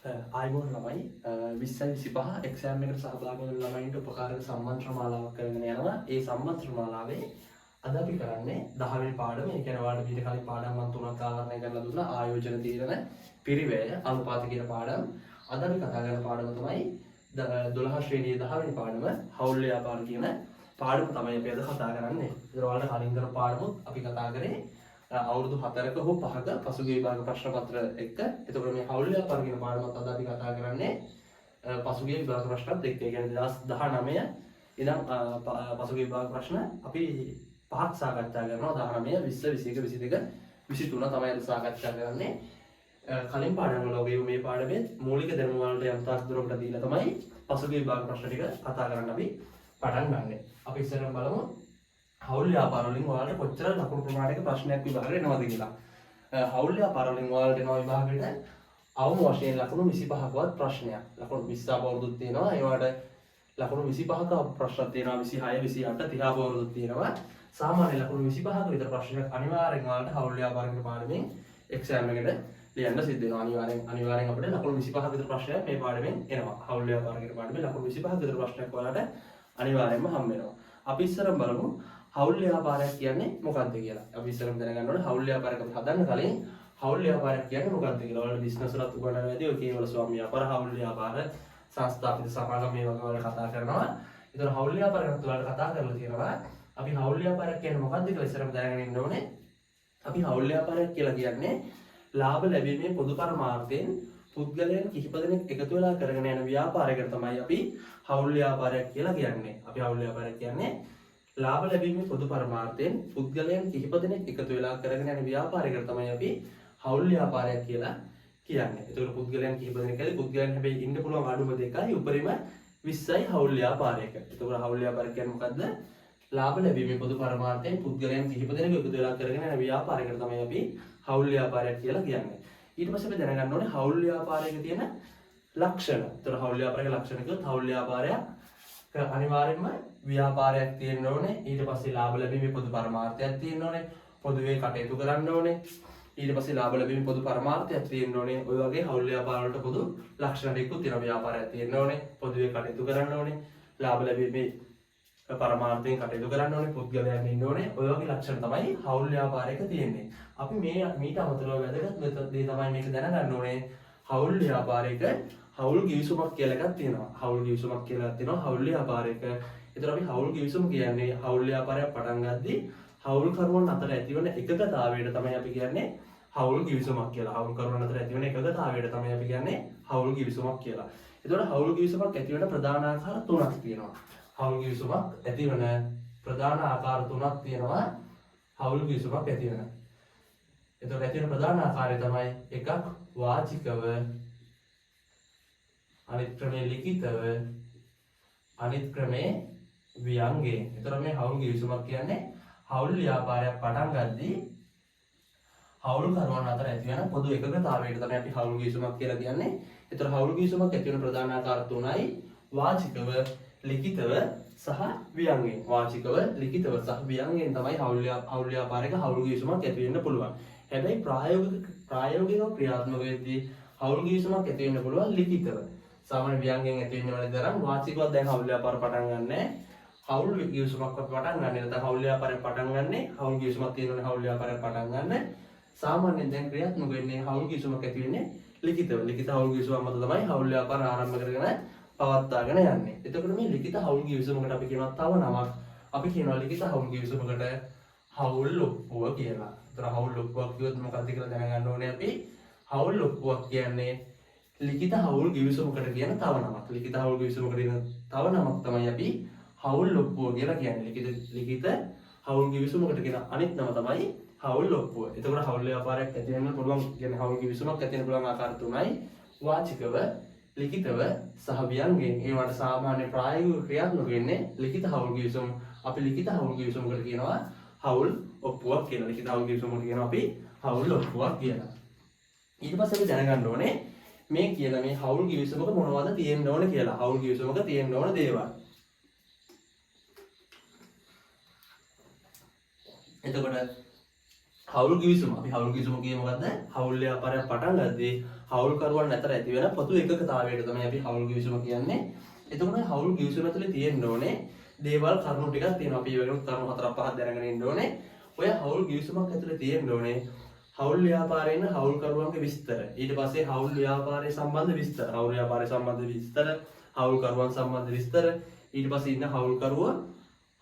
ආයුබෝවන් ළමයි, 20 25 එක්සෑම් එකට සහභාගී වෙන ළමයින්ට උපකාරක සම්මන්ත්‍රණ මාලාවක් කරගෙන යනවා. ඒ සම්මන්ත්‍රණ මාලාවේ අද අපි කරන්නේ 10 වෙනි පාඩම. ඒ කියන්නේ ඔයාලට මීට කලින් පාඩම් මම තුනක් ආවරණය කරලා දුන්නා. ආයෝජන තීරණ, පිරිවැය, අනුපාත කියන පාඩම්. අද අපි කතා කරන පාඩම තමයි 12 ශ්‍රේණියේ 10 වෙනි පාඩම, හවුල් ව්‍යාපාර කියන පාඩම තමයි අපි අද කතා කරන්නේ. ඒතර ඔයාලට කලින් කරපු පාඩමුත් අපි කතා කරේ අවුරුදු 4ක හෝ 5ක පසුගිය විභාග ප්‍රශ්න පත්‍ර එක්ක. එතකොට මේ හවුල් ව්‍යාපාර කියන පාඩමත් අද අපි කතා කරන්නේ පසුගිය විභාග ප්‍රශ්නත් එක්ක. ඒ කියන්නේ 2019 ඉඳන් පසුගිය විභාග ප්‍රශ්න අපි පහක් සාකච්ඡා කරනවා. 19, 20, 21, 22, 23 තමයි අද සාකච්ඡා කරන්නේ. කලින් පාඩම් වල වගේ මේ පාඩමේ මූලික දැනුම වලට යම් තාක් දුරකට දීලා තමයි පසුගිය විභාග ප්‍රශ්න ටික කතා කරන්න අපි පටන් ගන්නෙ. අපි ඉස්සරහම බලමු හවුල් ව්‍යාපාර වලින් ඔයාලට කොච්චර ලකුණු ප්‍රමාණයක ප්‍රශ්නයක් විභාගයට එනවද කියලා. හවුල් ව්‍යාපාර වලින් ඔයාලට එනවා විභාගයට අවම වශයෙන් ලකුණු 25කවත් ප්‍රශ්නයක්. ලකුණු 20 අවුරුදුත් තියෙනවා. ඒ වලට ලකුණු 25ක ප්‍රශ්නක් තියෙනවා. 26, 28, 30 අවුරුදුත් තියෙනවා. සාමාන්‍ය ලකුණු 25ක විතර ප්‍රශ්නයක් අනිවාර්යෙන් ඔයාලට හවුල් ව්‍යාපාර කියන පාඩමෙන් එක්සෑම් එකට ලියන්න සිද්ධ වෙනවා. අනිවාර්යෙන් අපිට ලකුණු 25ක විතර ප්‍රශ්නයක් මේ පාඩමෙන් එනවා. හවුල් ව්‍යාපාර කියන පාඩමේ ලකුණු 25ක විතර ප්‍රශ්නයක් ඔයාලට අනිවාර්යෙන්ම හම්බ වෙනවා. අපි ඉස්සරම බලමු හවුල් ව්‍යාපාරයක් කියන්නේ මොකක්ද කියලා. අපි ඉස්සරම දැනගන්න ඕනේ හවුල් ව්‍යාපාරයක් අපි හදන්න කලින් හවුල් ව්‍යාපාරයක් කියන්නේ මොකක්ද කියලා. ඔයාලට බිස්නස් වලත් උගන්වනවා ඇති ඔය කේවල ස්වාමි ව්‍යාපාර, හවුල් ව්‍යාපාර, සංස්ථාපිත සමාගම් මේ වගේ වල කතා කරනවා. ඒතර හවුල් ව්‍යාපාරයක් ඔයාලට කතා කරලා තියෙනවා. අපි හවුල් ව්‍යාපාරයක් කියන්නේ මොකක්ද කියලා ඉස්සරම දැනගෙන ඉන්න ඕනේ. අපි හවුල් ව්‍යාපාරයක් කියලා කියන්නේ ලාභ ලැබීමේ පොදු පරමාර්ථයෙන් පුද්ගලයන් කිහිප දෙනෙක් එකතු වෙලා කරගෙන යන ව්‍යාපාරයකට තමයි අපි හවුල් ව්‍යාපාරයක් කියලා කියන්නේ. අපි හවුල් ව්‍යාපාරයක් කියන්නේ ලාභ ලැබීමේ පොදු පරමාර්ථයෙන් පුද්ගලයන් කිහිප දෙනෙක් එකතු වෙලා කරගෙන යන ව්‍යාපාරයකට තමයි අපි හවුල් ව්‍යාපාරයක් කියලා කියන්නේ. ඒතකොට පුද්ගලයන් කිහිප දෙනෙක් ඇති පුද්ගලයන් හැබැයි ඉන්න පුළුවන් අඩුම දෙකයි උපරිම 20යි හවුල් ව්‍යාපාරයක. එතකොට හවුල් ව්‍යාපාරය කියන්නේ මොකද්ද? ලාභ ලැබීමේ පොදු පරමාර්ථයෙන් පුද්ගලයන් කිහිප දෙනෙකු එකතු වෙලා කරගෙන යන ව්‍යාපාරයකට තමයි අපි හවුල් ව්‍යාපාරයක් කියලා කියන්නේ. ඊට පස්සේ අපි දැනගන්න ඕනේ හවුල් ව්‍යාපාරයක තියෙන ලක්ෂණ. ඒතර හවුල් ව්‍යාපාරයක ලක්ෂණ කිව්වොත් හවුල් ව්‍යාපාරයක් අනිවාර්යයෙන්ම ව්‍යාපාරයක් තියෙන්න ඕනේ. ඊට පස්සේ ලාභ ලැබීමේ පොදු පරමාර්ථයක් තියෙන්න ඕනේ. පොදුවේ කටයුතු කරන්න ඕනේ. ඊට පස්සේ ලාභ ලැබීමේ පොදු පරමාර්ථයක් තියෙන්න ඕනේ. ඔය වගේ හවුල් ව්‍යාපාර වලට පොදු ලක්ෂණ ටිකකුත් තියෙනවා. ව්‍යාපාරයක් තියෙන්න ඕනේ. පොදුවේ කටයුතු කරන්න ඕනේ. ලාභ ලැබීමේ පරමාර්ථයෙන් කටයුතු කරන්න ඕනේ. පුද්ගලයන් ඉන්න ඕනේ. ඔය වගේ ලක්ෂණ තමයි හවුල් ව්‍යාපාරයක තියෙන්නේ. අපි මේ මීට අමතරව වැදගත් දේ තමයි මේක දැනගන්න ඕනේ. හවුල් ව්‍යාපාරයක හවුල් ගිවිසුමක් කියලා එකක් තියෙනවා. හවුල් ගිවිසුමක් කියලා එකක් තියෙනවා හවුල් ව්‍යාපාරයක. ඒතර අපි හවුල් ගිවිසුම කියන්නේ හවුල් ව්‍යාපාරයක් පටන් ගද්දී හවුල්කරුවන් අතර ඇතිවන එකඟතාවයට තමයි අපි කියන්නේ හවුල් ගිවිසුමක් කියලා. හවුල්කරුවන් අතර ඇතිවන එකඟතාවයට තමයි අපි කියන්නේ හවුල් ගිවිසුමක් කියලා. ඒතකොට හවුල් ගිවිසුමක් ඇතිවන ප්‍රධාන ආකාර තුනක් තියෙනවා. හවුල් ගිවිසුමක් ඇතිවන ප්‍රධාන ආකාර තුනක් තියෙනවා. හවුල් ගිවිසුමක් ඇතිවන. එතකොට ඇතිවන ප්‍රධාන ආකාරය තමයි එකක් වාචිකව, අනිත් ක්‍රමේ ලිඛිතව, අනිත් ක්‍රමේ ව්‍යංගයෙන්. එතකොට මේ හවුල් ගිවිසුමක් කියන්නේ හවුල් ව්‍යාපාරයක් පටන් ගද්දී හවුල්කරුවන් අතර ඇතිවන පොදු එකඟතාවයට තමයි අපි හවුල් ගිවිසුමක් කියලා කියන්නේ. එතකොට හවුල් ගිවිසුමක් ඇතිවන ප්‍රධාන ආකාර තුනයි: වාචිකව, ලිඛිතව සහ ව්‍යංගයෙන්. වාචිකව, ලිඛිතව සහ ව්‍යංගයෙන් තමයි හවුල් ව්‍යාපාරයක හවුල් ගිවිසුමක් ඇති වෙන්න පුළුවන්. හැබැයි ප්‍රායෝගිකව ක්‍රියාත්මක වෙද්දී හවුල් ගිවිසුමක් ඇති වෙන්න පුළුවන් ලිඛිතව. සාමාන්‍ය ව්‍යංගයෙන් ඇති වෙන්න ඕන තරම් වාචිකව දැන් හවුල් ව්‍යාපාර පටන් ගන්නෑ. හවුල් ගිවිසුමක් අපි පටන් ගන්න නැත්නම් හවුල් ව්‍යාපාරයක් පටන් ගන්නේ හවුල් ගිවිසුමක් තියෙනවනේ හවුල් ව්‍යාපාරයක් පටන් ගන්න. සාමාන්‍යයෙන් දැන් ක්‍රියාත්මක වෙන්නේ හවුල් ගිවිසුමක් ඇති වෙන්නේ ලිඛිතව. ලිඛිත හවුල් ගිවිසුමක් මත තමයි හවුල් ව්‍යාපාර ආරම්භ කරගෙන පවත්වාගෙන යන්නේ. එතකොට මේ ලිඛිත හවුල් ගිවිසුමකට අපි කියනවා තව නමක්. අපි කියනවා ලිඛිත හවුල් ගිවිසුමකට හවුල් ඔප්පුව කියලා. ඒතර හවුල් ඔප්පුවක් කිව්වොත් මොකක්ද කියලා දැනගන්න ඕනේ අපි. හවුල් ඔප්පුවක් කියන්නේ ලිඛිත හවුල් ගිවිසුමකට කියන තව නමක්. ලිඛිත හවුල් ගිවිසුමකට කියන තව නමක් තමයි අපි හවුල් ඔප්පුව කියලා කියන්නේ. ලිඛිත ලිඛිත හවුල් ගිවිසුමකට කියන අනිත් නම තමයි හවුල් ඔප්පුව. එතකොට හවුල් ව්‍යාපාරයක් ඇති වෙන්න පුළුවන් කියන්නේ හවුල් ගිවිසුමක් ඇති වෙන්න පුළුවන් ආකාර තුනයි: වාචිකව, ලිඛිතව සහ ව්‍යංගයෙන්. ඒවට සාමාන්‍ය ප්‍රායෝගික ක්‍රියාත්මක වෙන්නේ ලිඛිත හවුල් ගිවිසුම්. අපි ලිඛිත හවුල් ගිවිසුමකට කියනවා හවුල් ඔප්පුවක් කියලා. ලිඛිත හවුල් ගිවිසුමකට කියනවා අපි හවුල් ඔප්පුවක් කියලා. ඊට පස්සේ අපි දැනගන්න ඕනේ මේ කියලා මේ හවුල් ගිවිසුමක මොනවද තියෙන්න ඕනේ කියලා. හවුල් ගිවිසුමක තියෙන්න ඕන දේවල්. එතකොට හවුල් ගිවිසුම. අපි හවුල් ගිවිසුම කියේ මොකද්ද? හවුල් ව්‍යාපාරයක් පටන් ගද්දී හවුල්කරුවන් අතර ඇති වෙන පොදු එකකතාවයට තමයි අපි හවුල් ගිවිසුම කියන්නේ. එතකොට මේ හවුල් ගිවිසුම ඇතුලේ තියෙන්න ඕනේ දේවල් කරුණු ටිකක් තියෙනවා. අපි ඒ වගේම කරුණු හතරක් පහක් දැනගෙන ඉන්න ඕනේ. ඔය හවුල් ගිවිසුමක් ඇතුලේ තියෙන්න ඕනේ හවුල් ව්‍යාපාරයේ ඉන්න හවුල්කරුවන්ගේ විස්තර. ඊට පස්සේ හවුල් ව්‍යාපාරය සම්බන්ධ විස්තර. හවුල් ව්‍යාපාරය සම්බන්ධ විස්තර, හවුල්කරුවන් සම්බන්ධ විස්තර. ඊට පස්සේ ඉන්න හවුල්කරුව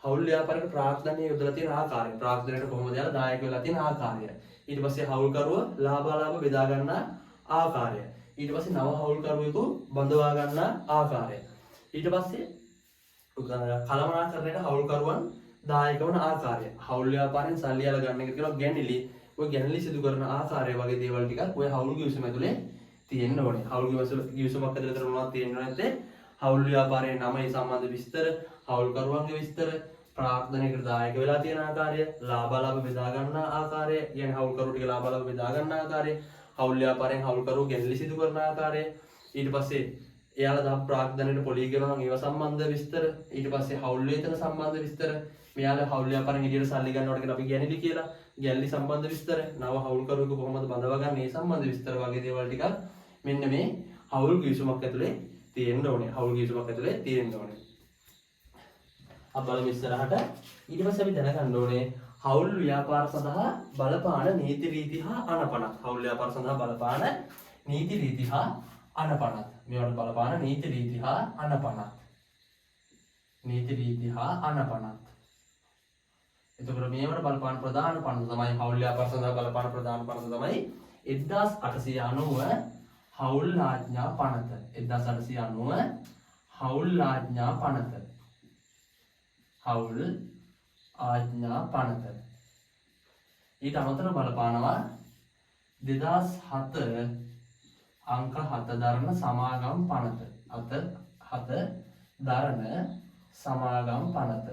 හවුල් ව්‍යාපාරයට ප්‍රාග්ධනය යොදලා තියෙන ආකාරය. ප්‍රාග්ධනයට කොහොමද යාලා දායක වෙලා තියෙන ආකාරය. ඊට පස්සේ හවුල්කරුව ලාභාලාභ බෙදා ගන්නා ආකාරය. ඊට පස්සේ නව හවුල්කරුවෙකු බඳවා ගන්නා ආකාරය. ඊට පස්සේ කළමනාකරණයට හවුල්කරුවන් දායක වන ආකාරය. හවුල් ව්‍යාපාරයෙන් සල්ලි අල ගන්න එක කියනවා ගැනිලි. ඔය ගැනිලි සිදු කරන ආකාරය වගේ දේවල් ටිකක් ඔය හවුල් ගිවිසුම ඇතුලේ තියෙන්න ඕනේ. හවුල් ගිවිසුමක් ඇතුලේ තර මොනවද තියෙන්න ඕනේ නැත්තේ? හවුල් ව්‍යාපාරයේ නම ඒ සම්බන්ධ විස්තර, හවුල්කරුවන්ගේ විස්තර, ප්‍රාග්ධනයකට දායක වෙලා තියෙන ආකාරය, ලාභාලාභ බෙදා ගන්නා ආකාරය, කියන්නේ හවුල්කරුවෝ ටික ලාභාලාභ බෙදා ගන්න ආකාරය, හවුල් ව්‍යාපාරයෙන් හවුල්කරුවෝ ගැනිලි සිදු කරන ආකාරය, ඊට පස්සේ එයාලා දාපු ප්‍රාග්ධනයට පොලී ගෙවනවා නම් ඒව සම්බන්ධ විස්තර, ඊට පස්සේ හවුල් වේතන සම්බන්ධ විස්තර, මෙයාලා හවුල් ව්‍යාපාරයෙන් එළියට සල්ලි ගන්නවට කියන අපි ගැනිලි කියලා, ගැනිලි සම්බන්ධ විස්තර, නව හවුල්කරුවෙකු කොහොමද බඳවා ගන්න ඒ සම්බන්ධ විස්තර වගේ දේවල් ටිකක් මෙන්න මේ හවුල් ගිවිසුමක් ඇතුලේ තියෙන්න ඕනේ. හවුල් ගිවිසුමක් ඇතුලේ තියෙන්න ඕනේ. අපි බලමු ඉස්සරහට. ඊට පස්සේ අපි දැනගන්න ඕනේ හවුල් ව්‍යාපාර සඳහා බලපාන නීති රීති හා අනපනත්. හවුල් ව්‍යාපාර සඳහා බලපාන නීති රීති හා අනපනත්. මේවට බලපාන නීති රීති හා අනපනත්. නීති රීති හා අනපනත්. එතකොට මේවට බලපාන ප්‍රධාන පනත තමයි හවුල් ව්‍යාපාර සඳහා බලපාන ප්‍රධාන පනත තමයි 1890 හවුල් ආඥා පනත. 1890 හවුල් ආඥා පනත. හවුල් ආඥා පනත. ඊට අමතරව බලපානවා 2007 අංක 7 දරන සමාගම් පනත. 7 දරන සමාගම් පනත.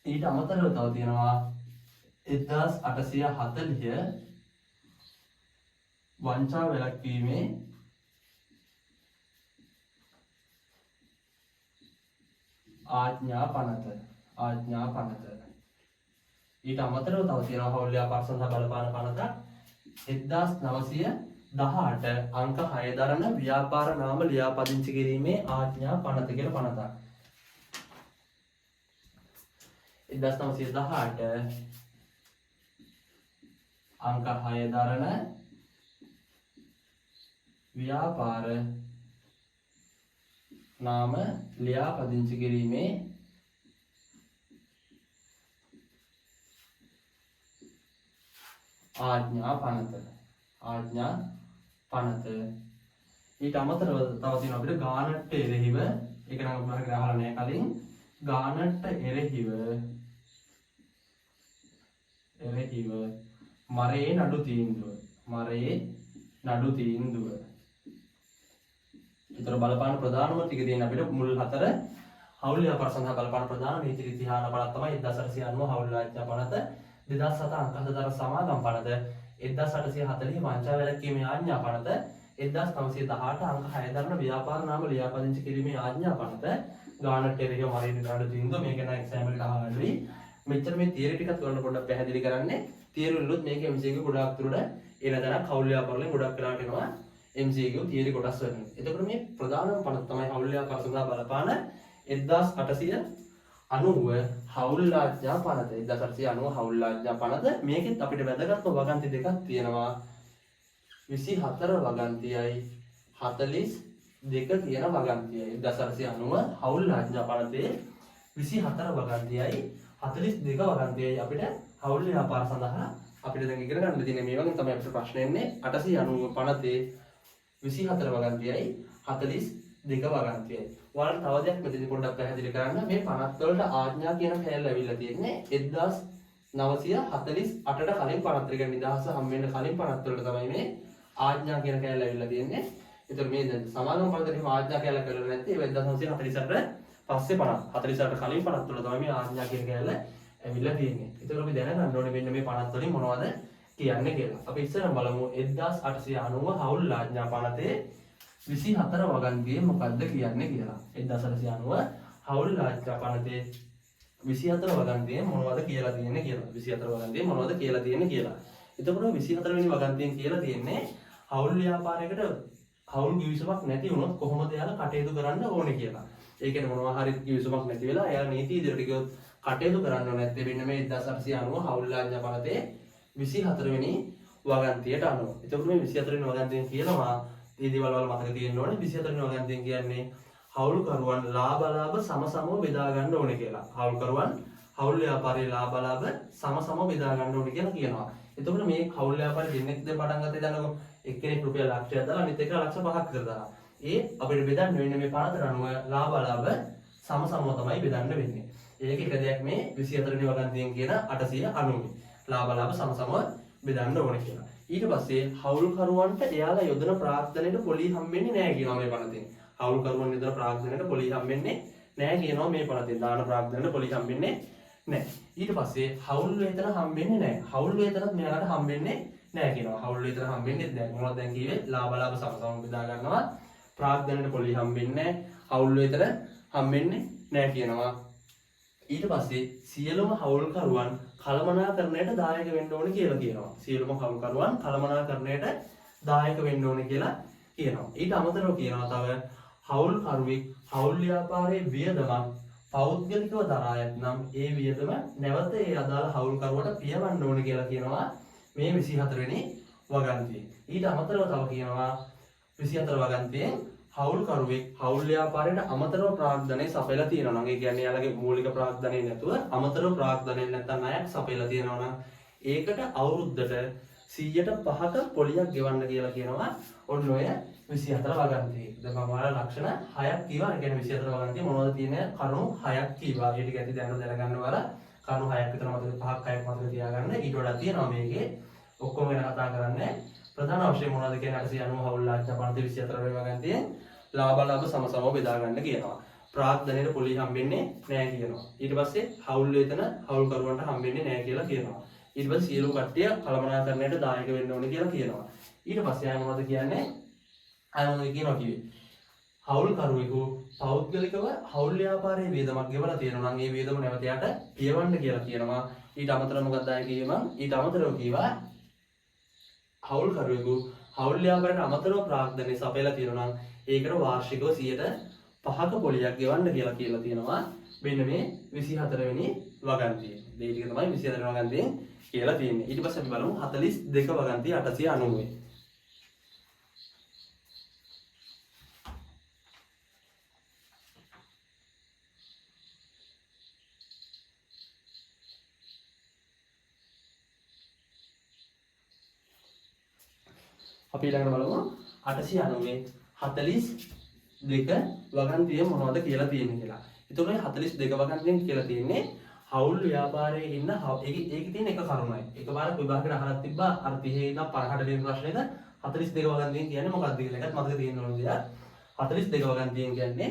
ඊට අමතරව තව තියෙනවා 1840 වංචා වැළැක්වීමේ ආඥා පනත. ආඥා පනත. ඊට අමතරව තව තියෙනවා හවුල් ව්‍යාපාර සඳහා බලපාන පනතක් 1918 අංක 6 දරන ව්‍යාපාර නාම ලියාපදිංචි කිරීමේ ආඥා පනත කියලා පනතක්. 1918 අංක 6 දරන ව්‍යාපාර නාම ලියාපදිංචි කිරීමේ ආඥා පනත. ආඥා පනත. ඊට අමතරව තව තියෙනවා අපිට ගානට්ට එරෙහිව, ඒක නම් අපි හරියට අහලා නෑ කලින්. ගානට්ට එරෙහිව මරේ නඩු තීන්දුව. මරේ නඩු තීන්දුව. ඊතර බලපාන ප්‍රධානම ටික තියෙන අපිට මුල් හතර හවුල් ව්‍යාපාර සඳහා බලපාන ප්‍රධාන නීති රීති හා පනත තමයි 1890 හවුල් ආඥා පනත, 2007 අංක හත දර සමාගම් පනත, 1840 වංචා වැළැක්වීමේ ආඥා පනත, 1918 අංක 6 දරන ව්‍යාපාර නාම ලියාපදිංචි කිරීමේ ආඥා පනත, ගානට එරෙහිව මරේ නඩු තීන්දුව. මේක නම් එක්සෑම් එකට අහලා අඩුයි. මෙච්චර මේ තියරි ටිකත් ඔයාලට පොඩ්ඩක් පැහැදිලි කරන්නේ. තියරි වලුත් මේක MCQ ගොඩාක් දුරට එන තැනක් හවුල් ව්‍යාපාර වලින් ගොඩක් වෙලාවට එනවා MCQ theory කොටස් වලින්. එතකොට මේ ප්‍රධානම පනත තමයි හවුල් ව්‍යාපාර සඳහා බලපාන 1890 හවුල් ආඥා පනත. 1890 හවුල් ආඥා පනත. මේකෙත් අපිට වැදගත්ම වගන්ති දෙකක් තියෙනවා. 24 වගන්තියයි 42 කියන වගන්තියයි. 1890 හවුල් ආඥා පනතේ 24 වගන්තියයි 42 වගන්තියයි අපිට හවුල් ව්‍යාපාර සඳහා අපිට දැන් ඉගෙන ගන්න තියෙන්නේ. මේ වගේ තමයි අපිට ප්‍රශ්න එන්නේ. 890 පනතේ 24 වගන්තියයි 42 වගන්තියයි. ඔයාලට තව දෙයක් මෙතනදී පොඩ්ඩක් පැහැදිලි කරන්න. මේ පනත් වලට ආඥා කියන කෑල්ල ඇවිල්ලා තියෙන්නේ 1948ට කලින් පනත් වල. කියන්නේ නිදහස හම් වෙන්න කලින් පනත් වලට තමයි මේ ආඥා කියන කෑල්ල ඇවිල්ලා තියෙන්නේ. ඒතර මේ දැන් සමාගම පනතේ එහෙම ආඥා කෑල්ල කරලා නැත්තේ ඒ 1948 පස්සේ පනත්. 48ට කලින් පනත් වල තමයි මේ ආඥා කියන කෑල්ල ඇවිල්ලා තියෙන්නේ. ඒතර අපි දැනගන්න ඕනේ මෙන්න මේ පනත් වලින් මොනවද කියන්නේ කියලා. අපි ඉස්සරහම බලමු 1890 හවුල් ආඥා පනතේ 24 වගන්තියේ මොකද්ද කියන්නේ කියලා. 1890 හවුල් ආඥා පනතේ 24 වගන්තියෙන් මොනවද කියලා තියෙන්නේ කියලා. 24 වගන්තියෙන් මොනවද කියලා තියෙන්නේ කියලා. එතකොට 24 වෙනි වගන්තියෙන් කියලා තියෙන්නේ හවුල් ව්‍යාපාරයකට හවුල් ගිවිසුමක් නැති වුණොත් කොහොමද එයාලා කටයුතු කරන්න ඕනේ කියලා. ඒ කියන්නේ මොනවා හරි ගිවිසුමක් නැති වෙලා එයාලා නීති ඉදිරියට ගියොත් කටයුතු කරන්න ඕනේ නැත්තේ මෙන්න මේ 1890 හවුල් ආඥා පනතේ 24 වෙනි වගන්තියට අනුව. එතකොට මේ 24 වෙනි වගන්තියෙන් කියනවා මේ දේවල් වල මතක තියෙන්න ඕනේ. 24 වෙනි වගන්තියෙන් කියන්නේ හවුල්කරුවන් ලාභ අලාභ සමසමව බෙදා ගන්න ඕනේ කියලා. හවුල්කරුවන් හවුල් ව්‍යාපාරයේ ලාභ අලාභ සමසමව බෙදා ගන්න ඕනේ කියලා කියනවා. එතකොට මේ හවුල් ව්‍යාපාරේ දෙන්නෙක් දැන් පටන් ගත්තේ දන්නකො එක්කෙනෙක් රුපියල් ලක්ෂයක් දාලා අනිත් එක ලක්ෂ 5ක් විතර දාලා. ඒ අපිට බෙදන්න වෙන්නේ මේ පනතට අනුව ලාභ අලාභ සමසමව තමයි බෙදන්න වෙන්නේ. ඒක එක දෙයක් මේ 24 වෙනි වගන්තියෙන් කියන 890. ලාභ අලාභ සමසමව බෙදන්න ඕනේ කියලා. ඊට පස්සේ හවුල්කරුවන්ට එයාලා යොදන ප්‍රාග්ධනයට පොලි හම්බෙන්නේ නැහැ කියනවා මේ පනතෙන්. හවුල්කරුවන් යොදන ප්‍රාග්ධනයට පොලි හම්බෙන්නේ නැහැ කියනවා මේ පනතෙන්. දාන ප්‍රාග්ධනයට පොලි හම්බෙන්නේ නැහැ. ඊට පස්සේ හවුල් වේතන හම්බෙන්නේ නැහැ. හවුල් වේතනත් මෙයාලට හම්බෙන්නේ නැහැ කියනවා. හවුල් වේතන හම්බෙන්නේ නැහැ. මොනවද දැන් කිව්වේ? ලාභ ලාභ සමසම බෙදා ගන්නවා. ප්‍රාග්ධනයට පොලි හම්බෙන්නේ නැහැ. හවුල් වේතන හම්බෙන්නේ නැහැ කියනවා. ඊට පස්සේ සියලුම හවුල්කරුවන් කළමනාකරණයට දායක වෙන්න ඕනේ කියලා කියනවා. සියලුම හවුල්කරුවන් කළමනාකරණයට දායක වෙන්න ඕනේ කියලා කියනවා. ඊට අමතරව කියනවා තව හවුල්කරුවෙක් හවුල් ව්‍යාපාරයේ වියදමක් පෞද්ගලිකව දරා ඇත්නම් ඒ වියදම නැවත ඒ අදාළ හවුල්කරුවට පියවන්න ඕනේ කියලා කියනවා මේ 24 වෙනි වගන්තියේ. ඊට අමතරව තව කියනවා 24 වගන්තියේ හවුල්කරුවෙක් හවුල් ව්‍යාපාරයට අමතරව ප්‍රාග්ධනය සපයලා තියෙනවා නම්, ඒ කියන්නේ එයාලගේ මූලික ප්‍රාග්ධනය නැතුව අමතරව ප්‍රාග්ධනය නැත්නම් ණයක් සපයලා තියෙනවා නම් ඒකට අවුරුද්දට 105ක පොලියක් ගෙවන්න කියලා කියනවා ඔන්න ඔය 24 වගන්තියේ. දැන් මම ඔයාලා ලක්ෂණ 6ක් කිව්වා. ඒ කියන්නේ 24 වගන්තියේ මොනවද තියෙන කරුණු 6ක් කිව්වා. ඒ ටික ඇති දැන දැනගන්න ඔයාලා කරුණු 6ක් විතර මතක, 5ක් 6ක් මතක තියාගන්න. ඊට වඩා තියෙනවා මේකේ. ඔක්කොම ගැන කතා කරන්නේ. ප්‍රධාන අවශ්‍ය මොනවද කියන්නේ 890 හවුල් ආඥා පනතේ 24 වෙනි වගන්තියේ ලාභ ලාභ සමසමව බෙදා ගන්න කියනවා. ප්‍රාග්ධනයට පොලි හම්බෙන්නේ නැහැ කියනවා. ඊට පස්සේ හවුල් වේතන හවුල්කරුවන්ට හම්බෙන්නේ නැහැ කියලා කියනවා. ඊට පස්සේ සියලු කට්ටිය කළමනාකරණයට දායක වෙන්න ඕනේ කියලා කියනවා. ඊට පස්සේ ආය මොනවද කියන්නේ? ආය මොනවද කියනවා කිව්වේ? හවුල්කරුවෙකු පෞද්ගලිකව හවුල් ව්‍යාපාරයේ වියදමක් ගෙවලා තියෙනවා නම් ඒ වියදම නැවත යාට පියවන්න කියලා කියනවා. ඊට අමතරව මොකක්ද ආය කිව්වේ මං? ඊට අමතරව කිව්වා හවුල්කරුවෙකු හවුල් ව්‍යාපාරයට අමතරව ප්‍රාග්ධනය සපයලා තියෙනවා නම් ඒකට වාර්ෂිකව 105ක පොලියක් ගෙවන්න කියලා කියලා තියෙනවා. මෙන්න මේ 24 වෙනි වගන්තියේ. මේ ටික තමයි 24 වෙනි වගන්තියෙන් කියලා තියෙන්නේ. ඊට පස්සේ අපි බලමු 42 වගන්තිය 890. අපි ඊළඟට බලමු 890 42 වගන්තිය මොනවද කියලා තියෙන්නේ කියලා. එතකොට මේ 42 වගන්තියෙන් කියලා තියෙන්නේ හවුල් ව්‍යාපාරයේ ඉන්න ඒකේ තියෙන එක කරුණයි. එකපාරක් විභාගයට අහලා තිබ්බා අර 30 ඉඳන් 50ට දෙන ප්‍රශ්නෙක 42 වගන්තියෙන් කියන්නේ මොකක්ද කියලා. ඒකත් මතක තියෙන්න ඕන දෙයක්. 42 වගන්තියෙන් කියන්නේ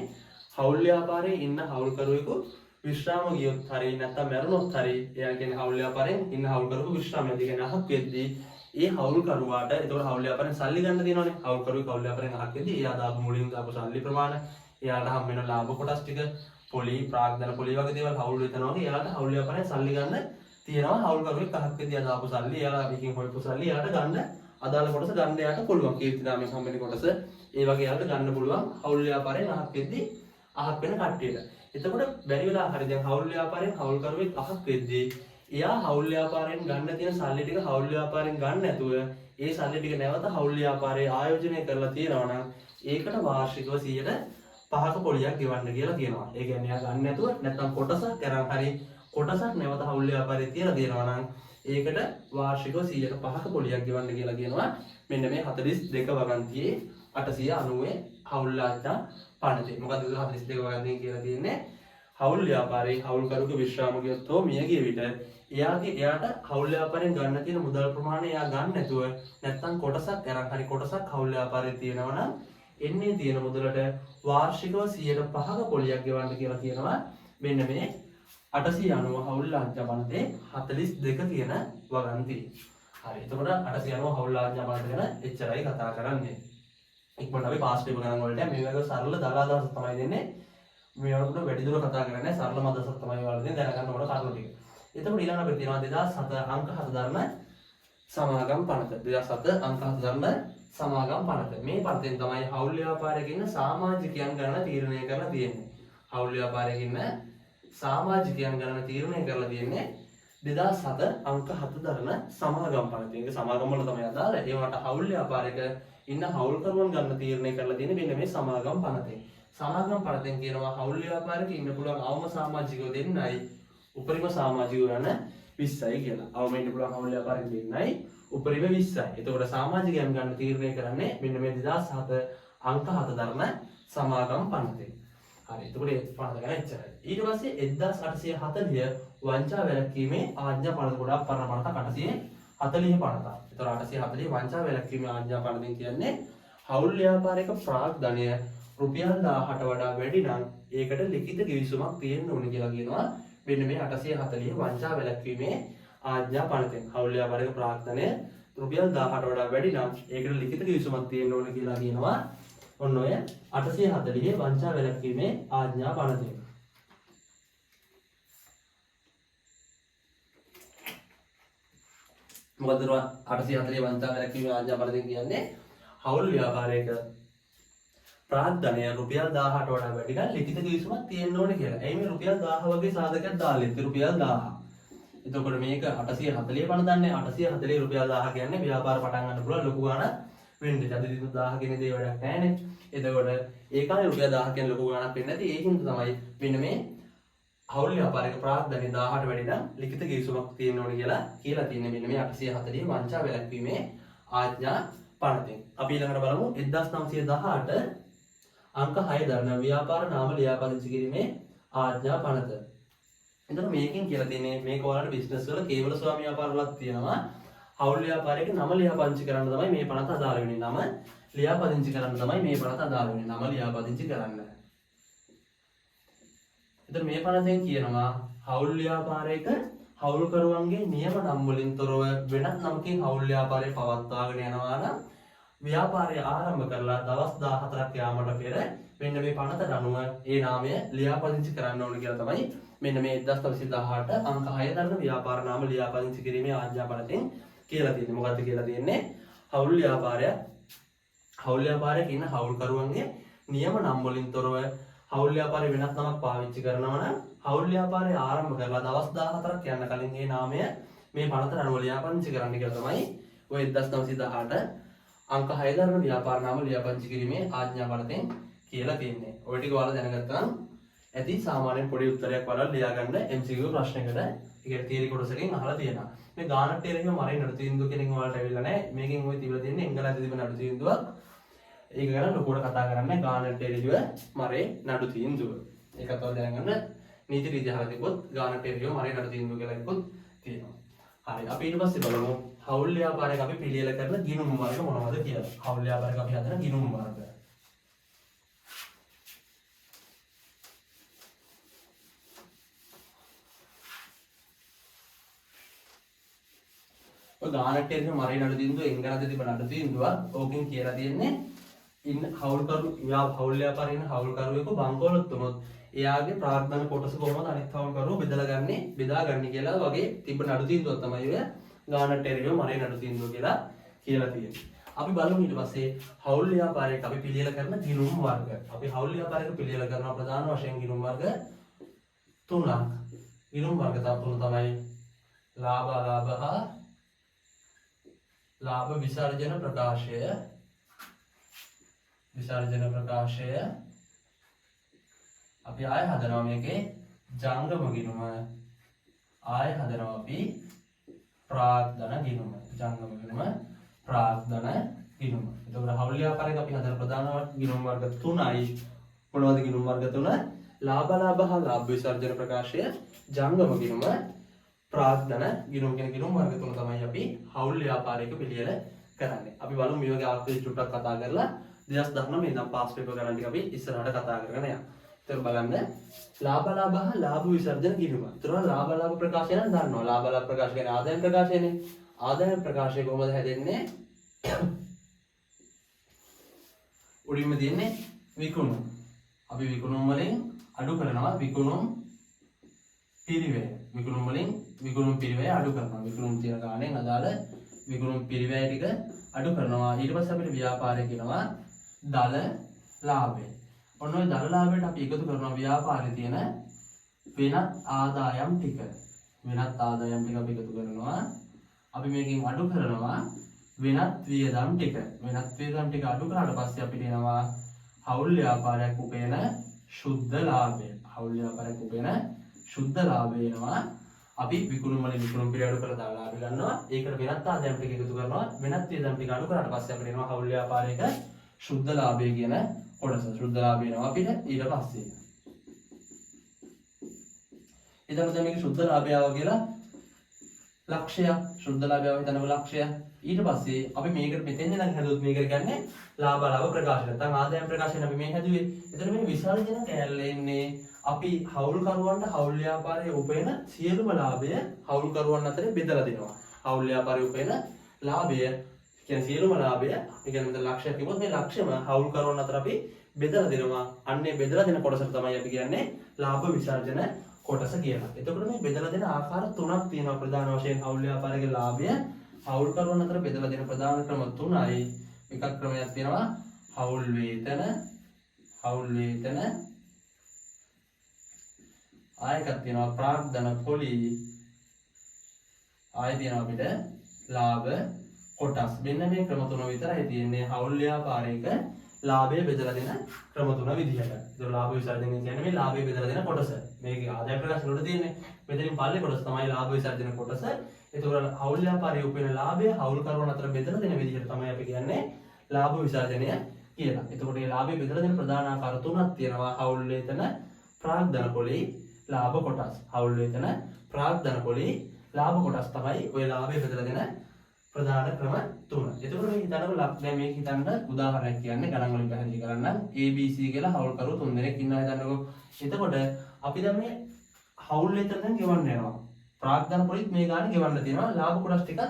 හවුල් ව්‍යාපාරයේ ඉන්න හවුල්කරුවෙකු විශ්‍රාම ගියොත් හරි නැත්නම් මැරුණොත් හරි, එයා කියන්නේ හවුල් ව්‍යාපාරයෙන් ඉන්න හවුල්කරුවෙකු විශ්‍රාම යද්දී කියන්නේ අහක් වෙද්දී ඒ හවුල්කරුවාට, එතකොට හවුල් ව්‍යාපාරයෙන් සල්ලි ගන්න තියෙනවනේ. හවුල්කරුවෙක් හවුල් ව්‍යාපාරයෙන් අහක් වෙද්දී එයා දාපු මුලින් දාපු සල්ලි ප්‍රමාණය, එයාට හම් වෙන ලාභ කොටස් ටික, පොලි, ප්‍රාග්ධන පොලි වගේ දේවල් හවුල් වෙතනවා වගේ එයාට හවුල් ව්‍යාපාරයෙන් සල්ලි ගන්න තියෙනවා. හවුල්කරුවෙක් අහක් වෙද්දී එයා දාපු සල්ලි, එයාලා එකකින් හොයපු සල්ලි එයාට ගන්න අදාළ කොටස ගන්න එයාට පුළුවන්. කීර්ති නාමයෙන් හම් වෙන කොටස ඒ වගේ එයාට ගන්න පුළුවන් හවුල් ව්‍යාපාරයෙන් අහක් වෙද්දී අහක් වෙන කට්ටියට. එතකොට බැරි වෙලා හරි දැන් හවුල් ව්‍යාපාරයෙන් හවුල්කරුවෙක් අහක් වෙද්දී එයා හවුල් ව්‍යාපාරයෙන් ගන්න තියෙන සල්ලි ටික හවුල් ව්‍යාපාරයෙන් ගන්න නැතුව ඒ සල්ලි ටික නැවත හවුල් ව්‍යාපාරයේ ආයෝජනය කරලා තියෙනවා නම් ඒකට වාර්ෂිකව 105ක පොලියක් ගෙවන්න කියලා කියනවා. ඒ කියන්නේ එයා ගන්න නැතුව නැත්නම් කොටසක් අරන් හරි කොටසක් නැවත හවුල් ව්‍යාපාරයේ තියලා දෙනවා නම් ඒකට වාර්ෂිකව 105ක පොලියක් ගෙවන්න කියලා කියනවා. මෙන්න මේ 42 වගන්තියේ 890 හවුල් ආඥා පනතේ. මොකද්ද 42 වගන්තියෙන් කියලා තියෙන්නේ? හවුල් ව්‍යාපාරයේ හවුල්කරුගේ විශ්‍රාම ගියොත් හෝ මිය ගිය විට එයාට හවුල් ව්‍යාපාරයෙන් ගන්න තියෙන මුදල් ප්‍රමාණය එයා ගන්න නැතුව නැත්නම් කොටසක් අරන් හරි කොටසක් හවුල් ව්‍යාපාරයේ තියෙනවා නම් එන්නේ තියෙන මුදලට වාර්ෂිකව 105ක පොලියක් ගෙවන්න කියලා කියනවා. මෙන්න මේ 890 හවුල් ආඥා පනතේ 42 කියන වගන්තිය. හරි. එතකොට 890 හවුල් ආඥා පනත ගැන එච්චරයි කතා කරන්නේ. ඉක්මනට අපි පාස් පේපර් ගණන් වලට මේ වගේ සරල දල අදහස් තමයි දෙන්නේ. මේ වලට වැඩි දුර කතා කරන්නේ සරලම අදහසක් තමයි ඔයාලා දෙන්නේ දැනගන්න ඕන කරුණු ටික. එතකොට ඊළඟ අපිට තියෙනවා 2007 අංක 7 ධර්ම සමාගම් පනත. 2007 අංක 7 ධර්ම සමාගම් පනත. මේ පනතෙන් තමයි හවුල් ව්‍යාපාරයක ඉන්න සමාජිකයන් ගණන තීරණය කරලා තියෙන්නේ. හවුල් ව්‍යාපාරයක ඉන්න සමාජිකයන් ගණන තීරණය කරලා තියෙන්නේ 2007 අංක 7 ධර්ම සමාගම් පනත. ඒක සමාගම් වල තමයි අදාළ. ඒ වුණාට හවුල් ව්‍යාපාරයක ඉන්න හවුල්කරුවන් ගණන තීරණය කරලා තියෙන්නේ මෙන්න මේ සමාගම් පනතෙන්. සමාගම් පනතෙන් කියනවා හවුල් ව්‍යාපාරයක ඉන්න පුළුවන් අවම සමාජිකයෝ දෙන්නයි උපරිම සමාජිකයෝ යන 20යි කියලා. අවම ඉන්න පුළුවන් හවුල් ව්‍යාපාරයක දෙන්නයි උපරිම 20යි. එතකොට සමාජිකයන් ගන්න තීරණය කරන්නේ මෙන්න මේ 2007 අංක 7 ධර්ම සමාගම් පනතෙන්. හරි. එතකොට ඒ පනත ගැන එච්චරයි. ඊට පස්සේ 1840 වංචා වැළැක්වීමේ ආඥා පනත. ගොඩාක් පරණ පනතක් 840 පනතක්. එතකොට 840 වංචා වැළැක්වීමේ ආඥා පනතෙන් කියන්නේ හවුල් ව්‍යාපාරයක ප්‍රාග්ධනය රුපියල් 1000ට වඩා වැඩි නම් ඒකට ලිඛිත ගිවිසුමක් තියෙන්න ඕනේ කියලා කියනවා. මෙන්න මේ 840 වංචා වැළැක්වීමේ ආඥා පනතෙන්. හවුල් ව්‍යාපාරයක ප්‍රාග්ධනය රුපියල් 1000ට වඩා වැඩි නම් ඒකට ලිඛිත ගිවිසුමක් තියෙන්න ඕනේ කියලා කියනවා. ඔන්න ඔය 840 වංචා වැළැක්වීමේ ආඥා පනතෙන්. මොකද 840 වංචා වැළැක්වීමේ ආඥා පනතෙන් කියන්නේ හවුල් ව්‍යාපාරයක ප්‍රාග්ධනය රුපියල් 1000ට වඩා වැඩි නම් ලිඛිත ගිවිසුමක් තියෙන්න ඕනේ කියලා. ඇයි මේ රුපියල් 1000 වගේ සාධකයක් දාලා ඉතින් රුපියල් 1000. එතකොට මේක 840 පණ දන්නේ 840 රුපියල් 1000 කියන්නේ ව්‍යාපාර පටන් ගන්න පුළුවන් ලොකු ගාණක් වෙන්නේ. අද දින 1000 කියන දේ වැඩක් නෑනේ. එතකොට ඒ කාලේ රුපියල් 1000 කියන්නේ ලොකු ගාණක් වෙන්නේ නැති. ඒ හින්දා තමයි මෙන්න මේ හවුල් ව්‍යාපාරයක ප්‍රාග්ධනය 1000ට වැඩි නම් ලිඛිත ගිවිසුමක් තියෙන්න ඕනේ කියලා කියලා තියෙන්නේ මෙන්න මේ 840 වංචා වැළැක්වීමේ ආඥා පනතෙන්. අපි ඊළඟට බලමු 1918 අංක 6 දරන ව්‍යාපාර නාම ලියාපදිංචි කිරීමේ ආඥා පනත. එතකොට මේකෙන් කියලා තියෙන්නේ මේක ඔයාලට බිස්නස් වල කේවල ස්වාමි ව්‍යාපාර වලත් තියෙනවා. හවුල් ව්‍යාපාරයක නම ලියාපදිංචි කරන්න තමයි මේ පනත අදාළ වෙන්නේ. නම ලියාපදිංචි කරන්න තමයි මේ පනත අදාළ වෙන්නේ. නම ලියාපදිංචි කරන්න. එතකොට මේ පනතෙන් කියනවා හවුල් ව්‍යාපාරයක හවුල්කරුවන්ගේ නියම නම් වලින් තොරව වෙනත් නමකින් හවුල් ව්‍යාපාරය පවත්වාගෙන යනවා නම් ව්‍යාපාරය ආරම්භ කරලා දවස් 14ක් යාමට පෙර මෙන්න මේ පනතට අනුව ඒ නාමය ලියාපදිංචි කරන්න ඕන කියලා තමයි මෙන්න මේ 1918 අංක 6 දරන ව්‍යාපාර නාම ලියාපදිංචි කිරීමේ ආඥා පනතෙන් කියලා තියෙන්නේ. මොකද්ද කියලා තියෙන්නේ? හවුල් ව්‍යාපාරයක ඉන්න හවුල්කරුවන්ගේ නියම නම් වලින් තොරව හවුල් ව්‍යාපාරේ වෙනත් නමක් පාවිච්චි කරනවා නම් හවුල් ව්‍යාපාරය ආරම්භ කරලා දවස් 14ක් යන කලින් ඒ නාමය මේ පනතට අනුව ලියාපදිංචි කරන්න කියලා තමයි ඔය 1918 අංක 6 දරන ව්‍යාපාර නාම ලියාපදිංචි කිරීමේ ආඥා පනතෙන් කියලා තියෙන්නේ. ඔය ටික ඔයාලා දැනගත්තා නම් ඇති. සාමාන්‍යයෙන් පොඩි උත්තරයක් ඔයාලා ලියාගන්න MCQ ප්‍රශ්නයකට. ඒ කියන්නේ තියරි කොටසකින් අහලා තියෙනවා. මේ ගානට් ටේලර් එහෙම මරේ නඩු තීන්දුව කෙනෙක් ඔයාලට ඇවිල්ලා නැහැ. මේකෙන් ඔය තිබිලා තියෙන්නේ එංගලන්තේ තිබෙන නඩු තීන්දුවක්. ඒක ගැන ලොකුවට කතා කරන්නේ ගානට් ටේලර් මරේ නඩු තීන්දුව. ඒකත් ඔයාලා දැනගන්න. නීති රීති අහලා තිබ්බොත් ගානට් ටේලර් මරේ නඩු තීන්දුව කියලා එකකුත් තියෙනවා. හරි, අපි ඊට පස්සේ බලමු හවුල් ව්‍යාපාරයක අපි පිළියෙල කරන ගිණුම් වර්ග මොනවද කියලා. හවුල් ව්‍යාපාරයක අපි හදන ගිණුම් වර්ග. ඔය ගානට් ටේලර් මරේ නඩු තීන්දුව එංගලන්තේ තිබෙන නඩු තීන්දුවක්. ඕකෙන් කියලා තියෙන්නේ ඉන්න හවුල්කරු හවුල් ව්‍යාපාරේ ඉන්න හවුල්කරුවෙකු බංකොලොත් වුණොත් එයාගේ ප්‍රාග්ධන කොටස කොහොමද අනිත් හවුල්කරුවෝ බෙදාගන්නේ කියලා වගේ තිබ්බ නඩු තීන්දුවක් තමයි ඔය ගානට් ටේලර් මරේ නඩු තීන්දුව කියලා කියලා තියෙන්නේ. අපි බලමු ඊට පස්සේ හවුල් ව්‍යාපාරයක අපි පිළියෙල කරන ගිණුම් වර්ග. අපි හවුල් ව්‍යාපාරයක පිළියෙල කරන ප්‍රධාන වශයෙන් ගිණුම් වර්ග තුනක්. ගිණුම් වර්ග තුන තමයි ලාභ අලාභ හා ලාභ විසර්ජන ප්‍රකාශය, විසර්ජන ප්‍රකාශය. අපි ආය හදනවා මේකේ ජංගම ගිණුම, ආය හදනවා අපි ප්‍රාග්ධන ගිණුම, ජංගම ගිණුම, ප්‍රාග්ධන ගිණුම. එතකොට හවුල් ව්‍යාපාරයක අපි හදන ප්‍රධාන ගිණුම් වර්ග තුනයි. මොනවද ගිණුම් වර්ග තුන? ලාභ ලාභ හා ලාභ විසර්ජන ප්‍රකාශය, ජංගම ගිණුම, ප්‍රාග්ධන ගිණුම කියන ගිණුම් වර්ග තුන තමයි අපි හවුල් ව්‍යාපාරයක පිළියෙල කරන්නේ. අපි බලමු මේ වගේ ආකෘති චුට්ටක් කතා කරලා 2019 ඉඳන් පාස් පේපර් ගණන් ටික අපි ඉස්සරහට කතා කරගෙන යමු. එතකොට බලන්න ලාභ ලාභ හා ලාභ විසර්ජන ගිණුම. එතකොට ලාභ ලාභ ප්‍රකාශය නම් දන්නවා. ලාභ ලාභ ප්‍රකාශ කියන්නේ ආදායම් ප්‍රකාශයනේ. ආදායම් ප්‍රකාශය කොහොමද හැදෙන්නේ? උඩින්ම තියෙන්නේ විකුණුම්. අපි විකුණුම් වලින් අඩු කරනවා විකුණුම් පිරිවැය. විකුණුම් වලින් විකුණුම් පිරිවැය අඩු කරනවා. විකුණුම් තියෙන ගාණෙන් අදාළ විකුණුම් පිරිවැය ටික අඩු කරනවා. ඊට පස්සේ අපිට ව්‍යාපාරය කියනවා දල ලාභය. ඔන්න ඔය දල ලාභයට අපි එකතු කරනවා ව්‍යාපාරයේ තියෙන වෙනත් ආදායම් ටික. වෙනත් ආදායම් ටික අපි එකතු කරනවා. අපි මේකෙන් අඩු කරනවා වෙනත් වියදම් ටික. වෙනත් වියදම් ටික අඩු කරාට පස්සේ අපිට එනවා හවුල් ව්‍යාපාරයක් උපයන ශුද්ධ ලාභය. හවුල් ව්‍යාපාරයක් උපයන ශුද්ධ ලාභය එනවා. අපි විකුණුම් වලින් විකුණුම් පිරිවැය අඩු කරලා දල ලාභය ගන්නවා. ඒකට වෙනත් ආදායම් ටික එකතු කරනවා. වෙනත් වියදම් ටික අඩු කරාට පස්සේ අපිට එනවා හවුල් ව්‍යාපාරයක ශුද්ධ ලාභය කියන කොටස. ශුද්ධ ලාභය එනවා අපිට ඊට පස්සේ. එතකොට දැන් මේක ශුද්ධ ලාභය ආවා කියලා ලක්ෂයක්. ශුද්ධ ලාභය ආවා හිතන්නකෝ ලක්ෂයක්. ඊට පස්සේ අපි මේකට මෙතෙන් ඉඳන් හැදුවොත් මේකට කියන්නේ ලාභ අලාභ ප්‍රකාශන. නැත්නම් ආදායම් ප්‍රකාශන අපි මේ හැදුවේ. එතන මේ විසර්ජන කෑල්ල එන්නේ අපි හවුල්කරුවන්ට හවුල් ව්‍යාපාරයේ උපයන සියලුම ලාභය හවුල්කරුවන් අතරේ බෙදලා දෙනවා. හවුල් ව්‍යාපාරයේ උපයන ලාභය කියන්නේ සියලුම ලාභය, ඒ කියන්නේ මෙතන ලක්ෂයක් කිව්වොත් මේ ලක්ෂයම හවුල්කරුවන් අතර අපි බෙදලා දෙනවා. අන්නේ බෙදලා දෙන කොටසට තමයි අපි කියන්නේ ලාභ විසර්ජන කොටස කියලා. එතකොට මේ බෙදලා දෙන ආකාර තුනක් තියෙනවා ප්‍රධාන වශයෙන් හවුල් ව්‍යාපාරයේ ලාභය හවුල්කරුවන් අතර බෙදලා දෙන ප්‍රධාන ක්‍රම තුනයි. එකක් ක්‍රමයක් තියෙනවා හවුල් වේතන, හවුල් වේතන, ආය එකක් තියෙනවා ප්‍රාග්ධන පොලි, ආය තියෙනවා අපිට ලාභ කොටස්. මෙන්න මේ ක්‍රම තුන විතරයි තියෙන්නේ හවුල් ව්‍යාපාරයක ලාභය බෙදලා දෙන ක්‍රම තුන විදිහට. ඒක ලාභ විසර්ජනය කියන්නේ මේ ලාභය බෙදලා දෙන කොටස. මේකේ ආදායම් ප්‍රකාශන වල තියෙන්නේ. මෙතනින් පල්ලේ කොටස තමයි ලාභ විසර්ජන කොටස. එතකොට හවුල් ව්‍යාපාරයේ උපයන ලාභය හවුල්කරුවන් අතර බෙදලා දෙන විදිහට තමයි අපි කියන්නේ ලාභ විසර්ජනය කියලා. එතකොට මේ ලාභය බෙදලා දෙන ප්‍රධාන ආකාර තුනක් තියෙනවා. හවුල් වේතන, ප්‍රාග්ධන පොලි, ලාභ කොටස්. හවුල් වේතන, ප්‍රාග්ධන පොලි, ලාභ කොටස් තමයි ඔය ලාභය බෙදලා දෙන ප්‍රධාන ක්‍රම තුන. එතකොට මේ හිතන්නකො දැන් මේක හිතන්න උදාහරණයක් කියන්නේ ගණන් වලින් පැහැදිලි කරන්න. ABC කියලා හවුල්කරුවෝ තුන් දෙනෙක් ඉන්නවා හිතන්නකෝ. එතකොට අපි දැන් මේ හවුල් වේතන දැන් ගෙවන්න යනවා. ප්‍රාග්ධන පොලිත් මේ ගාන ගෙවන්න තියෙනවා. ලාභ කොටස් ටිකත්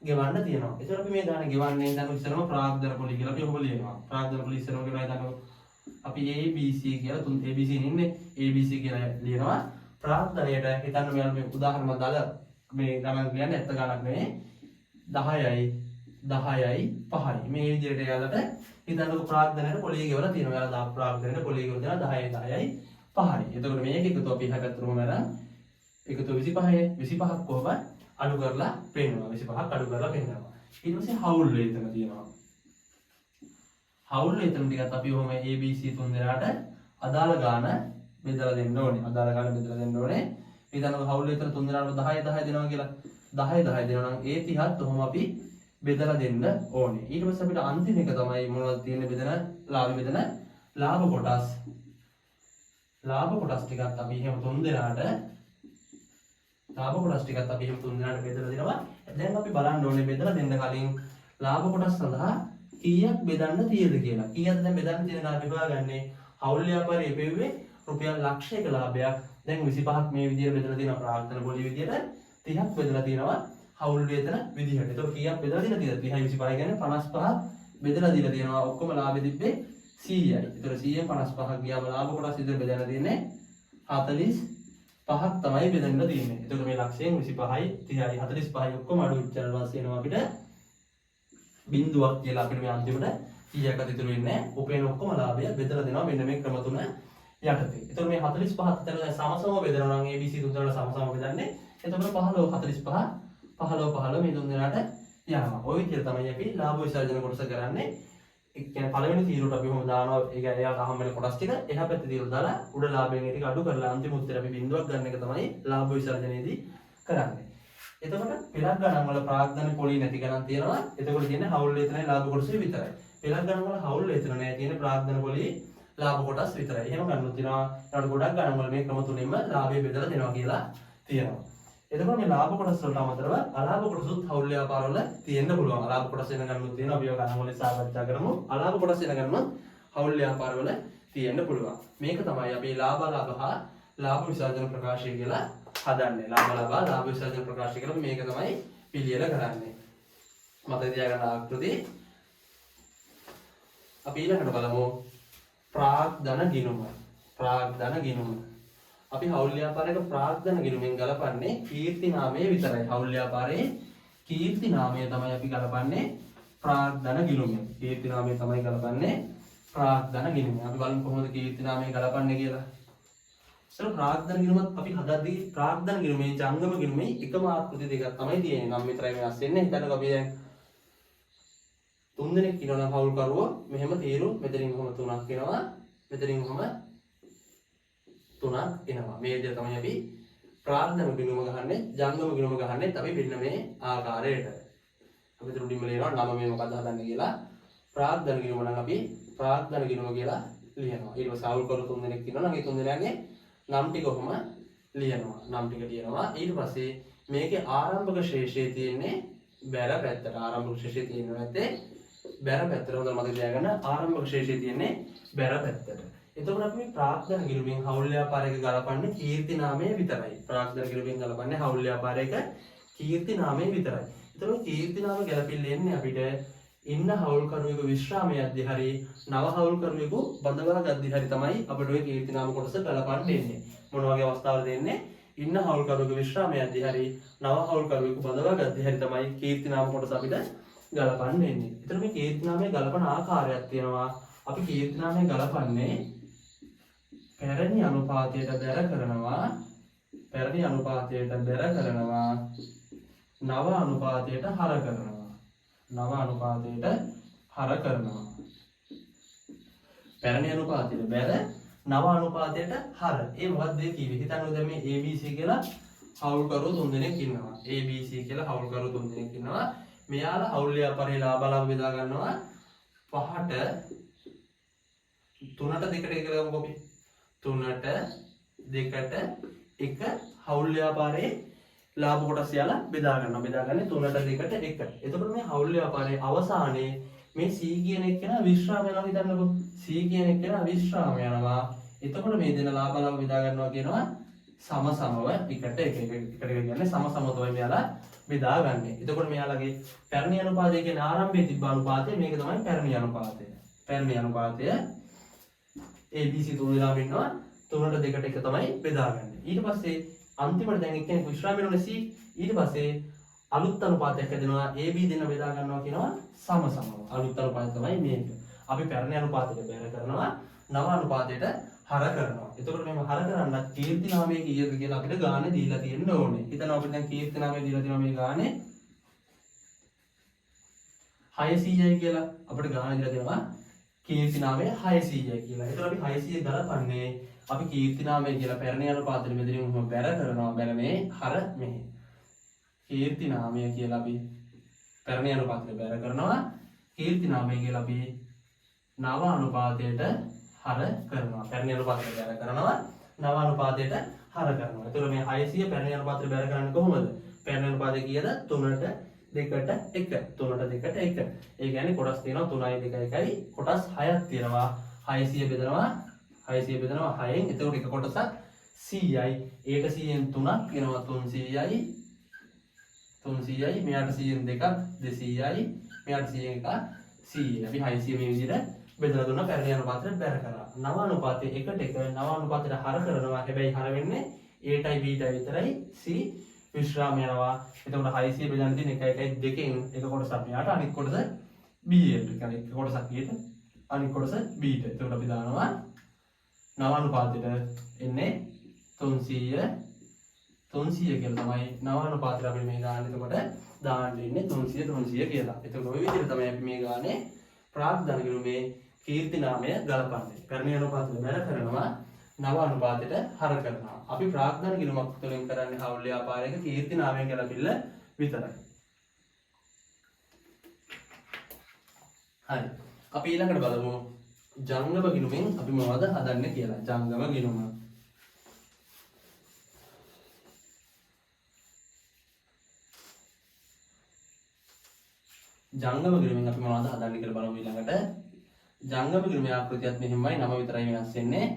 ගෙවන්න තියෙනවා. එතකොට අපි මේ ගාන ගෙවන්නේ හිතන්නකො ඉස්සරම ප්‍රාග්ධන පොලි කියලා අපි ඔහොම ලියනවා. ප්‍රාග්ධන පොලි ඉස්සරම ගෙවනවා හිතන්නකො. අපි ABC කියලා තුන් ABC ඉන්නේ ABC කියලා ලියනවා. ප්‍රාග්ධනයට හිතන්න මෙයාලා මේ උදාහරණ මම දාලා මේ ගණන් කියන්නේ ඇත්ත ගණක් නෙවෙයි. 10යි 10යි 5යි මේ විදිහට එයාලට හිතන්නකො ප්‍රාග්ධනයට පොලිය ගෙවලා තියෙනවා. එයාලා දා ප්‍රාග්ධනයට පොලිය ගෙවලා තියෙනවා 10යි 10යි 5යි. එතකොට මේක එකතු අපි එහා පැත්තටම අරන් එකතු 25යි 25ක් කොහොම අඩු කරලා පෙන්වනවා. 25ක් අඩු කරලා පෙන්වනවා. ඊට පස්සේ හවුල් වේතන තියෙනවා. හවුල් වේතන ටිකත් අපි ඔහොම ABC තුන් දෙනාට අදාළ ගාන බෙදලා දෙන්න ඕනේ. අදාළ ගාන බෙදලා දෙන්න ඕනේ. හිතන්නකො හවුල් වේතන තුන් දෙනාටම 10 10 දෙනවා කියලා. 10 10 දෙනවා නම් ඒ 30ත් ඔහොම අපි බෙදලා දෙන්න ඕනේ. ඊට පස්සේ අපිට අන්තිම එක තමයි මොනවද තියෙන්නේ බෙදන ලාභ බෙදන ලාභ කොටස්. ලාභ කොටස් ටිකත් අපි එහෙම තුන් දෙනාට ලාභ කොටස් ටිකත් අපි එහෙම තුන් දෙනාට බෙදලා දෙනවා. දැන් අපි බලන්න ඕනේ බෙදලා දෙන්න කලින් ලාභ කොටස් සඳහා කීයක් බෙදන්න තියෙද කියලා. කීයක්ද දැන් බෙදන්න තියෙන අපි හොයාගන්නේ? හවුල් ව්‍යාපාරයේ ඉපෙව්වේ රුපියල් ලක්ෂයක ලාභයක්. දැන් 25ක් මේ විදියට බෙදලා තියෙනවා ප්‍රාග්ධන පොලි විදියට. 30ක් බෙදලා තියෙනවා හවුල් වේතන විදිහට. එතකොට කීයක් බෙදලා දීලා තියෙනවද? 30යි 25යි කියන්නේ 55ක් බෙදලා දීලා තියෙනවා. ඔක්කොම ලාභෙ තිබ්බේ 100යි. එතකොට 100න් 55ක් ගියාම ලාභ කොටස් විතර බෙදලා තියෙන්නේ 45ක් තමයි බෙදන්න තියෙන්නේ. එතකොට මේ ලක්ෂයෙන් 25යි 30යි 45යි ඔක්කොම අඩු වෙච්චාන් පස්සේ එනවා අපිට බිංදුවක් කියලා. අපිට මේ අන්තිමට කීයක්වත් ඉතුරු වෙන්නේ නැහැ. උපයන ඔක්කොම ලාභය බෙදලා දෙනවා මෙන්න මේ ක්‍රම තුන යටතේ. එතකොට මේ 45ත් අතර දැන් සමසම බෙදනවා නම් ABC තුන් දෙනාට සමසම බෙදන්නේ. එතකොට 15 45 15 15 මේ තුන් දෙනාට යනවා. ඔය විදිහට තමයි අපි ලාභ විසර්ජන කොටස කරන්නේ. ඒ කියන්නේ පළවෙනි තීරුවට අපි ඔහොම දානවා. ඒ කියන්නේ එයාට හම්බ වෙන කොටස් ටික එහා පැත්තේ තීරුවට දාලා උඩ ලාභයෙන් ඒ ටික අඩු කරලා අන්තිම උත්තරේ අපි බිංදුවක් ගන්න එක තමයි ලාභ විසර්ජනයේදී කරන්නේ. එතකොට පෙරක් ගණන් වල ප්‍රාග්ධන පොලි නැති ගණන් තියෙනවා. එතකොට තියෙන්නේ හවුල් වේතනයි ලාභ කොටසයි විතරයි. පෙරක් ගණන් වල හවුල් වේතන නෑ, තියෙන්නේ ප්‍රාග්ධන පොලි ලාභ කොටස් විතරයි. එහෙම ගන්නොත් තියෙනවා. ඊට ගොඩක් ගණන් වල මේ ක්‍රම තුනෙන්ම ලාභය බෙදලා දෙනවා කියලා තියෙනවා. එතකොට මේ ලාභ කොටස් වලට අමතරව අලාභ කොටසුත් හවුල් ව්‍යාපාර වල තියෙන්න පුළුවන්. අලාභ කොටස් වෙන ගණනුත් තියෙනවා. අපි ඒවා ගණන් වලින් සාකච්ඡා කරමු. අලාභ කොටස් වෙන ගණනුත් හවුල් ව්‍යාපාර වල තියෙන්න පුළුවන්. මේක තමයි අපි ලාභ අලාභ හා ලාභ විසර්ජන ප්‍රකාශය කියලා හදන්නේ. ලාභ අලාභ හා ලාභ විසර්ජන ප්‍රකාශය කියලා මේක තමයි පිළියෙල කරන්නේ. මතක තියාගන්න ආකෘති. අපි ඊළඟට බලමු ප්‍රාග්ධන ගිණුම. ප්‍රාග්ධන ගිණුම. අපි හවුල් ව්‍යාපාරයක ප්‍රාග්ධන ගිණුමෙන් ගලපන්නේ කීර්ති නාමය විතරයි. හවුල් ව්‍යාපාරයේ කීර්ති නාමය තමයි අපි ගලපන්නේ ප්‍රාග්ධන ගිණුමෙන්. කීර්ති නාමය තමයි ගලපන්නේ ප්‍රාග්ධන ගිණුමෙන්. අපි බලමු කොහොමද කීර්ති නාමය ගලපන්නේ කියලා. ඉතින් ප්‍රාග්ධන ගිණුමත් අපි හදද්දී ප්‍රාග්ධන ගිණුමේ ජංගම ගිණුමේ එකම ආකෘති දෙකක් තමයි තියෙන්නේ. නම් විතරයි වෙනස් වෙන්නේ. හිතන්නකෝ අපි දැන් තුන් දෙනෙක් ඉන්නවා නම් හවුල් කරුවෝ මෙහෙම තීරු මෙතනින් කොහොම තුනක් එනවා, මෙතනින් කොහොම තුනක් එනවා. මේ විදිහට තමයි අපි ප්‍රාග්ධන ගිණුම ගහන්නේ, ජංගම ගිණුම ගහන්නේත් අපි මෙන්න මේ ආකාරයට. අපි තුඩින්ම ලියනවා නම මේ මොකද්ද හදන්නේ කියලා. ප්‍රාග්ධන ගිණුම නම් අපි ප්‍රාග්ධන ගිණුම කියලා ලියනවා. ඊට පස්සේ හවුල් කරු තුන් දෙනෙක් ඉන්නවා නම් ඒ තුන් දෙනාගේ නම් ටික කොහොම ලියනවා. නම් ටික ලියනවා. ඊට පස්සේ මේකේ ආරම්භක ශේෂය තියෙන්නේ බැර පැත්තට. ආරම්භක ශේෂය තියෙන්නේ නැත්තේ බැර පැත්තට. හොඳට මතක තියාගන්න, ආරම්භක ශේෂය තියෙන්නේ බැර පැත්තට. එතකොට අපි මේ ප්‍රාග්ධන ගිණුමෙන් හවුල් ව්‍යාපාරයක ගලපන්නේ කීර්ති නාමය විතරයි. ප්‍රාග්ධන ගිණුමෙන් ගලපන්නේ හවුල් ව්‍යාපාරයක කීර්ති නාමය විතරයි. එතකොට කීර්ති නාම ගැලපිල්ල එන්නේ අපිට ඉන්න හවුල්කරුවෙකු විශ්‍රාම යද්දි හරි නව හවුල්කරුවෙකු බඳවා ගද්දි හරි තමයි අපිට ඔය කීර්ති නාම කොටස ගලපන්න එන්නේ. මොන වගේ අවස්ථාවලද එන්නේ? ඉන්න හවුල්කරුවෙකු විශ්‍රාම යද්දි හරි නව හවුල්කරුවෙකු බඳවා ගද්දි හරි තමයි කීර්ති නාම කොටස අපිට ගලපන්න එන්නේ. එතකොට මේ කීර්ති නාමය ගලපන ආකාරයක් තියෙනවා. අපි කීර්ති නාමය ගලපන්නේ පැරණි අනුපාතයට බැර කරනවා, පැරණි අනුපාතයට බැර කරනවා, නව අනුපාතයට හර කරනවා. නව අනුපාතයට හර කරනවා. පැරණි අනුපාතයට බැර නව අනුපාතයට හර. ඒ මොකද්ද ඒ කිව්වේ? හිතන්නකෝ දැන් මේ ABC කියලා හවුල්කරුවෝ තුන් දෙනෙක් ඉන්නවා. ABC කියලා හවුල්කරුවෝ තුන් දෙනෙක් ඉන්නවා. මෙයාලා හවුල් ව්‍යාපාරේ ලාභ ලාභ බෙදා ගන්නවා 5ට 3ට 2ට කියලා ගමුකෝ අපි. 3ට 2ට 1 හවුල් ව්‍යාපාරේ ලාභ කොටස් යාලා බෙදා ගන්නවා. බෙදාගන්නේ 3ට 2ට 1. එතකොට මේ හවුල් ව්‍යාපාරයේ අවසානයේ මේ C කියන එක්කෙනා විශ්‍රාම යනවා හිතන්නකෝ. C කියන එක්කෙනා විශ්‍රාම යනවා. එතකොට මේ දෙන ලාභ ලාභ බෙදා ගන්නවා කියනවා සම සමව එකට එක එක එකට එක කියන්නේ සම සමව තමයි මෙයාලා බෙදාගන්නේ. එතකොට මෙයාලගේ පැරණි අනුපාතය කියන්නේ ආරම්භයේ තිබ්බ අනුපාතය, මේක තමයි පැරණි අනුපාතය. පැරණි අනුපාතය ABC තුන දෙනාම ඉන්නවා 3ට 2ට 1 තමයි බෙදාගන්නේ. ඊට පස්සේ අන්තිමට දැන් එක්කෙනෙක් විශ්‍රාම වෙනවනේ C. ඊට පස්සේ අලුත් අනුපාතයක් හැදෙනවා AB දෙන්න බෙදා ගන්නවා කියනවා සම සමව. අලුත් අනුපාතය තමයි මේක. අපි පැරණි අනුපාතයට බැර කරනවා, නව අනුපාතයට හර කරනවා. එතකොට මෙහෙම හර කරන්නත් කීර්ති නාමය කීයද කියලා අපිට ගානේ දීලා තියෙන්න ඕනේ. හිතනවා අපිට දැන් කීර්ති නාමය දීලා තියෙනවා මේ ගානේ 600යි කියලා. අපිට ගානේ දීලා තියෙනවා කීර්ති නාමය 600යි කියලා. එතකොට අපි 600 ගලපන්නේ අපි කීර්ති නාමය කියලා පැරණි අනුපාතෙ මෙතනින් ඔහොම බැර කරනවා. බැර මේ හර මෙහි. කීර්ති නාමය කියලා අපි පැරණි අනුපාතෙට බැර කරනවා. කීර්ති නාමය කියලා අපි නව අනුපාතයට හර කරනවා. පැරණි අනුපාතයට බැර කරනවා, නව අනුපාතයට හර කරනවා. එතකොට මේ 600 පැරණි අනුපාතයට බැර කරන්නේ කොහොමද? පැරණි අනුපාතය කීයද? 3ට 2ට 1. 3ට 2ට 1. ඒ කියන්නේ කොටස් තියෙනවා 3යි 2යි 1යි කොටස් 6ක් තියෙනවා. 600 බෙදනවා, 600 බෙදනවා 6න්. එතකොට එක කොටසක් 100යි. ඒට 100න් 3ක් එනවා 300යි. 300යි. මෙයාට 100න් 2ක් 200යි. මෙයාට 100න් එකක් 100යි. අපි 600 මේ විදිහට බෙදලා දුන්නා පැරණි අනුපාතයට බැර කරා. නව අනුපාතය 1ට 1 නව අනුපාතයට හර කරනවා. හැබැයි හර වෙන්නේ Aටයි Bටයි විතරයි. C විශ්‍රාම යනවා. එතකොට 600 බෙදන්න තියෙන 1 1 2න් එක කොටසක් මෙයාට අනිත් කොටස B එකට. කියන්නේ එක කොටසක් Aට අනිත් කොටස Bට. එතකොට අපි දානවා නව අනුපාතයට එන්නේ 300 300 කියලා තමයි නව අනුපාතයට අපි මේ ගාන එතකොට දාන්න ඉන්නේ 300 300 කියලා. එතකොට ඔය විදිහට තමයි අපි මේ ගානේ ප්‍රාග්ධන ගිණුමේ කීර්ති නාමය ගලපන්නේ. පැරණි අනුපාතයට බැර කරනවා, නව අනුපාතයට හර කරනවා. අපි ප්‍රාග්ධන ගිණුමක් තුළින් කරන්නේ හවුල් ව්‍යාපාරයක කීර්ති නාමය ගැලපිල්ල විතරයි. හරි. අපි ඊළඟට බලමු ජංගම ගිණුමෙන් අපි මොනවද හදන්නේ කියලා. ජංගම ගිණුම. ජංගම ගිණුමෙන් අපි මොනවද හදන්නේ කියලා බලමු ඊළඟට. ජංගම ගිණුමේ ආකෘතියත් මෙහෙමයි, නම විතරයි වෙනස් වෙන්නේ.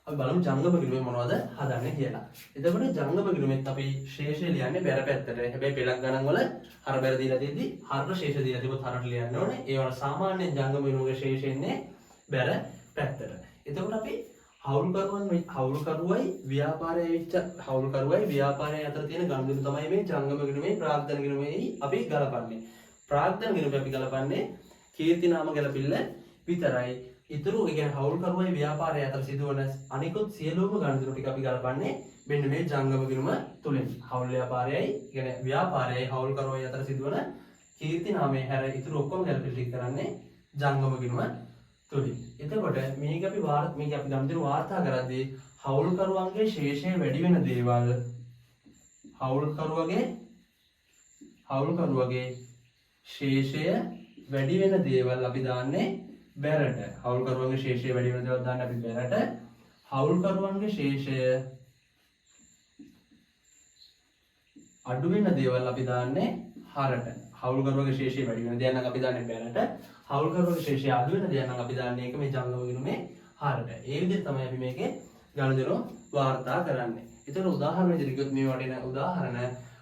අපි බලමු ජංගම ගිණුමේ මොනවද හදන්නේ කියලා. එතකොට ජංගම ගිණුමෙත් අපි ශේෂය ලියන්නේ බැර පැත්තට. හැබැයි පෙළක් ගණන් වල හර බැර දීලා තියෙද්දි හරට ශේෂ දීලා තිබ්බොත් හරට ලියන්න ඕනේ. ඒ වගේ සාමාන්‍යයෙන් ජංගම ගිණුමක ශේෂ එන්නේ බැර පැත්තට. එතකොට අපි හවුල්කරුවයි ව්‍යාපාරය වෙච්ච හවුල්කරුවයි ව්‍යාපාරය අතර තියෙන ගනුදෙනු තමයි මේ ජංගම ගිණුමේ ප්‍රාග්ධන ගිණුමේ අපි ගලපන්නේ. ප්‍රාග්ධන ගිණුමේ අපි ගලපන්නේ කීර්ති නාම ගැලපිල්ල විතරයි. ඉතුරු ඒ කියන්නේ හවුල්කරුවයි ව්‍යාපාරය අතර සිදුවන අනිකුත් සියලුම ගනුදෙනු ටික අපි ගලපන්නේ මෙන්න මේ ජංගම ගිණුම තුලින්. හවුල් ව්‍යාපාරයයි, ඒ කියන්නේ ව්‍යාපාරයයි හවුල්කරුවයි අතර සිදුවන කීර්ති නාමයේ හැර ඉතුරු ඔක්කොම ගැලපිල්ල ටික කරන්නේ ජංගම ගිණුම තුලින්. එතකොට මේක අපි මේක අපි ගනුදෙනු වාර්තා කරද්දී හවුල්කරුවන්ගේ ශේෂය වැඩි වෙන දේවල් හවුල්කරුවගේ ශේෂය වැඩි වෙන දේවල් අපි දාන්නේ බැරට. හවුල්කරුවන්ගේ ශේෂය වැඩි වෙන දේවල් දාන්නේ අපි බැරට. හවුල්කරුවන්ගේ ශේෂය අඩු වෙන දේවල් අපි දාන්නේ හරට. හවුල්කරුවගේ ශේෂය වැඩි වෙන දේවල් නම් අපි දාන්නේ බැරට. හවුල්කරුවගේ ශේෂය අඩු වෙන දේවල් නම් අපි දාන්නේ ඒක මේ ජංගම ගිණුමේ හරට. ඒ විදිහට තමයි අපි මේකේ ගනුදෙනු වාර්තා කරන්නේ. ඒතර උදාහරණ විදිහට කිව්වොත් මේ වටින උදාහරණ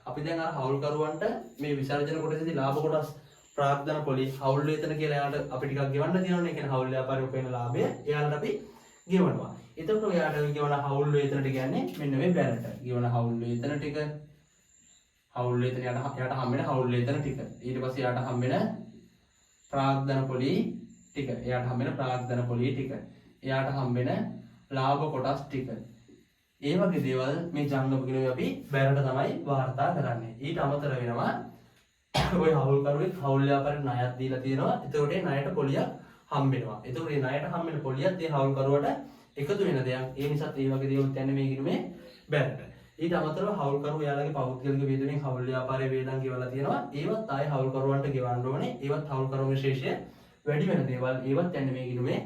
අපි දැන් අර හවුල්කරුවන්ට මේ විසර්ජන කොටසේදී ලාභ කොටස් ප්‍රාග්ධන පොලි හවුල් වේතන කියලා එයාලට අපි ටිකක් ගෙවන්න තියෙනවනේ. ඒ කියන්නේ හවුල් ව්‍යාපාරේ උපයන ලාභය එයාලට අපි ගෙවනවා. එතකොට ඔයාට ගෙවන හවුල් වේතන ටික කියන්නේ මෙන්න මේ බැරට. ගෙවන හවුල් වේතන ටික, හවුල් වේතන එයාට හම්බ වෙන හවුල් වේතන ටික. ඊට පස්සේ එයාට හම්බ වෙන ප්‍රාග්ධන පොලි ටික. එයාට හම්බ වෙන ප්‍රාග්ධන පොලි ටික. එයාට හම්බ වෙන ලාභ කොටස් ටික. ඒ වගේ දේවල් මේ ජංගම ගිණුමේ අපි බැරට තමයි වාර්තා කරන්නේ. ඊට අමතර වෙනවා ඔය හවුල්කරුවෙක් හවුල් ව්‍යාපාරේ ණයක් දීලා තියෙනවා. එතකොට ඒ ණයට පොලියක් හම්බ වෙනවා. එතකොට ඒ ණයට හම්බ වෙන පොලියත් ඒ හවුල්කරුවට එකතු වෙන දෙයක්. ඒ නිසාත් ඒ වගේ දේවල් යන්නේ මේ ගිණුමේ බැරට. ඊට අමතරව හවුල්කරුවෝ එයාලගේ පෞද්ගලික වියදමින් හවුල් ව්‍යාපාරයේ වේදම් ගෙවලා තියෙනවා. ඒවත් ආයේ හවුල්කරුවන්ට ගෙවන්න ඕනේ. ඒවත් හවුල්කරුවන්ගේ ශේෂය වැඩි වෙන දේවල්. ඒවත් යන්නේ මේ ගිණුමේ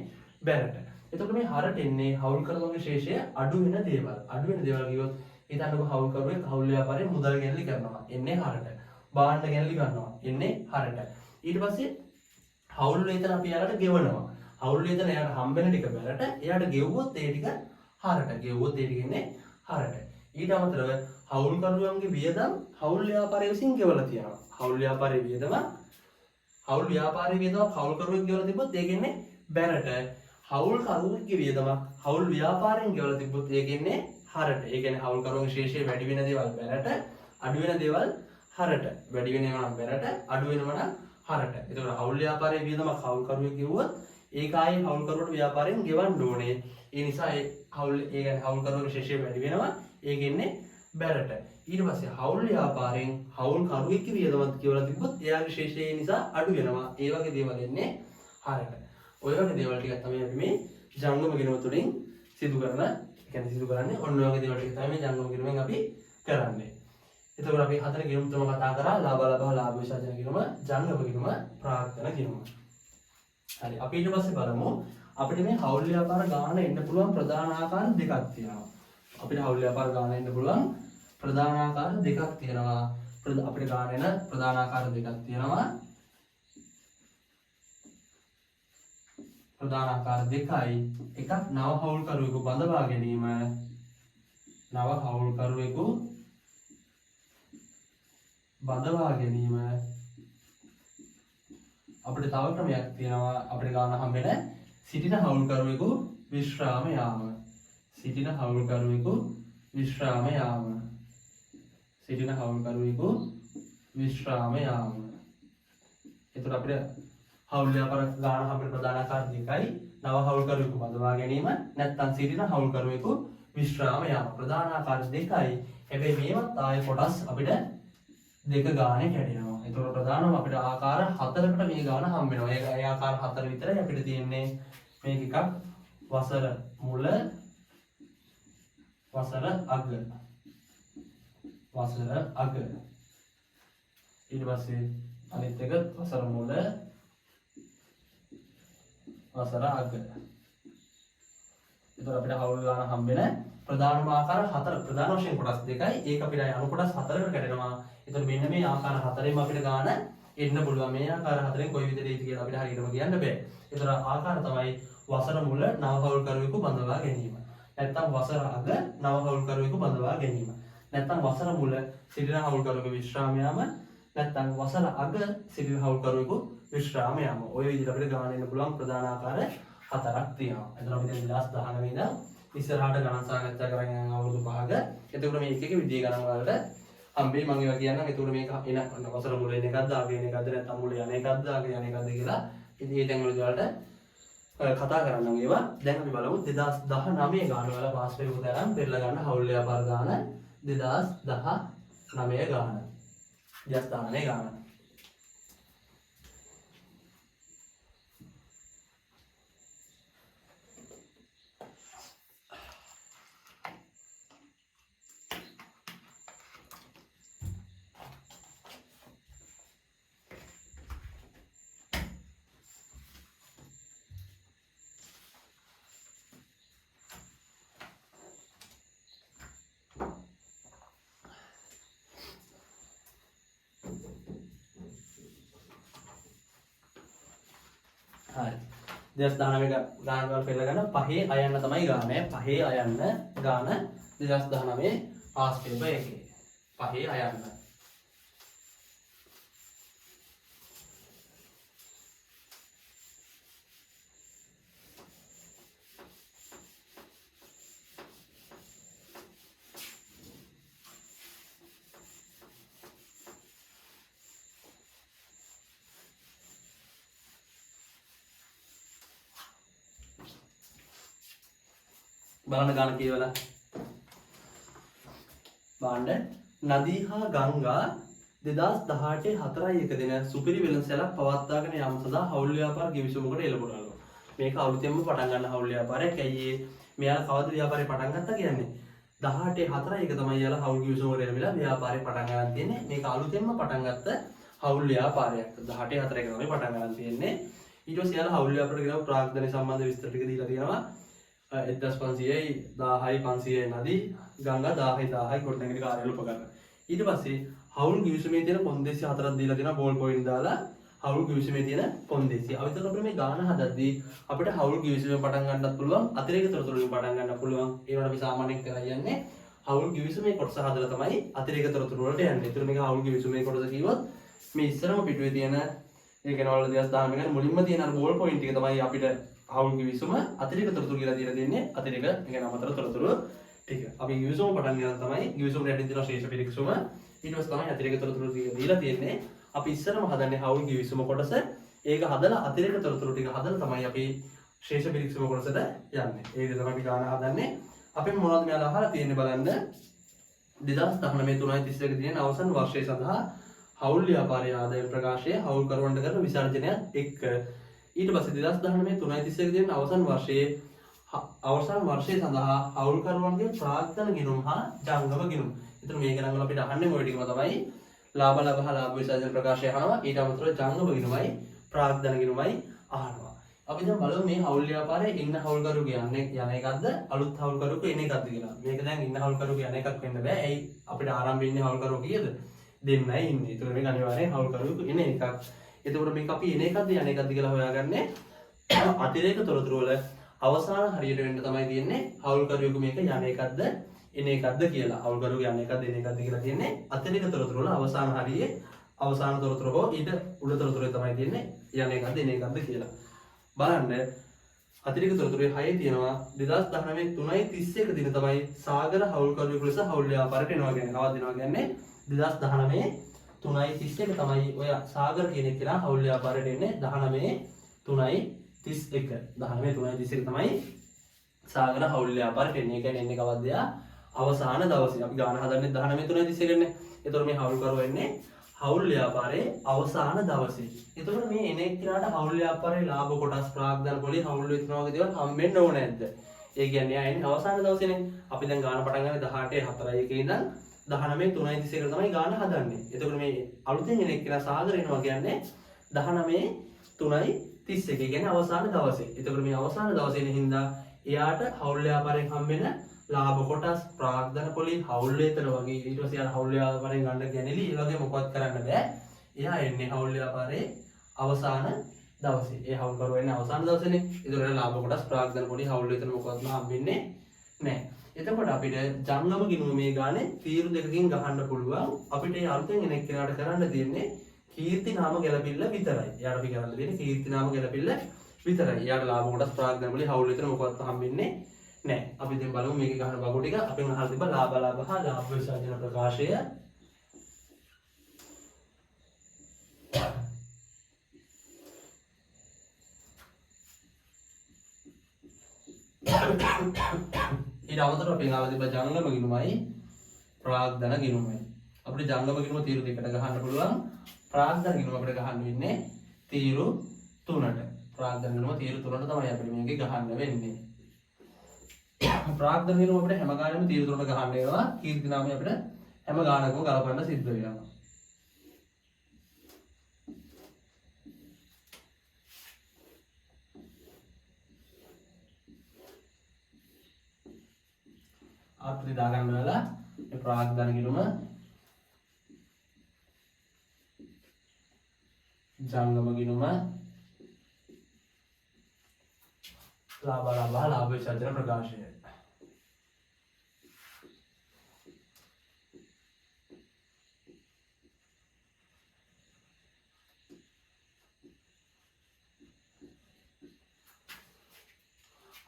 බැරට. එතකොට මේ හරට එන්නේ හවුල්කරුවන්ගේ ශේෂය අඩු වෙන දේවල්. අඩු වෙන දේවල් කිව්වොත් හිතන්නකෝ හවුල්කරුවෙක් හවුල් ව්‍යාපාරයේ මුදල් ගැනලි කරනවා. එන්නේ හරට. භාණ්ඩ ගැනලි ගන්නවා. එන්නේ හරට. ඊට පස්සේ හවුල් වේතන අපි එයාලට ගෙවනවා. හවුල් වේතන එයාට හම්බෙන ටික බැරට, එයාට ගෙව්වොත් ඒ ටික හරට. ගෙව්වොත් ඒ ටික එන්නේ හරට. ඊට අමතරව හවුල්කරුවන්ගේ වියදම් හවුල් ව්‍යාපාරය විසින් ගෙවලා තියෙනවා. හවුල් ව්‍යාපාරයේ වියදම හවුල් ව්‍යාපාරයේ වියදමක් හවුල්කරුවෙක් ගෙවලා තිබ්බොත් ඒක එන්නේ බැරට. හවුල්කරුවෙක්ගේ වියදමක් හවුල් ව්‍යාපාරයෙන් ගෙවලා තිබ්බොත් ඒක එන්නේ හරට. ඒ කියන්නේ හවුල්කරුවන්ගේ ශේෂය වැඩි වෙන දේවල් බැරට, අඩු වෙන දේවල් හරට. වැඩි වෙනවා නම් බැරට, අඩු වෙනවා නම් හරට. එතකොට හවුල් ව්‍යාපාරයේ වියදමක් හවුල්කරුවෙක් ගෙවුවොත් ඒක ආයේ හවුල්කරුවට ව්‍යාපාරයෙන් ගෙවන්න ඕනේ. ඒ නිසා ඒ හවුල් ඒ කියන්නේ හවුල්කරුවගේ ශේෂය වැඩි වෙනවා. ඒක එන්නේ බැරට. ඊට පස්සේ හවුල් ව්‍යාපාරයෙන් හවුල්කරුවෙක්ගේ වියදමක් ගෙවලා තිබ්බොත් එයාගේ ශේෂය ඒ නිසා අඩු වෙනවා. ඒ වගේ දේවල් එන්නේ හරට. ඔය වගේ දේවල් ටිකක් තමයි අපි මේ ජංගම ගිණුම තුලින් සිදු කරන, ඒ කියන්නේ සිදු කරන්නේ ඔන්න ඔය වගේ දේවල් ටික තමයි මේ ජංගම ගිණුමෙන් අපි කරන්නේ. එතකොට අපි හතර ගිණුම් තුන කතා කරා. ලාභ ලාභ ලාභ විසර්ජන ගිණුම, ජංගම ගිණුම, ප්‍රාග්ධන ගිණුම. හරි, අපි ඊට පස්සේ බලමු අපිට මේ හවුල් ව්‍යාපාර ගාන එන්න පුළුවන් ප්‍රධාන ආකාර දෙකක් තියෙනවා. අපිට හවුල් ව්‍යාපාර ගාන එන්න පුළුවන් ප්‍රධාන ආකාර දෙකක් තියෙනවා. අපිට ගාන එන ප්‍රධාන ආකාර දෙකක් තියෙනවා. ප්‍රධාන ආකාර දෙකයි. එකක් නව හවුල්කරුවෙකු බඳවා ගැනීම. නව හවුල්කරුවෙකු බඳවා ගැනීම. අපිට තව ක්‍රමයක් තියෙනවා අපිට ගාන හම්බෙන සිටින හවුල්කරුවෙකු විශ්‍රාම යාම. සිටින හවුල්කරුවෙකු විශ්‍රාම යාම. සිටින හවුල්කරුවෙකු විශ්‍රාම යාම. එතකොට අපිට හවුල් ව්‍යාපාර ගාන හම්බෙන ප්‍රධාන ආකාර දෙකයි. නව හවුල්කරුවෙකු බඳවා ගැනීම නැත්නම් සිටින හවුල්කරුවෙකු විශ්‍රාම යාම. ප්‍රධාන ආකාර දෙකයි. හැබැයි මේවත් ආයේ කොටස් අපිට දෙක ගානේ කැඩෙනවා. එතකොට ප්‍රධානම අපිට ආකාර හතරකට මේ ගාන හම්බ වෙනවා. ඒ ආකාර හතර විතරයි අපිට තියෙන්නේ. මේක එකක් වසර මුල, වසර අග, වසර අග. ඊට පස්සේ අනිත් එක වසර මුල, වසර අග. එතකොට අපිට හවුල් ගාන හම්බෙන ප්‍රධානම ආකාර හතර, ප්‍රධාන වශයෙන් කොටස් දෙකයි. ඒක අපිට අනු කොටස් හතරකට කැඩෙනවා. එතකොට මෙන්න මේ ආකාර හතරෙන්ම අපිට ගාන එන්න පුළුවන්. මේ ආකාර හතරෙන් කොයි විදිහට එයිද කියලා අපිට හරියටම කියන්න බෑ. එතකොට ආකාර තමයි වසර මුල නව හවුල්කරුවෙකු බඳවා ගැනීම. නැත්නම් වසර අග නව හවුල්කරුවෙකු බඳවා ගැනීම. නැත්නම් වසර මුල සිටින හවුල්කරුවෙකු විශ්‍රාම යාම. නැත්නම් වසර අග සිටින හවුල්කරුවෙකු විශ්‍රාම යාම. ඔය විදිහට අපිට ගාන එන්න පුළුවන් ප්‍රධාන ආකාර හතරක් තියෙනවා. එතන අපි දැන් 2019 ඉඳන් ඉස්සරහට ගණන් සාකච්ඡා කරගෙන යන අවුරුදු පහක. එතකොට මේ එක එක විදිහේ ගණන් වලට හම්බෙයි මම ඒවා කියන්නම්. එතකොට මේක එන වසර මුල එන එකක්ද, අග එන එකක්ද, නැත්නම් මුල යන එකක්ද, අග යන එකක්ද කියලා ඉතින් ඒ තැන් වලදී වලට කතා කරන්නම් ඒවා. දැන් අපි බලමු 2019 ගාන වල පාස් පේපර් තරම් පෙරලා ගන්න හවුල් ව්‍යාපාර ගාන 2019 ගාන. 2019 ගාන. හරි. 2019 ගාන වල පෙරලා ගන්න පහේ අයන්න තමයි ගාන. පහේ අයන්න ගාන 2019 පාස් පේපර් එකේ. පහේ අයන්න. බලන්න ගාන කියවලා. බලන්න නදී හා ගංගා 2018 4.1 දින සුපිරි වෙළඳසැලක් පවත්වාගෙන යාම සඳහා හවුල් ව්‍යාපාර ගිවිසුමකට එළඹුණාලු. මේක අලුතෙන්ම පටන් ගන්න හවුල් ව්‍යාපාරයක්. ඇයි ඒ මෙයාලා කවද ව්‍යාපාරේ පටන් ගත්තා කියන්නේ? 18 4.1 තමයි යාලා හවුල් ගිවිසුමකට එළඹිලා ව්‍යාපාරේ පටන් ගන්න තියෙන්නේ. මේක අලුතෙන්ම පටන් ගත්ත හවුල් ව්‍යාපාරයක්. 18 4.1 තමයි පටන් ගන්න තියෙන්නේ. ඊට පස්සේ යාලා හවුල් ව්‍යාපාරට ගෙනව ප්‍රාග්ධනය සම්බන්ධ විස්තර ටික දීලා තියෙනවා. 1500යි 1000යි 500යි නදී ගංගා 1000යි 1000යි ගොඩනැගිලි කාර්යාල උපකරණ. ඊට පස්සේ හවුල් ගිවිසුමේ තියෙන කොන්දේසි හතරක් දීලා තියෙනවා බෝල් පොයින්ට් දාලා හවුල් ගිවිසුමේ තියෙන කොන්දේසි. අපි එතකොට අපිට මේ ගාන හදද්දී අපිට හවුල් ගිවිසුමෙන් පටන් ගන්නත් පුළුවන්, අතිරේක තොරතුරු වලින් පටන් ගන්න පුළුවන්. ඒ වුණාට අපි සාමාන්‍යයෙන් කරලා යන්නේ හවුල් ගිවිසුමේ කොටස හදලා තමයි අතිරේක තොරතුරු වලට යන්නේ. ඒතර මේක හවුල් ගිවිසුමේ කොටස කිව්වොත් මේ ඉස්සරම පිටුවේ තියෙන ඒ කියන්නේ ඔයාලා 2019 ගැන මුලින්ම තියෙන අර බෝල් පොයින්ට් එක තමයි අපිට හවුල් ගිවිසුම අතිරේක තොරතුරු කියලා දීලා තියෙන්නේ. අතිරේක ඒ කියන්නේ අමතර තොරතුරු ටික. අපි ගිවිසුම පටන් ගන්න තමයි ගිවිසුම යටින් තියෙන ශ්‍රේෂ්ඨ පිරික්සුම. ඊට පස්සේ තමයි අතිරේක තොරතුරු ටික දීලා තියෙන්නේ. අපි ඉස්සරම හදන්නේ හවුල් ගිවිසුම කොටස. ඒක හදලා අතිරේක තොරතුරු ටික හදලා තමයි අපි ශ්‍රේෂ්ඨ පිරික්සුම කොටසට යන්නේ. ඒ විදිහට තමයි අපි ගාන හදන්නේ. අපි මොනවද මෙයාලා අහලා තියෙන්නේ බලන්න. 2019 3.31 දින අවසන් වර්ෂය සඳහා හවුල් ව්‍යාපාරයේ ආදායම් ප්‍රකාශය හවුල් කරුවන්ට කරන විසර්ජනයත් එක්ක. ඊට පස්සේ 2019 3.31 දින අවසන් වර්ෂයේ අවසන් වර්ෂය සඳහා හවුල්කරුවන්ගේ ප්‍රාග්ධන ගිණුම් හා ජංගම ගිණුම්. එතන මේ ගණන් වල අපිට අහන්නේ මොයි ටිකම තමයි ලාභ ලබ හා ලාභ විසර්ජන ප්‍රකාශය අහනවා. ඊට අමතරව ජංගම ගිණුමයි ප්‍රාග්ධන ගිණුමයි අහනවා. අපි දැන් බලමු මේ හවුල් ව්‍යාපාරයේ ඉන්න හවුල්කරුවෝ යන්නේ යන එකක්ද අලුත් හවුල්කරුවෝ එන එකක්ද කියලා. මේක දැන් ඉන්න හවුල්කරුවෝ යන එකක් වෙන්න බෑ. ඇයි අපිට ආරම්භ වෙන්නේ හවුල්කරුවෝ කීයද? දෙන්නයි ඉන්නේ. ඒතකොට මේක අනිවාර්යෙන් හවුල්කරුවෝ එන එකක්. එතකොට මේක අපි එන එකක්ද යන එකක්ද කියලා හොයාගන්නේ අතිරේක තොරතුරු වල අවසාන හරියට වෙන්න තමයි තියෙන්නේ හවුල්කරුවෙකු මේක යන එකක්ද එන එකක්ද කියලා. හවුල්කරුවෙකු යන එකක්ද එන එකක්ද කියලා තියෙන්නේ අතිරේක තොරතුරු වල අවසාන හරියේ අවසාන තොරතුරු හෝ ඊට උඩ තොරතුරුේ තමයි තියෙන්නේ යන එකක්ද එන එකක්ද කියලා. බලන්න අතිරේක තොරතුරුේ 6 තියෙනවා 2019 3.31 දින තමයි සාගර හවුල්කරුවෙකු ලෙස හවුල් ව්‍යාපාරයට එනවා කියන්නේ. කවද්ද එනවා කියන්නේ 2019 3.31 තමයි ඔය සාගර කියන එක්කෙනා හවුල් ව්‍යාපාරයට එන්නේ 19 3.31. 19 3.31 තමයි සාගර හවුල් ව්‍යාපාරයට එන්නේ. ඒ කියන්නේ එන්නේ කවද්ද යා? අවසාන දවසේ. අපි ගාන හදන්නේ 19 3.31 නේ. ඒතකොට මේ හවුල්කරුවා එන්නේ හවුල් ව්‍යාපාරයේ අවසාන දවසේ. එතකොට මේ එන එක්කෙනාට හවුල් ව්‍යාපාරයේ ලාභ කොටස් ප්‍රාග්ධන පොලි හවුල් වෙනවා වගේ දේවල් හම්බෙන්න ඕන නැද්ද? ඒ කියන්නේ එයා එන්නේ අවසාන දවසේනේ. අපි දැන් ගාන පටන් ගන්නේ 18 4.1 ඉඳන් 19 3.31 තමයි ගාන හදන්නේ. එතකොට මේ අලුතෙන් එන එක්කෙනා සාගර එනවා කියන්නේ 19 3.31. ඒ කියන්නේ අවසාන දවසේ. එතකොට මේ අවසාන දවසේ එන හින්දා එයාට හවුල් ව්‍යාපාරයෙන් හම්බෙන ලාභ කොටස් ප්‍රාග්ධන පොලි හවුල් වේතන වගේ ඊට පස්සේ එයාට හවුල් ව්‍යාපාරයෙන් ගන්න ගැනලි ඒ වගේ මොකවත් කරන්න බෑ. එයා එන්නේ හවුල් ව්‍යාපාරයේ අවසාන දවසේ. ඒ හවුල්කරුවා එන්නේ අවසාන දවසේනේ. ඒතකොට එයාට ලාභ කොටස් ප්‍රාග්ධන පොලි හවුල් වේතන මොකවත්ම හම්බෙන්නේ නෑ. එතකොට අපිට ජංගම ගිණුම මේ ගානේ තීරු දෙකකින් ගහන්න පුළුවන්. අපිට ඒ අලුතෙන් එන එක්කෙනාට කරන්න තියෙන්නේ කීර්ති නාම ගැලපිල්ල විතරයි. එයාට අපි කරන්න තියෙන්නේ කීර්ති නාම ගැලපිල්ල විතරයි. එයාට ලාභ කොටස් ප්‍රාග්ධන වලින් හවුල් විතර මොකවත් හම්බෙන්නේ නෑ. අපි දැන් බලමු මේකේ ගහන වගු ටික. අපෙන් අහලා තිබ්බ ලාභ ලාභ හා ලාභ විසර්ජන ප්‍රකාශය. ඊට අමතරව අපෙන් අහලා තිබ්බ ජංගම ගිණුමයි ප්‍රාග්ධන ගිණුමයි. අපිට ජංගම ගිණුම තීරු දෙකට ගහන්න පුළුවන්. ප්‍රාග්ධන ගිණුම අපිට ගහන්න වෙන්නේ තීරු තුනට. ප්‍රාග්ධන ගිණුම තීරු තුනට තමයි අපිට මේකේ ගහන්න වෙන්නේ. ප්‍රාග්ධන ගිණුම අපිට හැම ගානෙම තීරු තුනට ගහන්න වෙනවා. කීර්ති නාමය අපිට හැම ගානකම ගලපන්න සිද්ධ වෙනවා. ආකෘති දාගන්න වෙලා මේ ප්‍රාග්ධන ගිණුම ජංගම ගිණුම ලාභ ලාභ ලාභ විසර්ජන ප්‍රකාශය.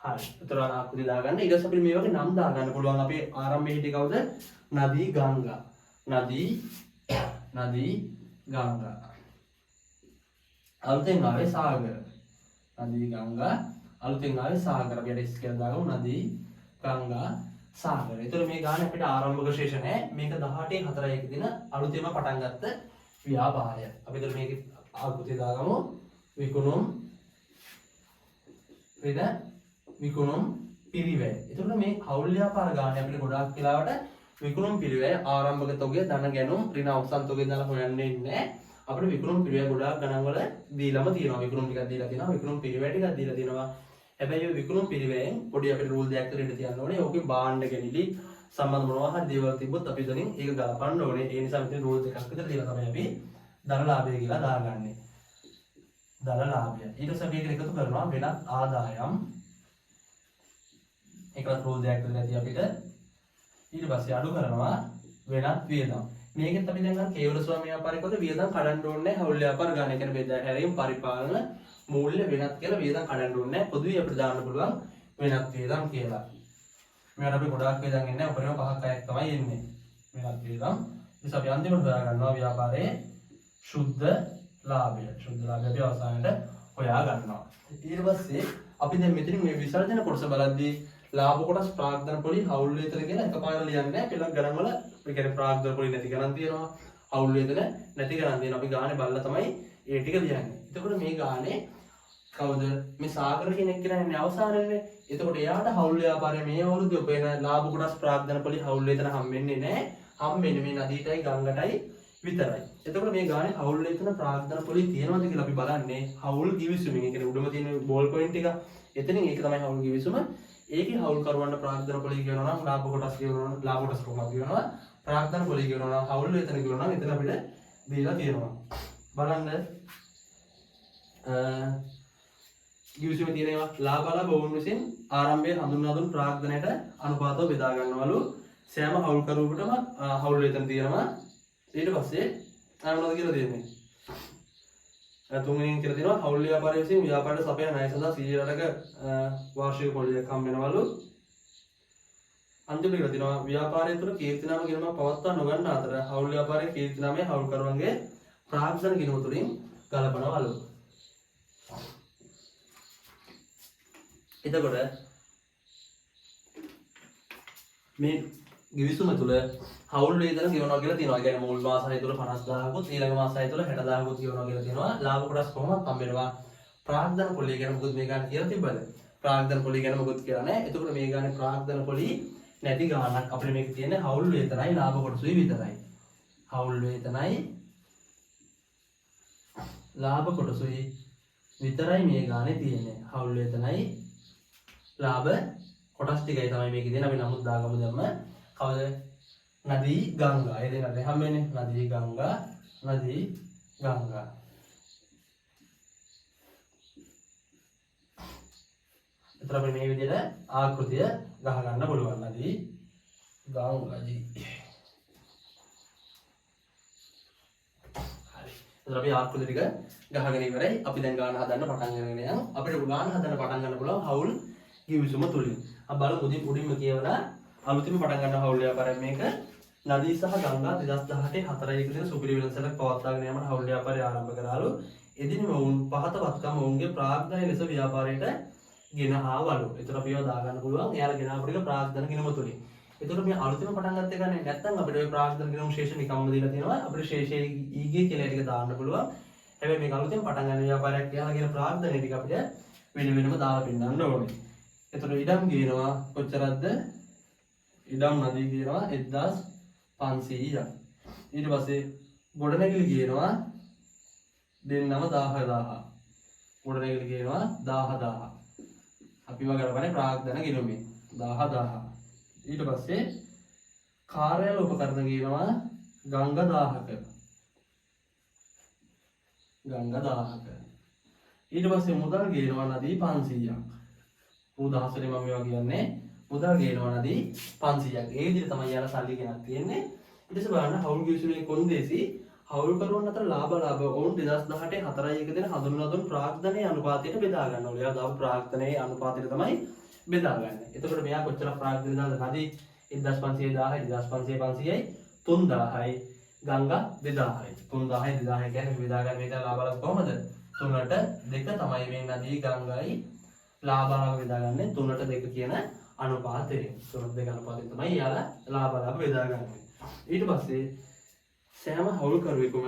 හරි. එතකොට අර ආකෘති දාගන්න. ඊට පස්සේ අපිට මේ වගේ නම් දාගන්න පුළුවන්. අපේ ආරම්භයේ හිටියේ කවුද? නදී ගංගා. නදී නදී ගංගා. අලුතෙන් ආවේ සාගර. නදී ගංගා අලුතෙන් ආවේ සාගර. අපි අර එස් කියලා දාගමු. නදී ගංගා සාගර. එතකොට මේ ගානේ අපිට ආරම්භක ශේෂ නෑ. මේක 18 4 1 දින අලුතෙන්ම පටන් ගත්ත ව්‍යාපාරය. අපි එතකොට මේකේ ආකෘතිය දාගමු. විකුණුම් ඍණ විකුණුම් පිරිවැය. එතකොට මේ හවුල් ව්‍යාපාර ගානේ අපිට ගොඩාක් වෙලාවට විකුණුම් පිරිවැය ආරම්භක තොගය ධන ගැනුම් ඍණ අවසන් තොගය දාලා හොයන්නේ නැහැ. අපිට විකුණුම් පිරිවැය ගොඩාක් ගණන් වල දීලාම තියෙනවා. විකුණුම් ටිකක් දීලා තියෙනවා. විකුණුම් පිරිවැය ටිකක් දීලා තියෙනවා. හැබැයි ඔය විකුණුම් පිරිවැයෙන් පොඩි අපිට රූල් දෙයක් විතර ඉඳ තියන්න ඕනේ. ඕකේ භාණ්ඩ ගැනීලි සම්බන්ධ මොනවා හරි දේවල් තිබ්බොත් අපි එතනින් ඒක ගලපන්න ඕනේ. ඒ නිසා මෙතන රූල් දෙකක් විතර දීලා තමයි අපි ධන ලාභය කියලා දාගන්නේ. ධන ලාභය. ඊට පස්සේ අපි ඒකට එකතු කරනවා වෙනත් ආදායම්. ඒකත් රූල් දෙයක් විතර ඇති අපිට. ඊට පස්සේ අඩු කරනවා වෙනත් වියදම්. මේකෙත් අපි දැන් අර කේවල ස්වාමී ව්‍යාපාරික වල වියදම් කඩන්න ඕනේ නැහැ. හවුල් ව්‍යාපාර ගන්න. ඒ කියන්නේ බෙදා හැරීම් පරිපාලන මූල්‍ය වෙනත් කියලා වියදම් කඩන්න ඕනේ නැහැ. පොදුවේ අපිට දාන්න පුළුවන් වෙනත් වියදම් කියලා. මේවට අපි ගොඩාක් වියදම් එන්නේ නැහැ. උපරිම 5ක් 6ක් තමයි එන්නේ. වෙනත් වියදම්. ඊට අපි අන්තිමට හොයා ගන්නවා ව්‍යාපාරයේ ශුද්ධ ලාභය. ශුද්ධ ලාභය අපි අවසානයේ හොයා ගන්නවා. ඊට පස්සේ අපි දැන් මෙතනින් මේ විසර්ජන කොටස බලද්දී ලාභ කොටස් ප්‍රාග්ධන පොලි හවුල් වේතන කියලා එකපාර ලියන්නේ නැහැ. පෙළක් ගණන් වල ඒ කියන්නේ ප්‍රාග්ධන පොලි නැති ගණන් තියෙනවා. හවුල් වේතන නැති ගණන් තියෙනවා. අපි ගානේ බලලා තමයි ඒ ටික ලියන්නේ. එතකොට මේ ගානේ කවුද මේ සාගර කියන එක්කෙනා ඉන්නේ අවසානයේනේ. එතකොට එයාට හවුල් ව්‍යාපාරයේ මේ අවුරුද්දේ උපයන ලාභ කොටස් ප්‍රාග්ධන පොලි හවුල් වේතන හම්බෙන්නේ නැහැ. හම්බෙන්නේ මේ නදීටයි ගංගටයි විතරයි. එතකොට මේ ගානේ හවුල් වේතන ප්‍රාග්ධන පොලි තියෙනවද කියලා අපි බලන්නේ හවුල් ගිවිසුමින්. ඒ කියන්නේ උඩම තියෙන බෝල් පොයින්ට් එක. එතනින් ඒක තමයි හවුල් ගිවිසුම. ඒකේ හවුල් කරුවන්ට ප්‍රාග්ධන පොලි කියනවා නම් ලාභ කොටස් කියනවා නම් ලාභ කොටස් කොහොමද කියනවා ප්‍රාග්ධන පොලි කියනවා නම් හවුල් වේතන කියනවා නම් එතන අපිට දීලා තියෙනවා. බලන්න ගිවිසුමේ තියෙන ඒවා ලාභ ලාභ ඔවුන් විසින් ආරම්භයේ හඳුන්වා දුන් ප්‍රාග්ධනයට අනුපාතව බෙදා ගන්නවලු. සෑම හවුල් කරුවෙකුටම හවුල් වේතන තියෙනවා. ඊට පස්සේ ආ මොනවද කියලා තියෙන්නේ? තුන්වෙනියෙන් කියලා තියෙනවා හවුල් ව්‍යාපාරය විසින් ව්‍යාපාරයට සපයන ණය සඳහා 100ක වාර්ෂික පොලියක් හම් වෙනවලු. අන්තිමට කියලා තියෙනවා ව්‍යාපාරය තුළ කීර්තිනාම ගිණුමක් පවත්වා නොගන්න අතර හවුල් ව්‍යාපාරයේ කීර්තිනාමය හවුල්කරුවන්ගේ ප්‍රාග්ධන ගිණුම තුළින් ගලපනවලු. එතකොට මේ ගිවිසුම තුළ හවුල් වේතන ගෙවනවා කියලා තියෙනවා. ඒ කියන්නේ මුල් මාස හය තුළ 50000කුත් ඊළඟ මාස හය තුළ 60000කුත් ගෙවනවා කියලා තියෙනවා. ලාභ කොටස් කොහොමවත් හම්බ වෙනවා. ප්‍රාග්ධන පොලිය ගැන මොකද මේ ගාන කියලා තිබ්බද? ප්‍රාග්ධන පොලිය ගැන මොකද කියලා නෑ. එතකොට මේ ගානේ ප්‍රාග්ධන පොලි නැති ගානක් අපිට මේක තියෙන්නේ හවුල් වේතනයි ලාභ කොටසුයි විතරයි. හවුල් වේතනයි ලාභ කොටසුයි විතරයි මේ ගානේ තියෙන්නේ. හවුල් වේතනයි ලාභ කොටස් ටිකයි තමයි මේකේ තියෙන්නේ. අපි නමුත් දාගමු දැම්ම. කවුද? නදී ගංගා. ඒ දෙන්නට හැම වෙන්නේ නදී ගංගා නදී ගංගා. එතකොට අපි මේ විදිහට ආකෘතිය ගහ ගන්න පුළුවන්. නදී ගංගජී. හරි. එතකොට අපි ආකෘති ටික ගහගෙන ඉවරයි. අපි දැන් ගාන හදන්න පටන් ගන්න යමු. අපිට ගාන හදන්න පටන් ගන්න පුළුවන් හවුල් ගිවිසුම තුලින්. අපි බලමු උඩින් උඩින්ම කියවලා අලුතින්ම පටන් ගන්න හවුල් ව්‍යාපාරයක් මේක. නදී සහ ගංගා 2018 4 එක දින සුපිරි වෙළඳසැලක් පවත්වාගෙන යාමට හවුල් ව්‍යාපාරය ආරම්භ කරාලු. එදිනම ඔවුන් පහත වත්කම් ඔවුන්ගේ ප්‍රාග්ධනය ලෙස ව්‍යාපාරයට ගෙන ආවලු. එතකොට අපි ඒවා දාගන්න පුළුවන්. එයාලා ගෙන ආපු ටික ප්‍රාග්ධන ගිණුම තුලින්. එතකොට මේ අලුතින්ම පටන් ගත්ත එකනේ. නැත්තම් අපිට ඔය ප්‍රාග්ධන ගිණුම් ශේෂ නිකම්ම දීලා තියෙනවා. අපිට ශේෂයේ ඊගේ කියලා ටික දාන්න පුළුවන්. හැබැයි මේක අලුතෙන් පටන් ගන්න ව්‍යාපාරයක් කියලා කියන ප්‍රාග්ධනය ටික අපිට වෙන වෙනම දාලා පෙන්නන්න ඕනේ. එතකොට ඉඩම් ගේනවා කොච්චරක්ද? ඉඩම් නදී කියනවා 1500ක්. ඊට පස්සේ ගොඩනැගිලි කියනවා දෙන්නම 1000 1000. ගොඩනැගිලි කියනවා 1000 1000. අපිව ගලපන්නේ ප්‍රාග්ධන ගිණුමේ 1000 1000. ඊට පස්සේ කාර්යාල උපකරණ කියනවා ගංගා 1000ක. ගංගා 1000ක. ඊට පස්සේ මුදල් ගේනවා නදී 500ක්. ඌ දහස් වලින් මම මේවා කියන්නේ. මුදල් ගේනවා නදී 500ක්. ඒ විදිහට තමයි යාලා සල්ලි ගෙනත් තියෙන්නේ. ඊට පස්සේ බලන්න හවුල් ගිවිසුමේ කොන්දේසි හවුල්කරුවන් අතර ලාභ ලාභ ඔවුන් 2018 4 1 දින හඳුන්වා දුන් ප්‍රාග්ධනයේ අනුපාතයට බෙදා ගන්න ඕනේ. එයා දාපු ප්‍රාග්ධනයේ අනුපාතයට තමයි බෙදාගන්නේ. එතකොට මෙයා කොච්චර ප්‍රාග්ධන දාලාද? නදී 1500 1000යි, 2500 500යි, 3000යි, ගංගා 2000යි. 3000යි 2000යි කියන්නේ බෙදා ගන්න මේක ලාභ ලාභ කොහමද? 3ට 2 තමයි මේ නදී ගංගායි ලාභ ලාභ බෙදාගන්නේ 3ට 2 කියන අනුපාතයෙන්. 3ට 2 අනුපාතයෙන් තමයි යාලා ලාභ ලාභ බෙදාගන්නේ. ඊට පස්සේ සෑම හවුල්කරුවෙකුම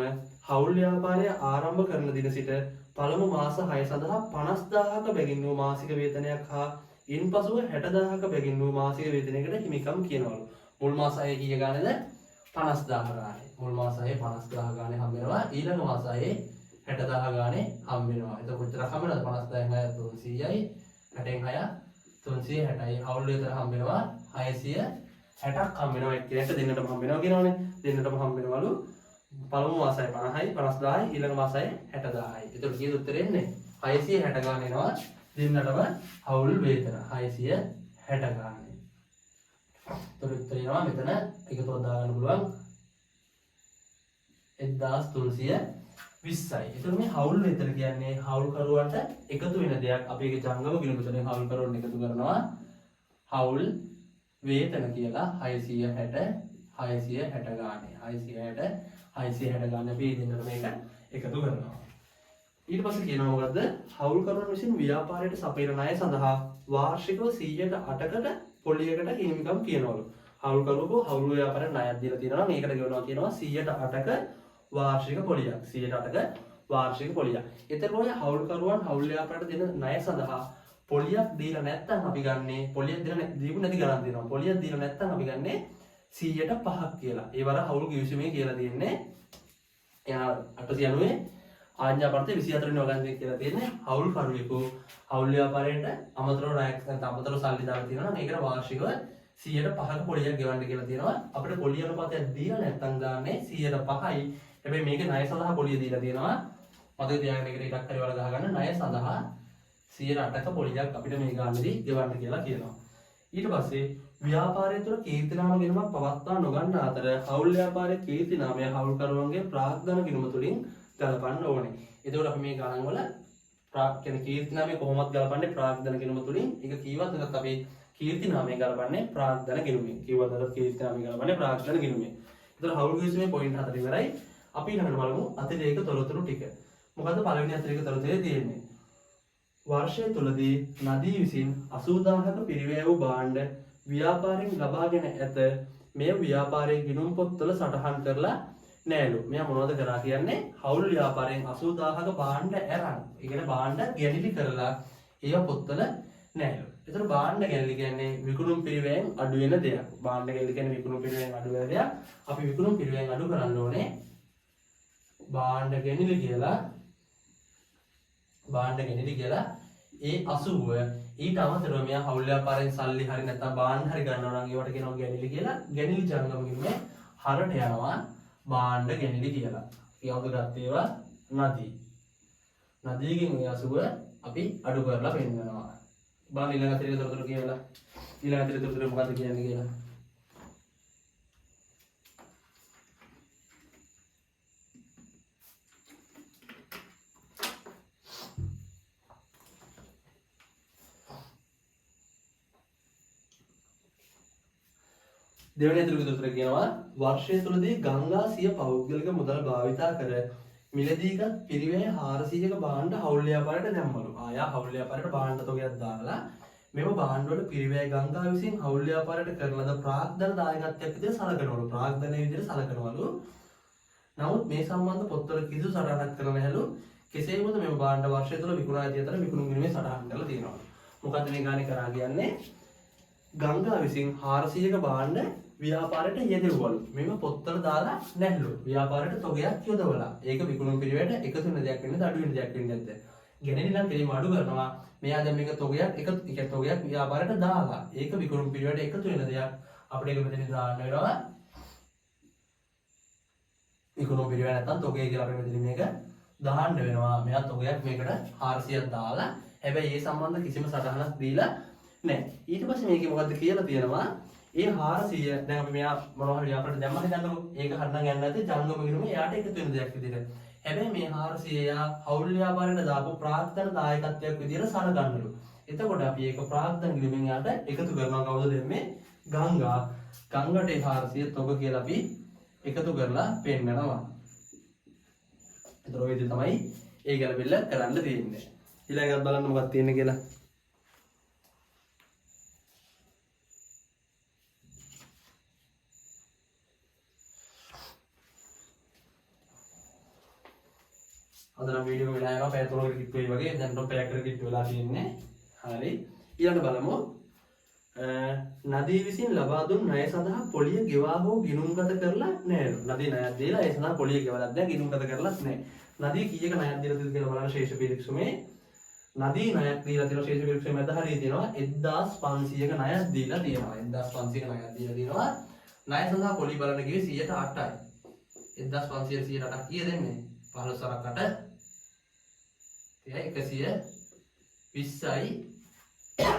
හවුල් ව්‍යාපාරය ආරම්භ කරන දින සිට පළමු මාස 6 සඳහා 50000ක බැගින් වූ මාසික වේතනයක් හා ඉන්පසුව 60000ක බැගින් වූ මාසික වේතනයකට හිමිකම් කියනවලු. මුල් මාස 6 කීය ගානේද? 50000 ගානේ. මුල් මාස 6 50000 ගානේ හම්බ වෙනවා. ඊළඟ මාස 6 60000 ගානේ හම්බ වෙනවා. එතකොට කොච්චර හම්බ වෙනවද? 50000න් 6 300යි, 60න් 6 360යි. හවුල් වේතන හම්බ වෙනවා 660ක් හම්බ වෙනවා එක්කෙනෙක්ට. දෙන්නටම හම්බ වෙනවා කියනවනේ. දෙන්නටම හම්බ වෙනවලු. පළමු මාසය 50යි 50000යි, ඊළඟ මාසය 60000යි. එතකොට කීයද උත්තරේ එන්නේ? 660 ගාන එනවා දෙන්නටම හවුල් වේතන 660 ගානේ. එතකොට උත්තරේ එනවා මෙතන එකතුවක් දාගන්න පුළුවන් 1320යි. එතකොට මේ හවුල් වේතන කියන්නේ හවුල්කරුවන්ට එකතු වෙන දෙයක්. අපි ඒක ජංගම ගිණුම තුලින් හවුල්කරුවන් එකතු කරනවා හවුල් වේතන කියලා 660 660 ගානේ. 660 660 ගානේ අපි දෙන්නට මේක එකතු කරනවා. ඊට පස්සේ කියනවා මොකද්ද? හවුල්කරුවන් විසින් ව්‍යාපාරයට සපයන ණය සඳහා වාර්ෂිකව 108කට පොලියකට හිමිකම් කියනවලු. හවුල්කරුවෝ හවුල් ව්‍යාපාරයට ණයක් දීලා තියෙනවා නම් ඒකට ගෙවනවා කියනවා 108ක වාර්ෂික පොලියක්. 108ක වාර්ෂික පොලියක්. එතකොට ඔය හවුල්කරුවන් හවුල් ව්‍යාපාරයට දෙන ණය සඳහා පොලියක් දීලා නැත්නම් අපි ගන්නේ, පොලියක් දීලා දීපු නැති ගණන් දෙනවා. පොලියක් දීලා නැත්නම් අපි ගන්නේ 105ක් කියලා. ඒ වර හවුල් ගිවිසුමේ කියලා තියෙන්නේ. එයා 890 ආඥාපත්‍රය 24 වෙනි වගන්තිය කියලා තියෙන්නේ හවුල්කරුවෙකු හවුල් ව්‍යාපාරයට අමතරව ණයක් නැත්නම් අමතරව සල්ලි දාලා තියෙනවා නම් ඒකට වාර්ෂිකව 105ක පොලියක් ගෙවන්න කියලා තියෙනවා. අපිට පොලිය අනුපාතයක් දීලා නැත්නම් දාන්නේ 105යි. හැබැයි මේක ණය සඳහා පොලිය දීලා තියෙනවා. මතක තියාගන්න ඒකට ඉලක්ක හරි වල ගහගන්න ණය සඳහා 108ක පොලියක් අපිට මේ ගානේදී ගෙවන්න කියලා කියනවා. ඊට පස්සේ ව්‍යාපාරය තුළ කීර්තිනාම ගිණුමක් පවත්වා නොගන්න අතර හවුල් ව්‍යාපාරයේ කීර්තිනාමය හවුල්කරුවන්ගේ ප්‍රාග්ධන ගිණුම තුලින් ගලපන්න ඕනේ. එතකොට අපි මේ ගණන් වල ප්‍රාග් කියන්නේ කීර්තිනාමය කොහොමද ගලපන්නේ ප්‍රාග්ධන ගිණුම තුලින්? ඒක කීවත් නැත්නම් අපි කීර්තිනාමය ගලපන්නේ ප්‍රාග්ධන ගිණුමෙන්. කිව්වත් නැත්නම් කීර්තිනාමය ගලපන්නේ ප්‍රාග්ධන ගිණුමෙන්. එතකොට හවුල් ගිවිසුමේ පොයින්ට් 4 ඉවරයි. අපි ඊළඟට බලමු අතිරේක තොරතුරු ටික. මොකද්ද පළවෙනි අතිරේක තොරතුරේ තියෙන්නේ? වර්ෂය තුලදී නදී විසින් 80000ක පිරිවැය වූ භාණ්ඩ ව්‍යාපාරයෙන් ලබාගෙන ඇත. මෙය ව්‍යාපාරයේ ගිණුම් පොත්වල සටහන් කරලා නෑලු. මෙයා මොනවද කරා කියන්නේ? හවුල් ව්‍යාපාරයෙන් 80000ක භාණ්ඩ අරන්, ඒ කියන්නේ භාණ්ඩ ගැනිලි කරලා ඒවා පොත්වල නෑලු. ඒතර භාණ්ඩ ගැනිලි කියන්නේ විකුණුම් පිරිවැයෙන් අඩු වෙන දෙයක්. භාණ්ඩ ගැනිලි කියන්නේ විකුණුම් පිරිවැයෙන් අඩු වෙන දෙයක්. අපි විකුණුම් පිරිවැයෙන් අඩු කරන්න ඕනේ භාණ්ඩ ගැනිලි කියලා. භාණ්ඩ ගැනිලි කියලා ඒ 80. ඊට අමතරව මෙයා හවුල් ව්‍යාපාරයෙන් සල්ලි හරි නැත්නම් භාණ්ඩ හරි ගන්නවා නම් ඒවට කියනවා ගැනිලි කියලා. ගැනිලි ජංගම ගිණුමේ හරට යනවා භාණ්ඩ ගැනිලි කියලා. කවුද ගත්තේ ඒවා? නදී. නදීගෙන් ඔය 80 අපි අඩු කරලා පෙන්නනවා. බලන්න ඊළඟ අතිරේක තොරතුරු කියලා. ඊළඟ අතිරේක තොරතුරු මොකද්ද කියන්නේ කියලා. දෙවෙනි අතිරේක තොරතුර කියනවා වර්ෂය තුලදී ගංගා සිය පෞද්ගලික මුදල් භාවිතා කර මිලදීගත් පිරිවැය 400ක භාණ්ඩ හවුල් ව්‍යාපාරයට දැම්මලු. ආයා හවුල් ව්‍යාපාරයට භාණ්ඩ තොගයක් දාලා මෙම භාණ්ඩ වල පිරිවැය ගංගා විසින් හවුල් ව්‍යාපාරයට කරන ලද ප්‍රාග්ධන දායකත්වයක් විදිහට සලකනවලු. ප්‍රාග්ධනය විදිහට සලකනවලු. නමුත් මේ සම්බන්ධ පොත්වල කිසිදු සටහනක් කරලා නැහැලු. කෙසේ වුවද මෙම භාණ්ඩ වර්ෂය තුල විකුණා ඇති අතර විකුණුම් ගිණුමේ සටහන් කරලා තියෙනවා. මොකද්ද මේ ගානේ කරා කියන්නේ? ගංගා විසින් 400ක භාණ්ඩ ව්‍යාපාරයට යෙදෙව්වලු. මෙම පොත්වල දාලා නැහැලු. ව්‍යාපාරයට තොගයක් යොදවලා. ඒක විකුණුම් පිරිවැයට එකතු වෙන දෙයක් වෙන්නද අඩු වෙන දෙයක් වෙන්නේ නැද්ද? ගැනෙන්නේ නම් කෙලින්ම අඩු කරනවා. මෙයා දැන් මේක තොගයක් එක ඒ කියන්නේ තොගයක් ව්‍යාපාරයට දාලා. ඒක විකුණුම් පිරිවැයට එකතු වෙන දෙයක්. අපිට ඒක මෙතනින් දාන්න වෙනවා. විකුණුම් පිරිවැය නැත්තම් තොගය කියලා අපිට මෙතනින් මේක දාන්න වෙනවා. මෙයා තොගයක් මේකට 400ක් දාලා. හැබැයි ඒ සම්බන්ධ කිසිම සටහනක් දීලා නැහැ. ඊට පස්සේ මේකේ මොකද්ද කියලා තියෙනවා. ඒ 400 දැන් අපි මෙයා මොනවා හරි ව්‍යාපාරයට දැම්මම හිතන්නකෝ. ඒක හරිනම් යන්නේ නැති ජංගම ගිණුමේ එයාට එකතු වෙන දෙයක් විදිහට. හැබැයි මේ 400 එයා හවුල් ව්‍යාපාරයට දාපු ප්‍රාග්ධන දායකත්වයක් විදිහට සලකන්නලු. එතකොට අපි ඒක ප්‍රාග්ධන ගිණුමෙන් එයාට එකතු කරනවා. කවුද දෙන්නේ? ගංගා. ගංගට ඒ 400 තොග කියලා අපි එකතු කරලා පෙන්නනවා. එතකොට ඔය විදිහ තමයි ඒ ගැලපෙල්ල කරන්න තියෙන්නේ. ඊළඟ එකත් බලන්න මොකක්ද තියෙන්නේ කියලා. අද නම් වීඩියෝ එක වෙලා යනවා පැය 3කට කිට්ටු වෙයි වගේ. දැන් නම් පැයකට කිට්ටු වෙලා තියෙන්නේ. හරි. ඊළඟට බලමු. නදී විසින් ලබා දුන් ණය සඳහා පොලිය ගෙවා හෝ ගිණුම්ගත කරලා නෑලු. නදී ණයක් දීලා ඒ සඳහා පොලිය ගෙවලත් නෑ, ගිණුම්ගත කරලත් නෑ. නදී කීයක ණයක් දීලා තියෙනවද කියලා බලන්න ශේෂ පිරික්සුමේ. නදී ණයක් දීලා තියෙනවා ශේෂ පිරික්සුමේ මැද හරිය තියෙනවා 1500ක ණයක් දීලා තියෙනවා. 1500ක ණයක් දීලා තියෙනවා. ණය සඳහා පොලිය බලන්න කිව්වේ 108යි. 1500 108ක් කීය දෙන්නේ? 15 සරක් 8 තියයි 120යි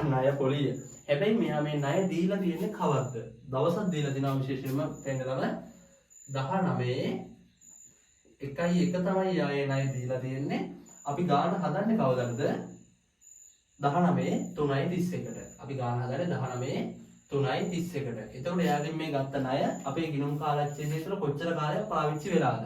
ණය පොලිය. හැබැයි මෙයා මේ ණය දීලා තියෙන්නේ කවද්ද? දවසක් දීලා තිනවා විශේෂයෙන්ම තෙන්දලම 19 1යි 1 තමයි ආයේ ණය දීලා තියෙන්නේ. අපි ගාන හදන්නේ කවදද? 19 3:31ට. අපි ගාන හදන්නේ 19 3:31ට. එතකොට එයාගෙන් මේ ගත්ත ණය අපේ ගිණුම් කාලච්ඡේදය තුළ කොච්චර කාලයක් පාවිච්චි වෙලාද?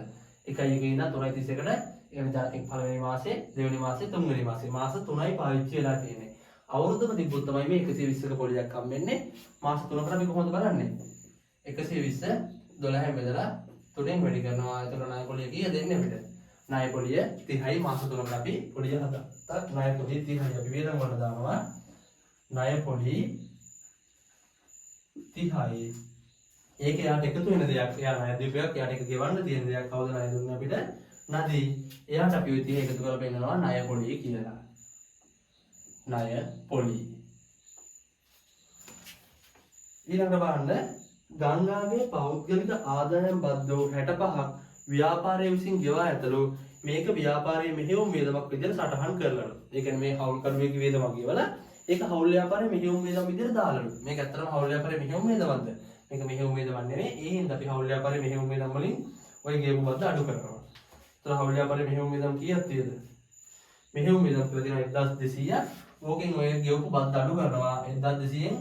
1යි 1 ඉඳන් 3:31ට, ඒ කියන්නේ පළවෙනි මාසේ, දෙවෙනි මාසේ, තුන්වෙනි මාසේ, මාස 3යි පාවිච්චි වෙලා තියෙන්නේ. අවුරුද්දම තිබ්බොත් තමයි මේ 120ක පොලියක් හම්බෙන්නේ. මාස 3කට අපි කොහොමද බලන්නේ? 120 12න් බෙදලා 3ෙන් වැඩි කරනවා. එතකොට ණය පොලිය කීයද එන්නේ අපිට? ණය පොලිය 30යි. මාස 3කට අපි පොලිය හදත්තා. ණය පොලිය 30යි. අපි වේදම් වලට දානවා. ණය පොලි 30යි. ඒක එයාට එකතු වෙන දෙයක්. එයා ණය දීපයක්, එයාට ඒක ගෙවන්න තියෙන දෙයක්. කවුද ණය දුන්නේ අපිට? නදී. එයාට අපි ඔය 30 එකතු කරලා පෙන්නනවා ණය පොලිය කියලා. ණය පොලි. ඊළඟට බලන්න ගංගාගේ පෞද්ගලික ආදායම් බද්ද වූ 65ක් ව්‍යාපාරයේ විසින් ගෙවා ඇතලු. මේක ව්‍යාපාරයේ මෙහෙයුම් වියදමක් විදිහට සටහන් කරලලු. ඒ කියන්නේ මේ හවුල් කරුවෙක්ගේ වියදමක් ගෙවලා ඒක හවුල් ව්‍යාපාරයේ මෙහෙයුම් වියදම විදිහට දාලලු. මේක ඇත්තටම හවුල් ව්‍යාපාරයේ මෙහෙයුම් වියදමක්ද? මේක මෙහෙයුම් වියදමක් නෙමෙයි. ඒ හින්දා අපි හවුල් ව්‍යාපාරයේ මෙහෙයුම් වියදම් වලින් ඔය ගෙවපු බද්ද අඩු කරනවා. එතකොට හවුල් ව්‍යාපාරයේ මෙහෙයුම් වියදම් කීයක් තියෙද? මෙහෙයුම් වියදම් කියලා තියෙනවා 1200ක්. ඕකෙන් ඔය ගෙවපු බද්ද අඩු කරනවා 1200න්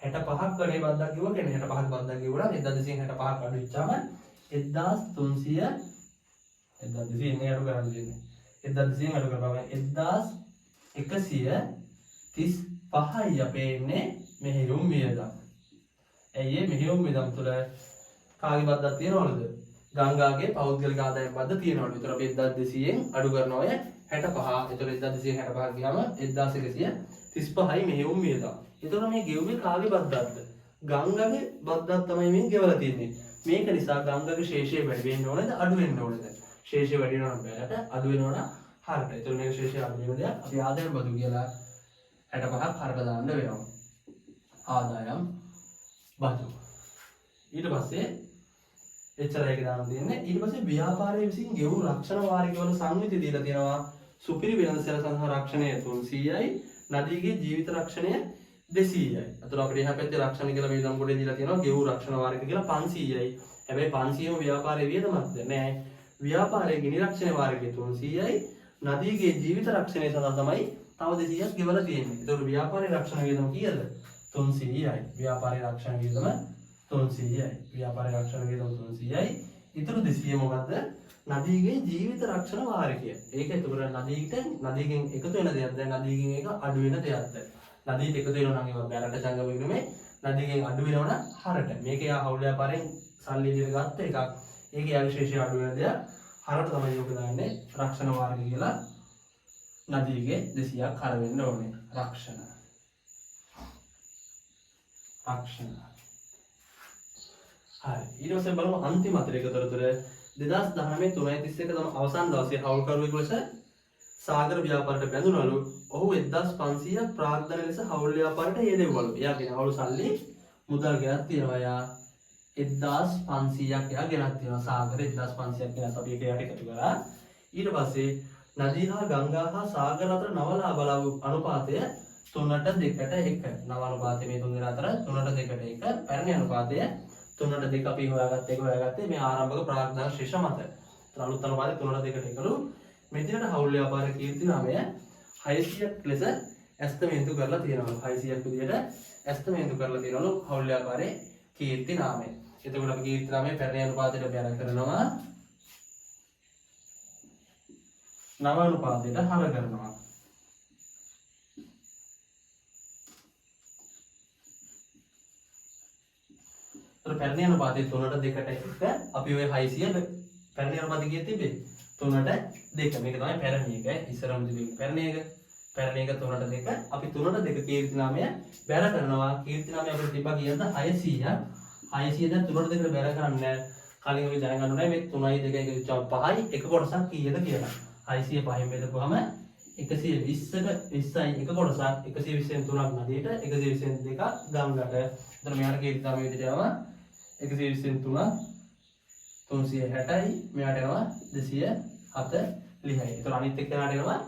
65ක් වගේ බද්දක් ගෙවුවා. කියන්නේ 65ක් බද්දක් ගෙවුවා නම් 1265ක් අඩු වෙච්චාම 1300 1200 ඉන්නේ අඩු කරන්න දෙන්නේ. 1200න් අඩු කරපුවම 1135යි අපේ එන්නේ මෙහෙයුම් වියදම්. ඇයි ඒ මෙහෙයුම් වියදම් තුළ කාගේ බද්දක් තියෙනවලුද? ගංගාගේ පෞද්ගලික ආදායම් බද්ද තියෙනවලු. ඒතර අපි 1200න් අඩු කරනවා ඔය 65. ඒතර 1265 ගියාම 1135යි මෙහෙයුම් වියදම්. ඒතර මේ ගෙව්වේ කාගේ බද්දක්ද? ගංගාගේ බද්දක් තමයි මේ ගෙවලා තියෙන්නේ. මේක නිසා ගංගාගේ ශේෂය වැඩි වෙන්න ඕනේද අඩු වෙන්න ඕනේද? ශේෂය වැඩි වෙනවා නම් බෑට, අඩු වෙනවා නම් හරට. ඒතර මේක ශේෂය අඩු වෙන දෙයක්. අපි ආදායම් බදු කියලා 65ක් හරට දාන්න වෙනවා. ආදායම් බදු. ඊට පස්සේ එච්චරයි ඒක දාන්න තියෙන්නේ. ඊට පස්සේ ව්‍යාපාරයේ විසින් ගෙවූ රක්ෂණ වාරිකවල සංවිධි දීලා තියෙනවා. සුපිරි වෙළඳ සැල සඳහා රක්ෂණය 300යි, නදීගේ ජීවිත රක්ෂණය 200යි. අතන අපිට එහා පැත්තේ රක්ෂණ කියලා වියදම් කොටේ දීලා තියෙනවා. ගෙවූ රක්ෂණ වාරික කියලා 500යි. හැබැයි 500ම ව්‍යාපාරයේ වියදමක්ද? නෑ. ව්‍යාපාරයේ ගිනි රක්ෂණ වාරිකය 300යි. නදීගේ ජීවිත රක්ෂණය සඳහා තමයි තව 200ක් ගෙවලා තියෙන්නේ. ඒතකොට ව්‍යාපාරයේ රක්ෂණ වියදම කීයද? 300යි. ව්‍යාපාරයේ රක්ෂණ වියදම 300යි. ව්‍යාපාරයේ රක්ෂණ වියදම 300යි. ඉතුරු 200 මොකද්ද? නදීගේ ජීවිත රක්ෂණ වාරිකය. ඒක එතකොට නදීට නදීගෙන් එකතු වෙන දෙයක්ද? නදීගෙන් ඒක අඩු වෙන දෙයක්ද? නදීට එකතු වෙනවා නම් ඒවා බැරට ජංගම විග්‍රමේ, නදීගෙන් අඩු වෙනවා නම් හරට. මේක යා හවුල් ව්‍යාපාරයෙන් සල්ලි විදියට ගත්ත එකක්. ඒක යාගේ ශේෂය අඩු වෙන දෙයක්. හරට තමයි යෝග දාන්නේ රක්ෂණ වාරික කියලා. නදීගේ 200ක් හර වෙන්න ඕනේ. රක්ෂණ. රක්ෂණ. හරි. ඊට පස්සේ බලමු අන්තිම අතිරේක තොරතුර. 2019 3.31 තම අවසන් දවසේ හවුල්කරුවෙකු ලෙස සාගර ව්‍යාපාරයට බැඳුනලු. ඔහු 1500ක් ප්‍රාග්ධන ලෙස හවුල් ව්‍යාපාරයට යෙදෙව්වලු. එයා ගෙනවලු සල්ලි මුදල් ගෙනත් තියෙනවා. එයා 1500ක් එයා ගෙනත් තියෙනවා. සාගර 1500ක් ගෙනත් අපි ඒක එයාට එකතු කරා. ඊට පස්සේ නදී හා ගංගා හා සාගර අතර නව ලාභ අනුපාතය 3ට 2ට 1. නව අනුපාතය මේ තුන් දෙනා අතර 3ට 2ට 1. පැරණි අනුපාතය 3ට 2 අපි හොයාගත්ත එක හොයාගත්තේ මේ ආරම්භක ප්‍රාග්ධන ශේෂ මත. ඒතර අලුත් අනුපාතය 3ට 2ට 1ලු. මෙදිනට හවුල් ව්‍යාපාර කීර්ති නාමය 600ක් ලෙස ඇස්තමේන්තු කරලා තියෙනවලු. 600ක් විදියට ඇස්තමේන්තු කරලා තියෙනවලු හවුල් ව්‍යාපාරයේ කීර්ති නාමය. එතකොට අපි කීර්ති නාමය පැරණි අනුපාතයට බැර කරනවා. නව අනුපාතයට හර කරනවා. ඒතර පැරණි අනුපාතය 3ට 2ට 1. අපි ඔය 600 පැරණි අනුපාතය කීයද තිබ්බේ? 3ට 2. මේක තමයි පැරණි එක. ඉස්සරහම තිබ්බේ පැරණි එක. පැරණි එක 3ට 2. අපි 3ට 2 කීර්ති නාමය බැර කරනවා. කීර්ති නාමය අපිට තිබ්බා කීයද? 600. 600 දැන් 3ට 2ට බැර කරන්නේ කලින් අපි දැනගන්න ඕනේ මේ 3යි 2යි එකතු වෙච්චාම 5යි එක කොටසක් කීයද කියලා. 600 පහෙන් බෙදපුවාම 120ට 20යි එක කොටසක්, 120න් 3ක් නදියට, 120න් 2ක් ගංගට. එතන මෙයාට කීර්ති නාමය විදිහට යනවා 120න් 3ක් 360යි, මෙයාට එනවා 240යි. එතකොට අනිත් එක්කෙනාට එනවා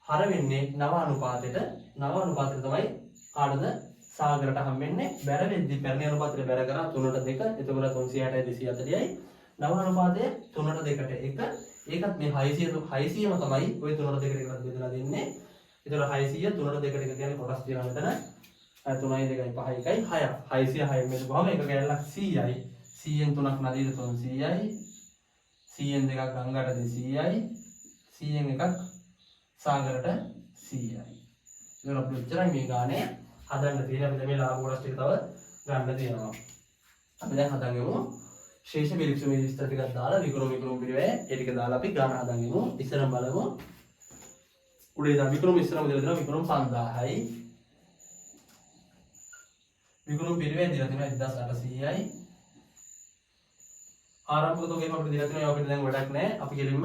හර වෙන්නේ නව අනුපාතයට. නව අනුපාතයට තමයි කාටද? සාගරට හම්බෙන්නේ. බැර වෙද්දි පැරණි අනුපාතයට බැර කරා 3ට 2. එතකොට 360යි 240යි. නව අනුපාතය 3ට 2ට 1. ඒකත් මේ 600ම තමයි ඔය 3ට 2ට එකකට බෙදලා දෙන්නේ. එතකොට 600 3ට 2ට 1 කියන්නේ කොටස් තියෙනවා මෙතන. 3යි 2යි 5යි 1යි 6ක්. 606 බෙදුවාම එක කැලලක් 100යි. 100න් 3ක් නදියට 300යි. 100න් 2ක් ගංගාට 200යි. 100න් එකක් සාගරට 100යි. ඒතකොට අපි ඔච්චරයි මේ ගානේ හදන්න තියෙන්නේ. අපි දැන් මේ ලාභ කොටස් ටික තව ගන්න තියෙනවා. අපි දැන් හදන් යමු. ශේෂ පිරික්සුමේ විස්තර ටිකක් දාලා විකුණුම් විකුණුම් පිළිවෙල ඒ ටික දාලා අපි ගාන හදන් යමු. ඉස්සරම බලමු. උඩේ ඉඳන් විකුණුම් ඉස්සරම දීලා දෙනවා විකුණුම් 5000යි. විකුණුම් පිළිවෙල දීලා දෙනවා 1800යි. ආරම්භක තොගේම අපිට දීලා තියෙනවා. ඒවා අපිට දැන් වැඩක් නෑ. අපි කෙලින්ම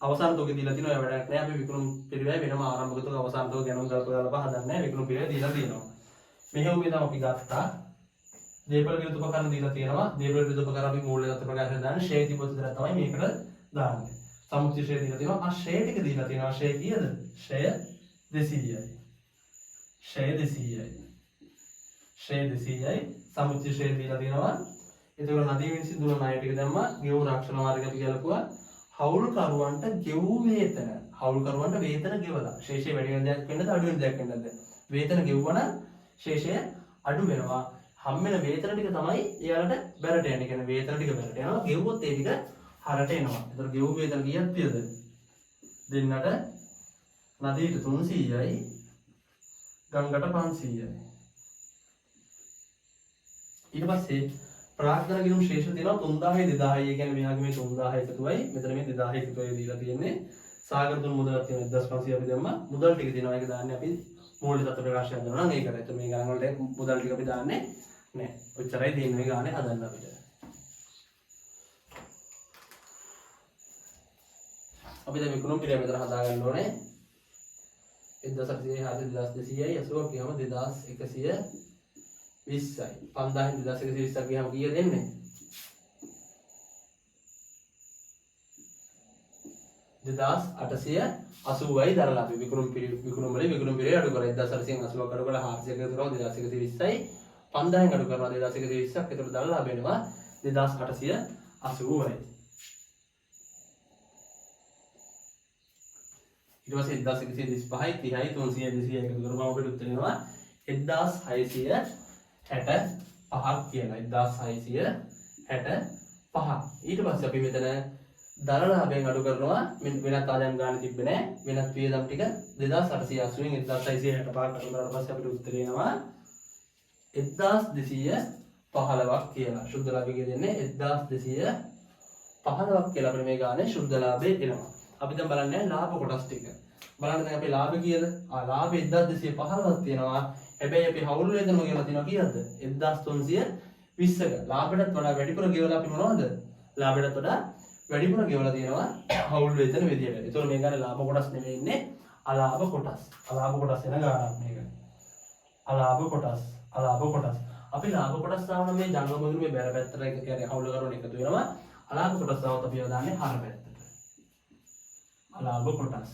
අවසාන තොගේ දීලා තියෙනවා. ඒවා වැඩක් නෑ. අපි විකුණුම් පිළිවෙල වෙනම ආරම්භක තොග අවසාන තොග ගැනුම් ගල්ප ගල්ප හදන්නේ නෑ. විකුණුම් පිළිවෙල දීලා තියෙනවා. මෙහෙම විදිහට අපි ගත්තා. දේපළ විරුද්ධ උපකරණ දීලා තියෙනවා. දේපළ විරුද්ධ උපකරණ අපි මූල්‍ය තත්ත්ව ප්‍රකාශය දාන්නේ. ෂේ තිබ්බොත් විතරක් තමයි මේකට දාන්නේ. සමුච්චය ෂේ දීලා තියෙනවා. ආ ෂේ ටික දීලා තියෙනවා. ෂේ කීයද? ෂේ 200යි. ෂේ 200යි. ෂේ 200යි. සමුච්චය ෂේ දීලා තියෙනවා. එතකොට නදී විසින් දුන්න ණය ටික දැම්මා. ගෙවූ රක්ෂණ මාර්ග අපි ගැලපුවා. හවුල්කරුවන්ට ගෙවූ වේතන. හවුල්කරුවන්ට වේතන ගෙවලා. ශේෂය වැඩි වෙන දෙයක් වෙන්නද අඩු වෙන දෙයක් වෙන්නද? වේතන ගෙවුවා නම් ශේෂය අඩු වෙනවා. හම් වෙන වේතන ටික තමයි එයාලට බැරට යන්නේ. කියන්නේ වේතන ටික බැරට යනවා. ගෙව්වොත් ඒ ටික හරට එනවා. එතකොට ගෙවූ වේතන කීයක් තියෙද? දෙන්නට නදීට 300යි ගංගට 500යි. ඊට පස්සේ ප්‍රාග්ධන ගිණුම් ශේෂ තියෙනවා 3000යි 2000යි. ඒ කියන්නේ මෙයාගේ මේ 3000 එකතුවයි මෙතන මේ 2000 එකතුවයි දීලා තියෙන්නේ. සාගර තුන් මුදලක් තියෙනවා 1500 අපි දැම්මා. මුදල් ටික තියෙනවා. ඒක දාන්නේ අපි මූල්‍ය තත්ත්ව ප්‍රකාශයක් කරනවා නම් ඒකට. එතකොට මේ ගණන් වලට මුදල් ටික අපි දාන්නේ නෑ. ඔච්චරයි තියෙන්නේ මේ ගානේ හදන්න අපිට. අපි දැන් විකුණුම් පිළිවෙල මෙතන හදා ගන්න ඕනේ. 1800 2200යි 80ක් ගියාම 2120යි. 5000න් 2120ක් ගියාම කීයද එන්නේ? 2880යි දර ලාභය. විකුණුම් වලින් විකුණුම් පිරිවැය අඩු කරලා 1880ක් අඩු කරලා 400 එකතු කරනවා 2120යි. 5000න් අඩු කරනවා 2120ක්. එතකොට දර ලාභ වෙනවා 2880යි. ඊට පස්සේ 1135යි 30යි 300යි 200යි එකතු කරපුවම අපිට උත්තර එනවා 1665ක් කියලා. 1665. ඊට පස්සේ අපි මෙතන දර ලාභයෙන් අඩු කරනවා. වෙනත් ආදායම් ගන්න තිබ්බේ නෑ. වෙනත් වියදම් ටික 2880න් 1665ක් අඩු කරාට පස්සේ අපිට උත්තර එනවා 1215ක් කියලා. ශුද්ධ ලාභය දෙන්නේ 1215ක් කියලා අපිට මේ ගානේ ශුද්ධ ලාභය එනවා. අපි දැන් බලන්නේ ලාභ කොටස් ටික. බලන්න දැන් අපේ ලාභ කීයද? ලාභ 1215ක් තියෙනවා. හැබැයි අපි හවුල් වේතනම ගෙවලා තියෙනවා කීයද? 1320ක. ලාභයටත් වඩා වැඩිපුර ගෙවලා අපි මොනවද? ලාභයටත් වඩා වැඩිපුර ගෙවලා තියෙනවා හවුල් වේතන විදියට. ඒතකොට මේ ගානේ ලාභ කොටස් නෙමෙයි ඉන්නේ, අලාභ කොටස්. අලාභ කොටස් වෙන ගානක් මේක. අලාභ කොටස්. අලාභ කොටස්. අපි ලාභ කොටස් ආවම මේ ජංගම දුරුමේ බැර පැත්තට එක කියන්නේ හවුල කරුණ එකතු වෙනවා. අලාභ කොටස් ආවොත් අපි ඒවා දාන්නේ හර පැත්තට. අලාභ කොටස්.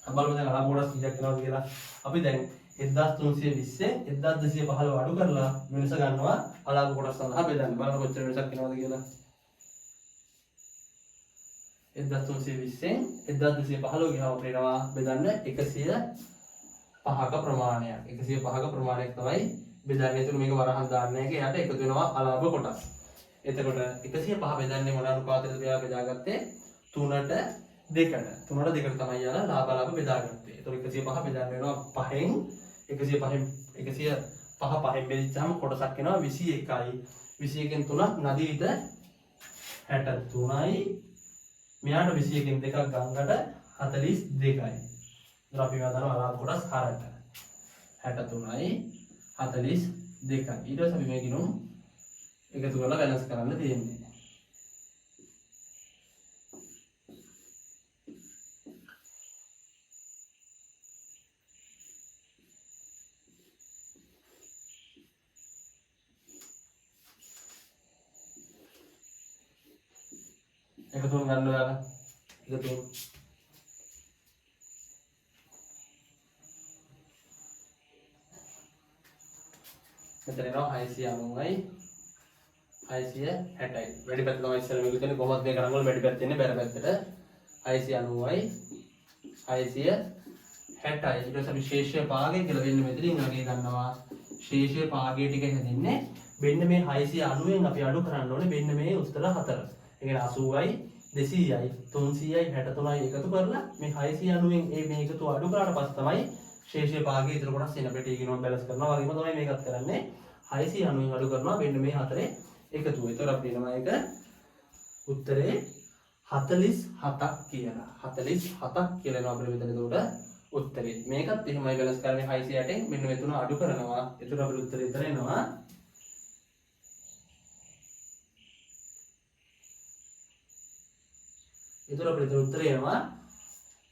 අපි බලමු දැන් අලාභ කොටස් කීයක් වෙනවද කියලා. අපි දැන් 1320 1215 අඩු කරලා වෙනස ගන්නවා අලාභ කොටස් සඳහා බෙදන්න. බලන්න කොච්චර වෙනසක් එනවද කියලා. 1320 1215 ගියාම අපිට එනවා බෙදන්න 105ක ප්‍රමාණයක්. 105ක ප්‍රමාණයක් තමයි බෙදන්නේ. එතකොට මේක වරහන් දාන්න එක එයාට එකතු වෙනවා අලාභ කොටස්. එතකොට 105 බෙදන්නේ මොන අනුපාතයකද මෙයා බෙදාගත්තේ? 3ට 2ට. 3ට 2ට තමයි යාලා ලාභ අලාභ බෙදාගත්තේ. එතකොට 105 බෙදන්න වෙනවා පහෙන්. 105න් 105 පහෙන් බෙදිච්චාම කොටසක් එනවා 21යි. 21න් 3ක් නදීට 63යි. මෙයාට 21න් 2ක් ගංගට 42යි. එතකොට අපි මේවා දානවා අලාභ කොටස් හරට. 63යි 42යි. ඊට පස්සේ අපි මේ ගිණුම් එකතු කරලා බැලන්ස් කරන්න තියෙන්නේ. එකතු වුණ ගන්න ඔයාලා. එකතු වුණ. මෙතන එනවා 690යි 660යි. වැඩි පැත්ත තමයි ඉස්සෙල්ලා මේක තියෙන්නේ. කොහොමද මේ ගණන් වල වැඩි පැත්ත එන්නේ බැර පැත්තට. 690යි 660යි. ඊට පස්සේ අපි ශේෂය භාගය කියලා දෙන්න මෙතනින් අගේ ගන්නවා. ශේෂය භාගය ටික හැදෙන්නේ මෙන්න මේ 690න් අපි අඩු කරන්න ඕනේ මෙන්න මේ උත්තර හතර. ඒ කියන්නේ 80යි 200යි 300යි 63යි එකතු කරලා මේ 690න් ඒ මේ එකතු අඩු කරාට පස්සේ තමයි ශේෂය භාගයේ ඉතුරු කොටස් එන අපිට ඊගිනෝ බැලන්ස් කරනවා වගේම තමයි මේකත් කරන්නේ. 690න් අඩු කරනවා මෙන්න මේ හතරේ එකතුව. ඒතර අපිට එනවා ඒක උත්තරේ 47ක් කියලා. 47ක් කියලා එනවා අපිට මෙතන එතකොට උත්තරේ. මේකත් එහෙමයි බැලන්ස් කරන්නේ 660න් මෙන්න මේ තුන අඩු කරනවා. එතකොට අපිට උත්තරේ විතර එනවා එතකොට අපිට උත්තරේ එනවා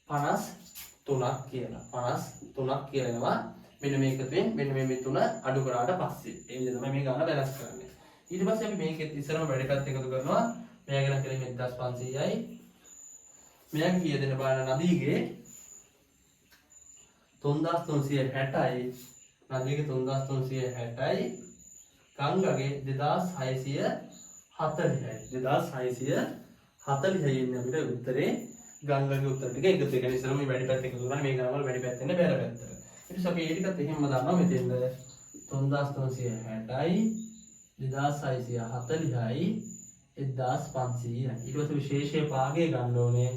53ක් කියලා. 53ක් කියලා එනවා. මෙන්න මේ එකතුවෙන් මෙන්න මේ තුන අඩු කරාට පස්සේ. ඒ විදිහට තමයි මේ ගාන බැලන්ස් කරන්නේ. ඊට පස්සේ අපි මේකෙත් ඉස්සරම වැඩි පැත්ත එකතු කරනවා. මෙයා ගැන කෙලින්ම 1500යි. මෙයාගේ කීය දෙන්න බලන්න නදීගේ 3360යි. නදීගේ 3360යි. ගංගාගේ 2640යි. 2640යි එන්නේ අපිට උත්තරේ ගංගාගේ උත්තර ටික එකතු. ඒ කියන්නේ ඉස්සරම මේ වැඩි පැත්ත එකතු කරන්නේ මේ ගණන් වල වැඩි පැත්ත එන්නේ බැර පැත්තට. ඊට පස්සේ අපි ඒ ටිකත් එහෙම්ම දානවා මෙතෙන්ද 3360යි 2640යි 1500යි. ඊට පස්සේ අපි ශේෂය භාගය ගන්න ඕනේ.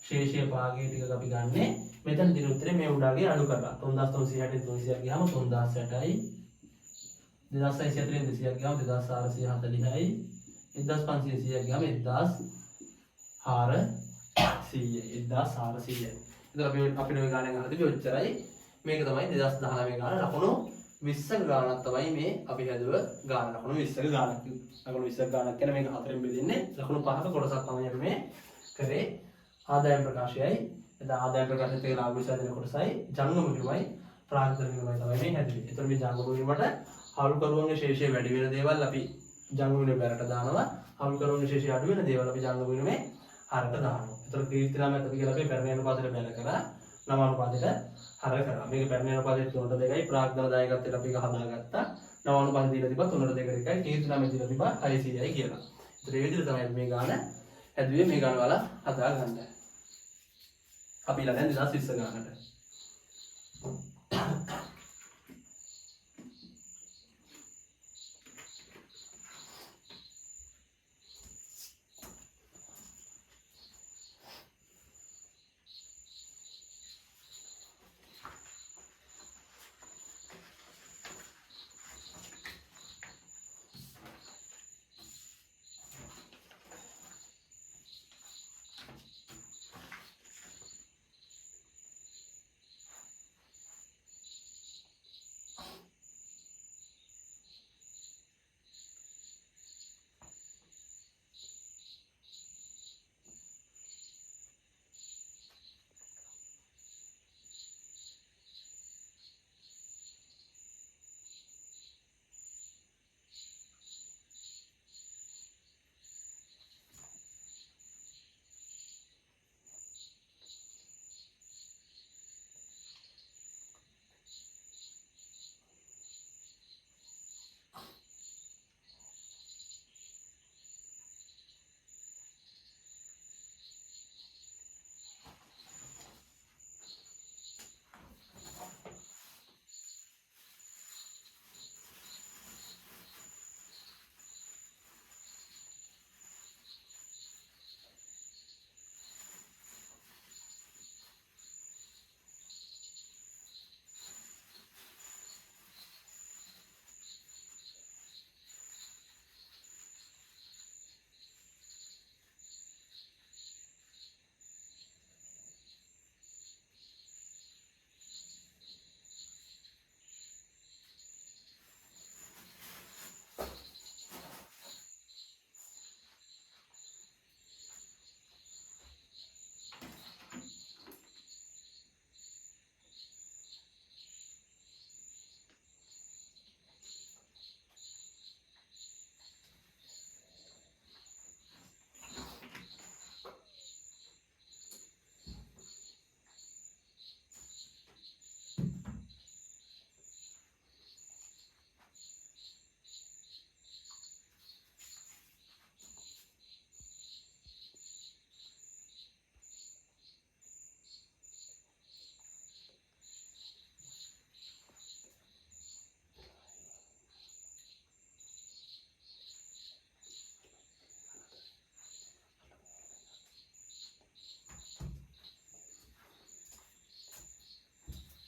ශේෂය භාගය ටික අපි ගන්නෙ මෙතන දින උත්තරේ මේ උඩාගේ අඩු කරලා 3360න් 300ක් ගියාම 3060යි 2640න් 200ක් ගියාම 2440යි 1500 100ක් ගියාම 1400යි 1400යි. එතකොට අපි මේ ගානෙන් අහලා තිබ්බේ ඔච්චරයි. මේක තමයි 2019 ගාන ලකුණු 20ක ගානක් තමයි මේ අපි හැදුව ගාන. ලකුණු 20ක ගානක්. ලකුණු 20ක ගානක් කියන්නේ මේක හතරෙන් බෙදෙන්නේ ලකුණු 5ක කොටසක් තමයි අපි මේ කරේ. ආදායම් ප්‍රකාශයයි එදා ආදායම් ප්‍රකාශයත් එක්ක ලාභ විසර්ජන කොටසයි ජංගම ගිණුමයි ප්‍රාග්ධන ගිණුමයි තමයි මේ හැදුවේ. එතකොට මේ ජංගම ගිණුමට හවුල්කරුවන්ගේ ශේෂය වැඩි වෙන දේවල් අපි ජංගම ගිණුමේ බැරට දානවා. හවුල්කරුවන්ගේ ශේෂය අඩු වෙන දේවල් අපි ජංගම ගිණුමේ හරට දානවා. එතකොට කීර්ති නාමයත් අපි කියලා අපි පැරණි අනුපාතයට බැල කරා නව අනුපාතයට හර කරා. මේක පැරණි අනුපාතයේ 3ට 2යි ප්‍රාග්ධන දායකත්වයට අපි ඒක හදාගත්තා. නව අනුපාතය දීලා තිබ්බා 3ට 2ට 1යි කීර්ති නාමය දීලා තිබ්බා 600යි කියලා. එතකොට මේ විදිහට තමයි මේ ගාන හැදුවේ. මේ ගාන වල හදාගන්න. අපි ඊළඟ 2020 ගානට.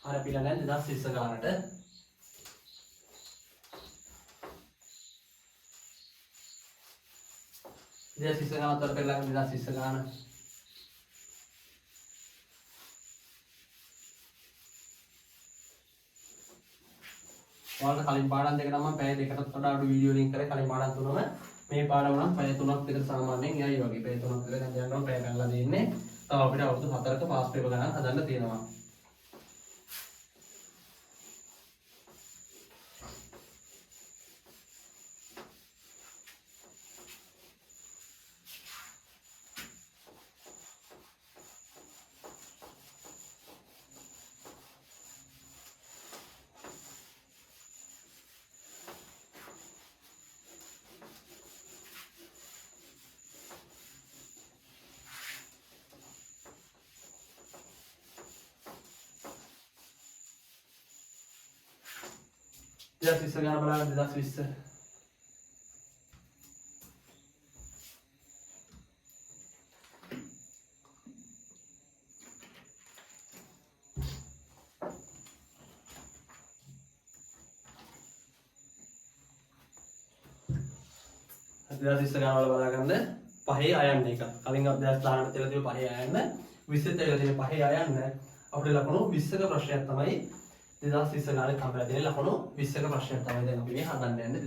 හරි අපි ළඟ 2020 ගානට. 2020 ගාන අතර පෙරලගෙන 2020 ගාන. ඔයාලට කලින් පාඩම් දෙක නම් මම පැය දෙකටත් වඩා අඩු වීඩියෝ ලින්ක් කරේ. කලින් පාඩම් තුනම මේ පාඩම නම් පැය 3ක් විතර සාමාන්‍යයෙන් යයි වගේ. පැය 3ක් විතර දැන් යනවා පැය ගණන්ලා දෙන්නේ. තව අපිට අවුරුදු 4ක පාස් පේපර් ගණන් හදන්න තියෙනවා. 2020 ගාන බලන්න. 2020 2020 ගාන වල බලාගන්න පහේ අයන්න එක. කලින් 2018 තියලා තිබ්බ පහේ අයන්න, 20 තියලා තියෙන පහේ අයන්න අපිට ලකුණු 20ක ප්‍රශ්නයක් තමයි 2020 ගානේ හම්බෙලා තියෙන ලකුණු 20ක ප්‍රශ්නයක් තමයි දැන් අපි මේ හදන්න යන්නේ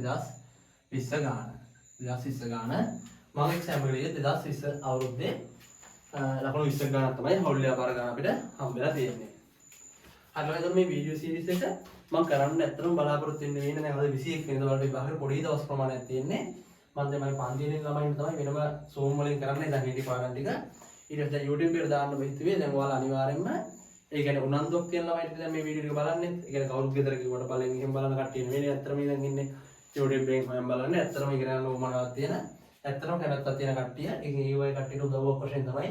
2020 ගාන. 2020 ගාන මම එක්සෑම් එකේ 2020 අවුරුද්දේ ලකුණු 20ක ගානක් තමයි හවුල් ව්‍යාපාර ගාන අපිට හම්බෙලා තියෙන්නේ. හරි මම මේ වීඩියෝ සීරීස් එක මම කරන්න ඇත්තටම බලාපොරොත්තු වෙන්නේ මේ නේ. දැන් අද 21 වෙනිදා වලට විභාගෙට පොඩි දවස් ප්‍රමාණයක් තියෙන්නේ. මම දැන් මගේ පන්තියේ ඉන්න ළමයින්ට තමයි වෙනම Zoom වලින් කරන්නේ දැන් හිටි පාඩම් ටික. ඊට පස්සේ දැන් YouTube එකට දාන්න හිතුවේ. දැන් ඔයාලා අනිවාර්යෙන්ම ඒ කියන්නේ උනන්දුවක් තියෙන ළමයින්ට දැන් මේ වීඩියෝ ටික බලන්නේ. ඒ කියන්නේ කවුරුත් ගෙදර කිව්වට බලෙන් එහෙම බලන කට්ටිය නෙවෙයි. ඇත්තටම ඉතින් ඉන්නේ YouTube එකෙන් හොයන් බලන්නේ. ඇත්තටම ඉගෙන ගන්න උවමනාවක් තියෙන, ඇත්තටම කැමැත්තක් තියෙන කට්ටිය. ඉතින් ඒ වගේ කට්ටියට උදව්වක් වශයෙන් තමයි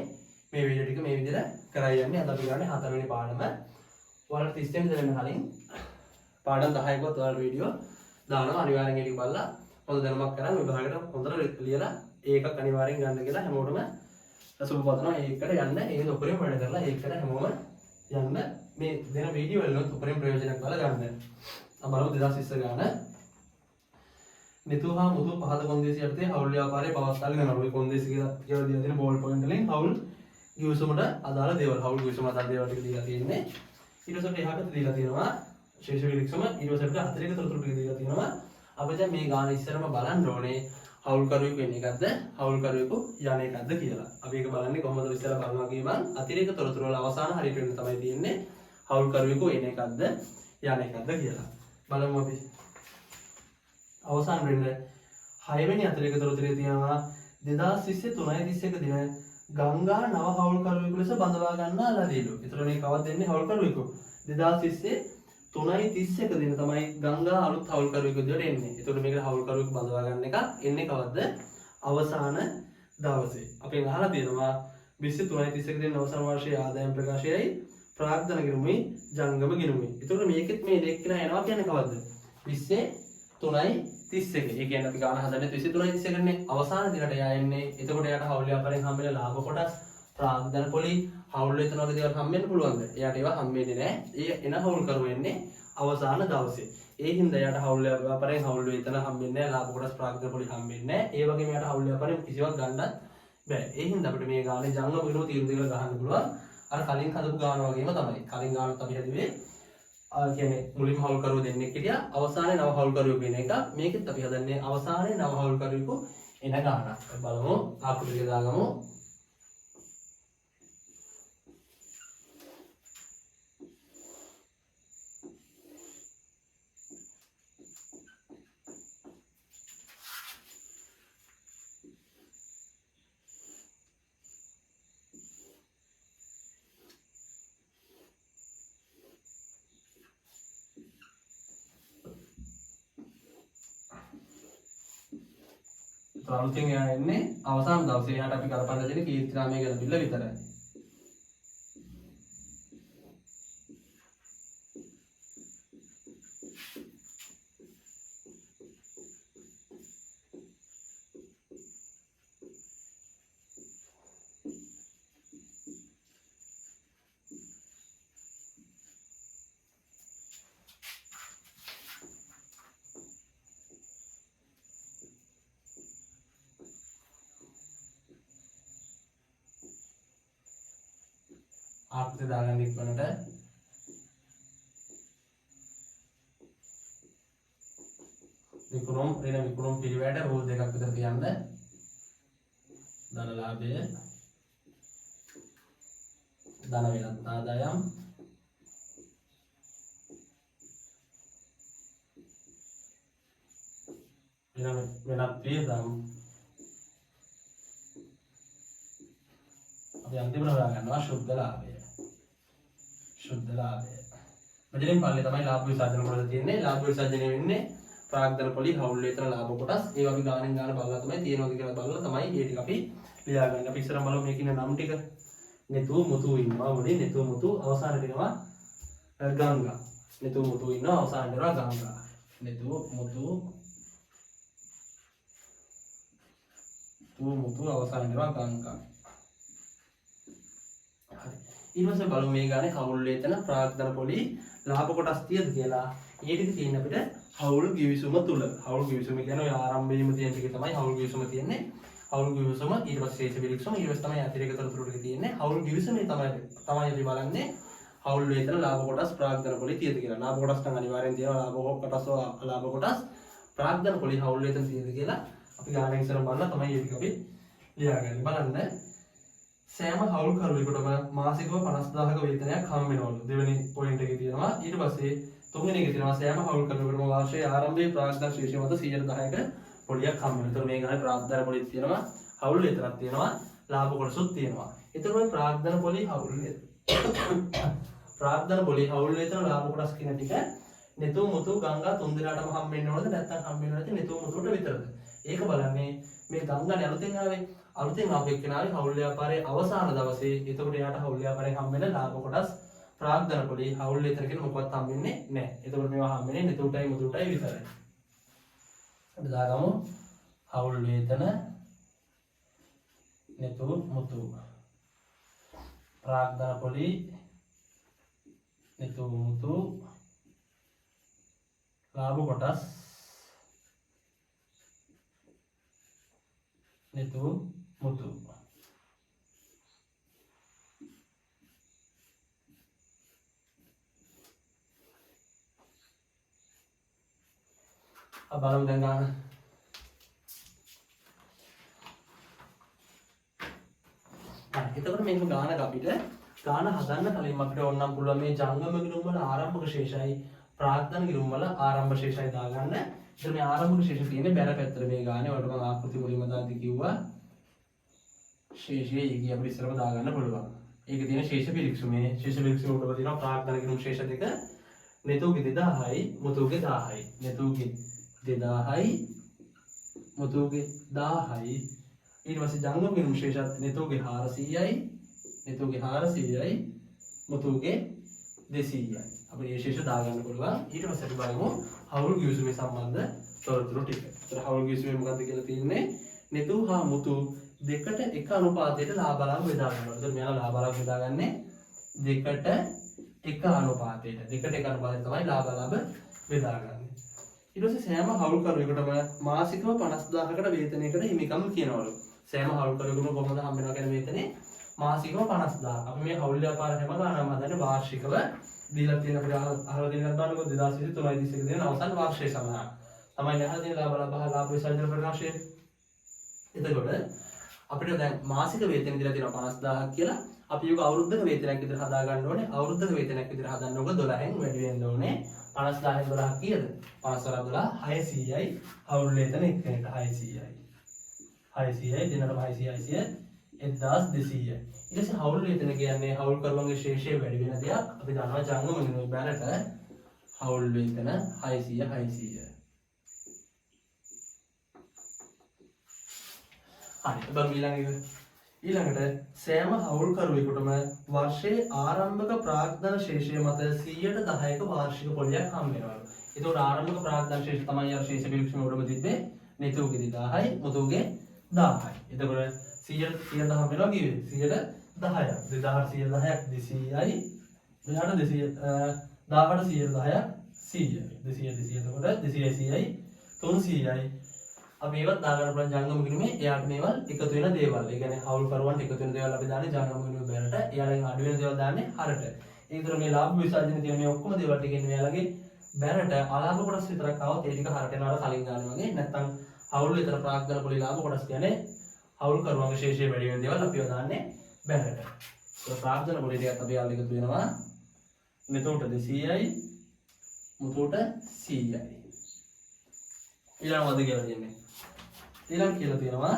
මේ වීඩියෝ ටික මේ විදිහට කරා යන්නේ. අද අපි කරන්නේ හතරවෙනි පාඩම. ඔයාලට 30 වෙනිදා වෙන කලින් පාඩම් 10කවත් ඔයාලට වීඩියෝ දානවා. අනිවාර්යෙන් ඒක බලලා හොඳ දැනුමක් කරන් විභාගයට හොඳට ලියලා ඒකක් අනිවාර්යෙන් ගන්න කියලා හැමෝටම සුබ පතනවා. ඒකට යන්න ඒ උපරිම වැඩ කරලා ඒකට හැමෝම යන්න මේ දෙන වීඩියෝ වලින් උපරිම ප්‍රයෝජනයක් බලලා ගන්න. අපි බලමු 2020 ගාන. නිතු හා මුතු පහත කොන්දේසි යටතේ හවුල් ව්‍යාපාරය පවත්වාගෙන යනවා. ඔය කොන්දේසි කියලා කියලා දීලා තියෙන බෝල් පොයින්ට් වලින් හවුල් ගිවිසුමට අදාළ දේවල්, හවුල් ගිවිසුමට අදාළ දේවල් ටික දීලා තියෙන්නේ. ඊට පස්සේ එහා පැත්තේ දීලා තියෙනවා ශේෂ විලික්ෂම. ඊට පස්සේ අපිට අතිරේක තොරතුරු ටික දීලා තියෙනවා. අපි දැන් මේ ගාන ඉස්සරම බලන්න ඕනේ හවුල් කරුවෙකු එන එකක්ද හවුල් කරුවෙකු යන එකක්ද කියලා. අපි ඒක බලන්නේ කොහොමද ඉස්සර බලනවා කියමන් අතිරේක තොරතුරු වල අවසාන හරියට වෙන්න තමයි තියෙන්නේ හවුල් කරුවෙකු එන එකක්ද යන එකක්ද කියලා. බලමු අපි. අවසාන වෙන්න 6 වෙනි අතිරේක තොරතුරේ තියෙනවා 2020 3.31 දින ගංගා නව හවුල් කරුවෙකු ලෙස බඳවා ගන්නා ලදීලු. ඒතර මේ කවද්ද එන්නේ හවුල් කරුවෙකු? 2020 3.31 දින තමයි ගංගා අලුත් හවුල් කරුවෙකු විදියට එන්නේ. ඒතකොට මේකට හවුල් කරුවෙකු බඳවා ගන්න එක එන්නේ කවද්ද? අවසාන දවසේ. අපෙන් අහලා තියෙනවා 23.31 දින අවසාන වර්ෂයේ ආදායම් ප්‍රකාශයයි ප්‍රාග්ධන ගිණුමයි ජංගම ගිණුමයි. ඒතකොට මේකෙත් මේ දෙකන එනවා කියන්නේ කවද්ද? 23.31. ඒ කියන්නේ අපි ගාන හදන්නේ 23.31 නේ. අවසාන දිනට එයා එන්නේ. එතකොට එයාට හවුල් ව්‍යාපාරයෙන් හම්බ වෙන ලාභ කොටස්, ප්‍රාග්ධන පොලි, හවුල් වේතන වගේ දේවල් හම්බ වෙන්න පුළුවන්ද? එයාට ඒවා හම්බ වෙන්නේ නැහැ. ඒ එන හවුල් කරුව එන්නේ අවසාන දවසේ. ඒ හින්දා එයාට හවුල් ව්‍යාපාරයෙන් හවුල් වේතන හම්බ වෙන්නේ නැහැ, ලාභ කොටස් ප්‍රාග්ධන පොලි හම්බ වෙන්නේ නැහැ. ඒ වගේම එයාට හවුල් ව්‍යාපාරයෙන් කිසිවක් ගන්නත් බෑ. ඒ හින්දා අපිට මේ ගානේ ජංගම ගිණුම තීරණ දෙකලා ගහන්න පුළුවන්. අර කලින් හදපු ගාන වගේම තමයි. කලින් ගානත් අපි හැදුවේ කියන්නේ මුලින්ම හවුල් කරුව දෙන්නෙක් හිටියා. අවසානයේ නව හවුල් කරුවෙකු එන එක. මේකෙත් අපි හදන්නේ අවසානයේ නව හවුල් කරුවෙකු එන ගානක්. අපි බලමු ආකෘතිය දාගමු. අලුතින් එයා එන්නේ අවසාන දවසේ. එයාට අපි කරපන්න දෙන්නේ කීර්තිරාමයේ ගැන බිල්ල විතරයි. ආකෘති දාගන්න ඉක්මනට. විකුණුම් ඍණ විකුණුම් පිළිවෙලට රූල් දෙකක් විතර තියන්න. ධන ලාභය, ධන වෙනත් ආදායම්, වෙනත් වියදම්. අපි අන්තිමට හොයා ගන්නවා ශුද්ධ ලාභය. ශුද්ධ ලාභය. මෙතනින් පල්ලේ තමයි ලාභ විසර්ජන කොටස තියෙන්නේ. ලාභ විසර්ජනය වෙන්නේ ප්‍රාග්ධන පොලි, හවුල් වේතන, ලාභ කොටස්. ඒ වගේ ගානෙන් ගාන බලලා තමයි තියෙනවද කියලා බලලා තමයි ඒ ටික අපි ලියාගන්නේ. අපි ඉස්සරහම බලමු මේකේ ඉන්න නම් ටික. නෙතු මුතු ඉන්නවා මුලින්. නෙතු මුතු අවසානට එනවා ගංගා. නෙතු මුතු ඉන්නවා අවසානට එනවා ගංගා. නෙතු මුතු තු මුතු අවසානට එනවා ගංගා. හරි. ඊට පස්සේ බලමු මේ ගානේ හවුල් වේතන, ප්‍රාග්ධන පොලි, ලාභ කොටස් තියෙද කියලා. ඒ ටික තියෙන අපිට හවුල් ගිවිසුම තුල. හවුල් ගිවිසුම කියන්නේ ඔය ආරම්භයේම තියෙන ටික තමයි හවුල් ගිවිසුම තියෙන්නේ. හවුල් ගිවිසුම ඊට පස්සේ ශේෂ පිරික්සුම ඊට පස්සේ තමයි අතිරේක තොරතුරු ටික තියෙන්නේ. හවුල් ගිවිසුමේ තමයි අපි බලන්නේ හවුල් වේතන, ලාභ කොටස්, ප්‍රාග්ධන පොලි තියෙද කියලා. ලාභ කොටස් නම් අනිවාර්යෙන් තියෙනවා. ලාභ කොටස් ලාභ කොටස්, ප්‍රාග්ධන පොලි, හවුල් වේතන තියෙද කියලා අපි ගාන ඉස්සරහ බලලා තමයි ඒ ටික අපි ලියාගන්නේ. බලන්න සෑම හවුල් කරුවෙකුටම මාසිකව 50000ක වේතනයක් හම් වෙනවලු. දෙවෙනි පොයින්ට් එකේ තියෙනවා. ඊට පස්සේ තුන්වෙනි එකේ තියෙනවා සෑම හවුල් කරුවෙකුටම වාර්ෂික ආරම්භයේ ප්‍රාග්ධන ශේෂය මත 10%ක පොලියක් හම්බ වෙනවා. ඒතර මේ ගානේ ප්‍රාග්ධන පොලියක් තියෙනවා, හවුල් වේතනක් තියෙනවා, ලාභ කොටසුත් තියෙනවා. ඒතර ඔය ප්‍රාග්ධන පොලි හවුල් ප්‍රාග්ධන පොලි හවුල් වේතන ලාභ කොටස් කියන ටික නෙතු මුතු ගංගා තුන් දෙනාටම හම්බ වෙන්න ඕනද නැත්නම් හම්බ වෙන්නේ නැති නෙතු මුතුට විතරද? ඒක බලන්නේ මේ ගංගානේ අලුතෙන් ආවේ. අලුතෙන් ආපු එක්කෙනාගේ හවුල් ව්‍යාපාරයේ අවසාන දවසේ. එතකොට එයාට හවුල් ව්‍යාපාරයෙන් හම්බ වෙන ලාභ කොටස් ප්‍රාග්ධන පොලි හවුල් වේතන කියන මොකවත් හම්බ වෙන්නේ නැහැ. එතකොට මේවා හම්බ වෙන්නේ නෙතුටයි මුතුටයි විතරයි. අපි දාගමු හවුල් වේතන නෙතු මුතු ප්‍රාග්ධන පොලි නෙතු මුතු ලාභ කොටස් නෙතු මුතු. අපි බලමු දැන් ගාන. හරි, එතකොට මේක ගානක අපිට ගාන හදන්න කලින් අපිට ඕනනම් පුළුවන් මේ ජංගම ගිණුම් වල ආරම්භක ශේෂයි ප්‍රාග්ධන ගිණුම් වල ආරම්භ ශේෂයි දාගන්න. එතකොට මේ ආරම්භක ශේෂ තියෙන්නේ බැර පැත්තට මේ ගානේ. ඔයාලට මම ආකෘති මුලින්ම දාද්දි කිව්වා ශේෂයේ ඊ අපිට ඉස්සරම දාගන්න පුළුවන්. ඒකේ තියෙන ශේෂ පිරික්සුමේ ශේෂ පිරික්සුම උඩම තියෙනවා ප්‍රාග්ධන ගිණුම් ශේෂ දෙක. නෙතුගේ 2000යි මුතුගේ 1000යි. නෙතුගේ 2000යි මුතුගේ 1000යි. ඊට පස්සේ ජංගම ගිණුම් ශේෂත් නෙතුගේ 400යි නෙතුගේ 400යි මුතුගේ 200යි. අපි මේ ශේෂ දාගන්න පුළුවන්. ඊට පස්සේ අපි බලමු හවුල් ගිවිසුමේ සම්බන්ධ තොරතුරු ටික. ඒතර හවුල් ගිවිසුමේ මොකද්ද කියලා තියෙන්නේ? නෙතු හා මුතු දෙකට එක අනුපාතයට ලාභ අලාභ බෙදා ගන්නවා. ඒතර මෙයාලා ලාභ අලාභ බෙදාගන්නේ දෙකට එක අනුපාතයට. දෙකට එක අනුපාතයට තමයි ලාභ අලාභ බෙදාගන්නේ. ඊට පස්සේ සෑම හවුල්කරුවෙකුටම මාසිකව 50000කට වේතනයකට හිමිකම් කියනවලු. සෑම හවුල්කරුවෙකුම කොහොමද හම්බ වෙනවා කියන වේතනේ මාසිකව 50000. අපි මේ හවුල් ව්‍යාපාර හැම ගානක්ම හදන්නේ වාර්ෂිකව. දීලා තියෙන අපිට අහලා තියෙන එකක් බලන්නකෝ 2023 31 දින අවසන් වර්ෂය සඳහා. තමයි අහලා තියෙන ලාභ ලාභ ලාභ විසර්ජන ප්‍රකාශය. එතකොට අපිට දැන් මාසික වේතන දීලා තියෙනවා 50000ක් කියලා. අපි යුග අවුරුද්දක වේතනයක් විතර හදා ගන්න ඕනේ. අවුරුද්දක වේතනයක් විතර හදන්න ඕක 12න් වැඩි වෙන්න ඕනේ. 50000න් 12ක් කීයද? 50 වරක් 12 600යි. අවුරුදු වේතන එක්කෙනෙක්ට 600යි. 600යි දෙන්නටම 600 600 1200යි. ඊට පස්සේ හවුල් වේතන කියන්නේ හවුල් කරුවන්ගේ ශේෂය වැඩි වෙන දෙයක්. අපි දන්නවා ජංගම ගිණුමේ බැරට හවුල් වේතන 600 600. හරි, බලමු ඊළඟ එක. ඊළඟට සෑම හවුල්කරුවෙකුටම වර්ෂයේ ආරම්භක ප්‍රාග්ධන ශේෂය මත 110ක වාර්ෂික පොලියක් හම් වෙනවලු. එතකොට ආරම්භක ප්‍රාග්ධන ශේෂ තමයි අර ශේෂ පිරික්සුම උඩම තිබ්බේ. නෙතුගේ 2000යි මුතුගේ 1000යි. එතකොට 100 110 හම් වෙනවා කිව්වේ 110ක්. 2000 110ක් 200යි. මෙහාට 200 1000ට 110ක් 100යි. 200 200 එතකොට 200 100යි 300යි. අපි ඒවත් දාගන්න පුළුවන් ජංගම ගිණුමේ එයාට මේවල් එකතු වෙන දේවල්. ඒ කියන්නේ හවුල් කරුවන්ට එකතු වෙන දේවල් අපි දාන්නේ ජංගම ගිණුමේ බැරට. එයාලගෙන් අඩු වෙන දේවල් දාන්නේ හරට. ඒ විතර මේ ලාභ විසර්ජන තියෙන මේ ඔක්කොම දේවල් ටික එන්නේ මෙයාලගේ බැරට. අලාභ කොටස් විතරක් ආවොත් ඒ ටික හරට යනවා අර කලින් ගානේ වගේ. නැත්තම් හවුල් විතර ප්‍රාග්ධන පොලි ලාභ කොටස් කියන්නේ හවුල් කරුවන්ගේ ශේෂය වැඩි වෙන දේවල් අපි ඒවා දාන්නේ බැරට. ඒ ප්‍රාග්ධන පොලි ටිකත් අපි යාළුවා එකතු වෙනවා. මෙතනට 200යි මුතුට 100යි. ඊළඟ මොකද කියලා තියෙන්නේ? ඊළඟ කියලා තියෙනවා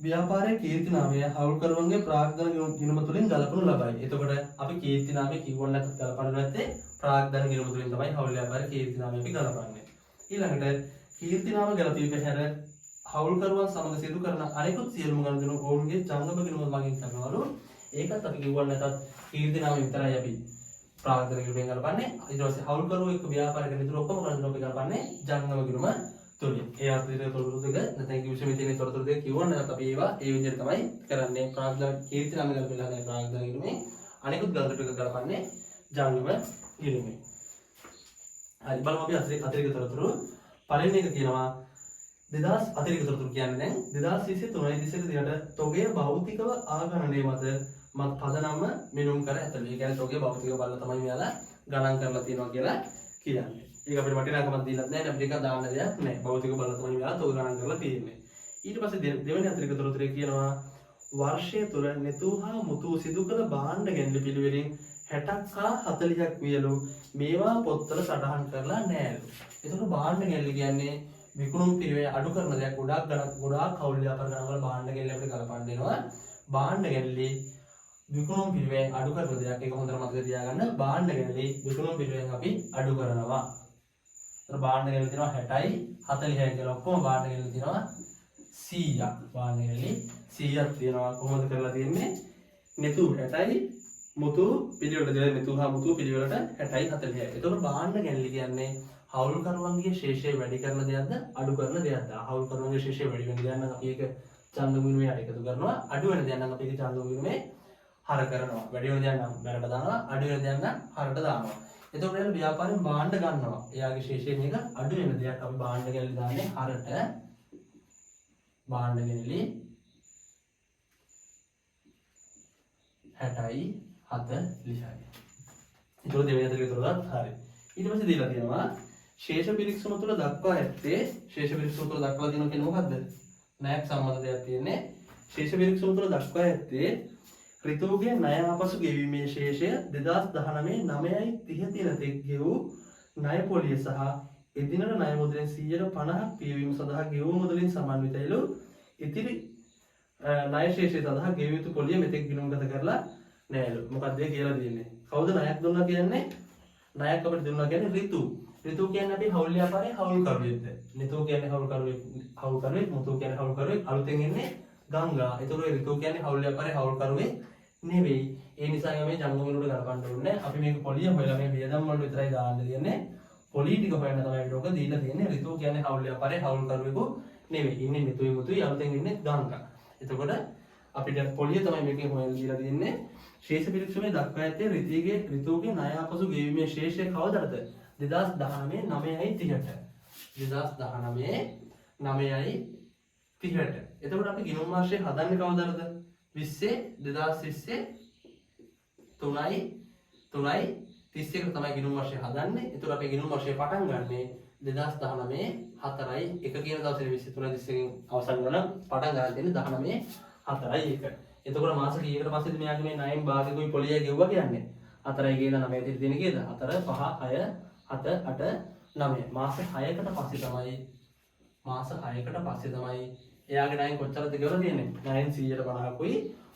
ව්‍යාපාරයේ කීර්ති නාමය හවුල්කරුවන්ගේ ප්‍රාග්ධන ගිණුම තුලින් ගලපනු ලබයි. එතකොට අපි කීර්ති නාමය කිව්වොත් නැත්නම් ගලපන්නේ නැත්තේ ප්‍රාග්ධන ගිණුම තුලින් තමයි හවුල් ව්‍යාපාරයේ කීර්ති නාමය අපි ගලපන්නේ. ඊළඟට කීර්ති නාම ගැලපීම හැර හවුල්කරුවන් සමග සිදු කරන අනෙකුත් සියලුම ගනුදෙනු ඔවුන්ගේ ජංගම ගිණුම මගින් කරනවලු. ඒකත් අපි කිව්වොත් නැතත් කීර්ති නාමය විතරයි අපි ප්‍රාග්ධන ගිණුමෙන් ගලපන්නේ. ඊට පස්සේ හවුල්කරුවෝ එක්ක ව්‍යාපාර කරන ඉතුරු ඔක්කොම ගනුදෙනු අපි ගලපන්නේ ජංගම ගිණුම තුලින්. ඒ අතිරික්ත තොරතුරු දෙක නැත්නම් කිව්වම තියෙන තොරතුරු දෙක කිව්වොත් නැත්නම් අපි ඒවා ඒ විදිහට තමයි කරන්නේ. ප්‍රාග්ධන කීර්ති නාමය ගලපලා හදන ප්‍රාග්ධන ගිණුමේ අනෙකුත් ගනුදෙනු ටික ගලපන්නේ ජංගම ගිණුමේ. හරි බලමු අපි අතිරික්ත තොරතුරු. පළවෙනි එක කියනවා 2000 අතිරික්ත තොරතුරු කියන්නේ දැන් 2023 31 දිනට තොගය භෞතිකව ආගණනය මත මත් පදනම මිනුම් කර ඇතලු. ඒ කියන්නේ තොගය භෞතිකව බලලා තමයි මෙයාලා ගණන් කරලා තියෙනවා කියලා කියන්නේ. ඒක අපිට වටිනාකමක් දීලත් නැහැ නේ, අපිට ඒක දාන්න දෙයක් නැහැ. භෞතික බලලා තමයි මෙයාලා තොග ගණන් කරලා තියෙන්නේ. ඊට පස්සේ දෙවෙනි අතිරික්ත තොරතුරේ කියනවා වර්ෂය තුළ නෙතු හා මුතු සිදු කළ භාණ්ඩ ගැන්ලි පිළිවෙලින් 60ක් හා 40ක් වියලු. මේවා පොත්වල සටහන් කරලා නෑලු. එතකොට භාණ්ඩ ගැන්ලි කියන්නේ විකුණුම් පිරිවැය අඩු කරන දෙයක්. ගොඩාක් ගණන් ගොඩාක් හවුල් ව්‍යාපාර ගණන් වල භාණ්ඩ ගැනීම අපිට ගලපන්න වෙනවා. භාණ්ඩ ගැනීම විකුණුම් පිරිවැයෙන් අඩු කරන දෙයක්. ඒක හොඳට මතක තියාගන්න. භාණ්ඩ ගැනීම විකුණුම් පිරිවැයෙන් අපි අඩු කරනවා. ඒතර භාණ්ඩ ගැනීම තියෙනවා 60යි 40යි කියලා. ඔක්කොම භාණ්ඩ ගැනීම තියෙනවා 100ක්. භාණ්ඩ ගැනීම 100ක් තියෙනවා. කොහොමද කරලා තියෙන්නේ? නෙතු 60යි මුතු පිළිවෙලට දෙලා, නෙතු හා මුතු පිළිවෙලට 60යි 40යි. එතකොට භාණ්ඩ ගැනීම කියන්නේ හවුල්කරුවන්ගේ ශේෂය වැඩි කරන දෙයක්ද අඩු කරන දෙයක්ද? හවුල්කරුවන්ගේ ශේෂය වැඩි වෙන දෙයක් නම් අපි ඒක ඡන්ද ගුණයේ එකතු කරනවා. අඩු වෙන දෙයක් නම් අපි ඒක ඡන්ද ගුණයේ හර කරනවා. වැඩි වෙන දෙයක් නම් බැරට දානවා, අඩු වෙන දෙයක් නම් හරට දානවා. එතකොට එයාලා ව්‍යාපාරයෙන් භාණ්ඩ ගන්නවා. එයාගේ ශේෂය මේක අඩු වෙන දෙයක්. අපි භාණ්ඩ ගැනීම දාන්නේ හරට. භාණ්ඩ ගැනීම 60යි 40යි. ඒතකොට දෙවෙනි අතර විතරවත් හරි. ඊට පස්සේ දීලා තියෙනවා ශේෂ පිරික්සුම තුළ දක්වා ඇත්තේ, ශේෂ පිරික්සුම තුළ දක්වලා තියෙනවා කියන්නේ මොකද්ද? ණයක් සම්බන්ධ දෙයක් තියෙන්නේ. ශේෂ පිරික්සුම තුළ දක්වා ඇත්තේ ඍතුගේ ණය ආපසු ගෙවීමේ ශේෂය 2019 9.30 දින තෙක් ගෙවූ ණය පොලිය සහ එදිනට ණය මුදලින් 150ක් පියවීම සඳහා ගෙවූ මුදලින් සමන්විතයිලු. ඉතිරි ණය ශේෂය සඳහා ගෙවිය යුතු පොලිය මෙතෙක් ගිණුම්ගත කරලා නෑලු. මොකක්ද ඒ කියලා තියෙන්නේ? කවුද ණයක් දුන්නා කියන්නේ? ණයක් අපිට දුන්නා කියන්නේ ඍතු. ඍතු කියන්නේ අපි හවුල් ව්‍යාපාරයේ හවුල් කරුවෙක්ද? ඍතු කියන්නේ හවුල් කරුවෙක්, හවුල් කරුවෙක්, මුතු කියන්නේ හවුල් කරුවෙක්, අලුතෙන් එන්නේ ගංගා. ඒතකොට ඒ ඍතු කියන්නේ හවුල් ව්‍යාපාරයේ හවුල් කරුවෙක් නෙවෙයි. ඒ නිසා මේ ජංගම වලට ගලපන්න ඕනේ. අපි මේක පොලිය හොයලා මේ වියදම් වලට විතරයි දාන්න තියෙන්නේ. පොලිය ටික හොයන්න තමයි අපිට ඔක දීලා තියෙන්නේ. ඍතු කියන්නේ හවුල් ව්‍යාපාරයේ හවුල් කරුවෙකු නෙවෙයි. ඉන්නේ නිතුයි මුතුයි, අලුතෙන් ඉන්නේ ගංගා. එතකොට අපිට පොලිය තමයි මේකෙන් හොයන්න දීලා තියෙන්නේ. ශේෂ පිරික්සුමේ දක්වා ඇත්තේ ඍතුගේ ණය ආපසු ගෙවීමේ ශේෂය කවදද? 2019 9.30ට. 2019 9.30ට. එතකොට අපි ගිණුම් වර්ෂය හදන්නේ කවදද? 20 2020 3යි 3යි 31 තමයි ගිණුම් වර්ෂය හදන්නේ. එතකොට අපි ගිණුම් වර්ෂය පටන් ගන්නෙ 2019 4යි 1 කියන දවසේ 23 31 අවසන් වෙනවා නම් පටන් ගන්න තියෙන්නේ 19 4යි 1. එතකොට මාස කීයකට පස්සේද මෙයාගේ මේ 9 භාගයකුයි පොලිය ගෙව්වා කියන්නේ? 4යි කියලා 9 තිර තියෙන කීයද? 4 5 6 7 8 9. මාස 6කට පස්සේ තමයි, මාස 6කට පස්සේ තමයි එයාගේ ණයෙන් කොච්චරද ගෙවලා තියෙන්නේ? ණයෙන් 150කුයි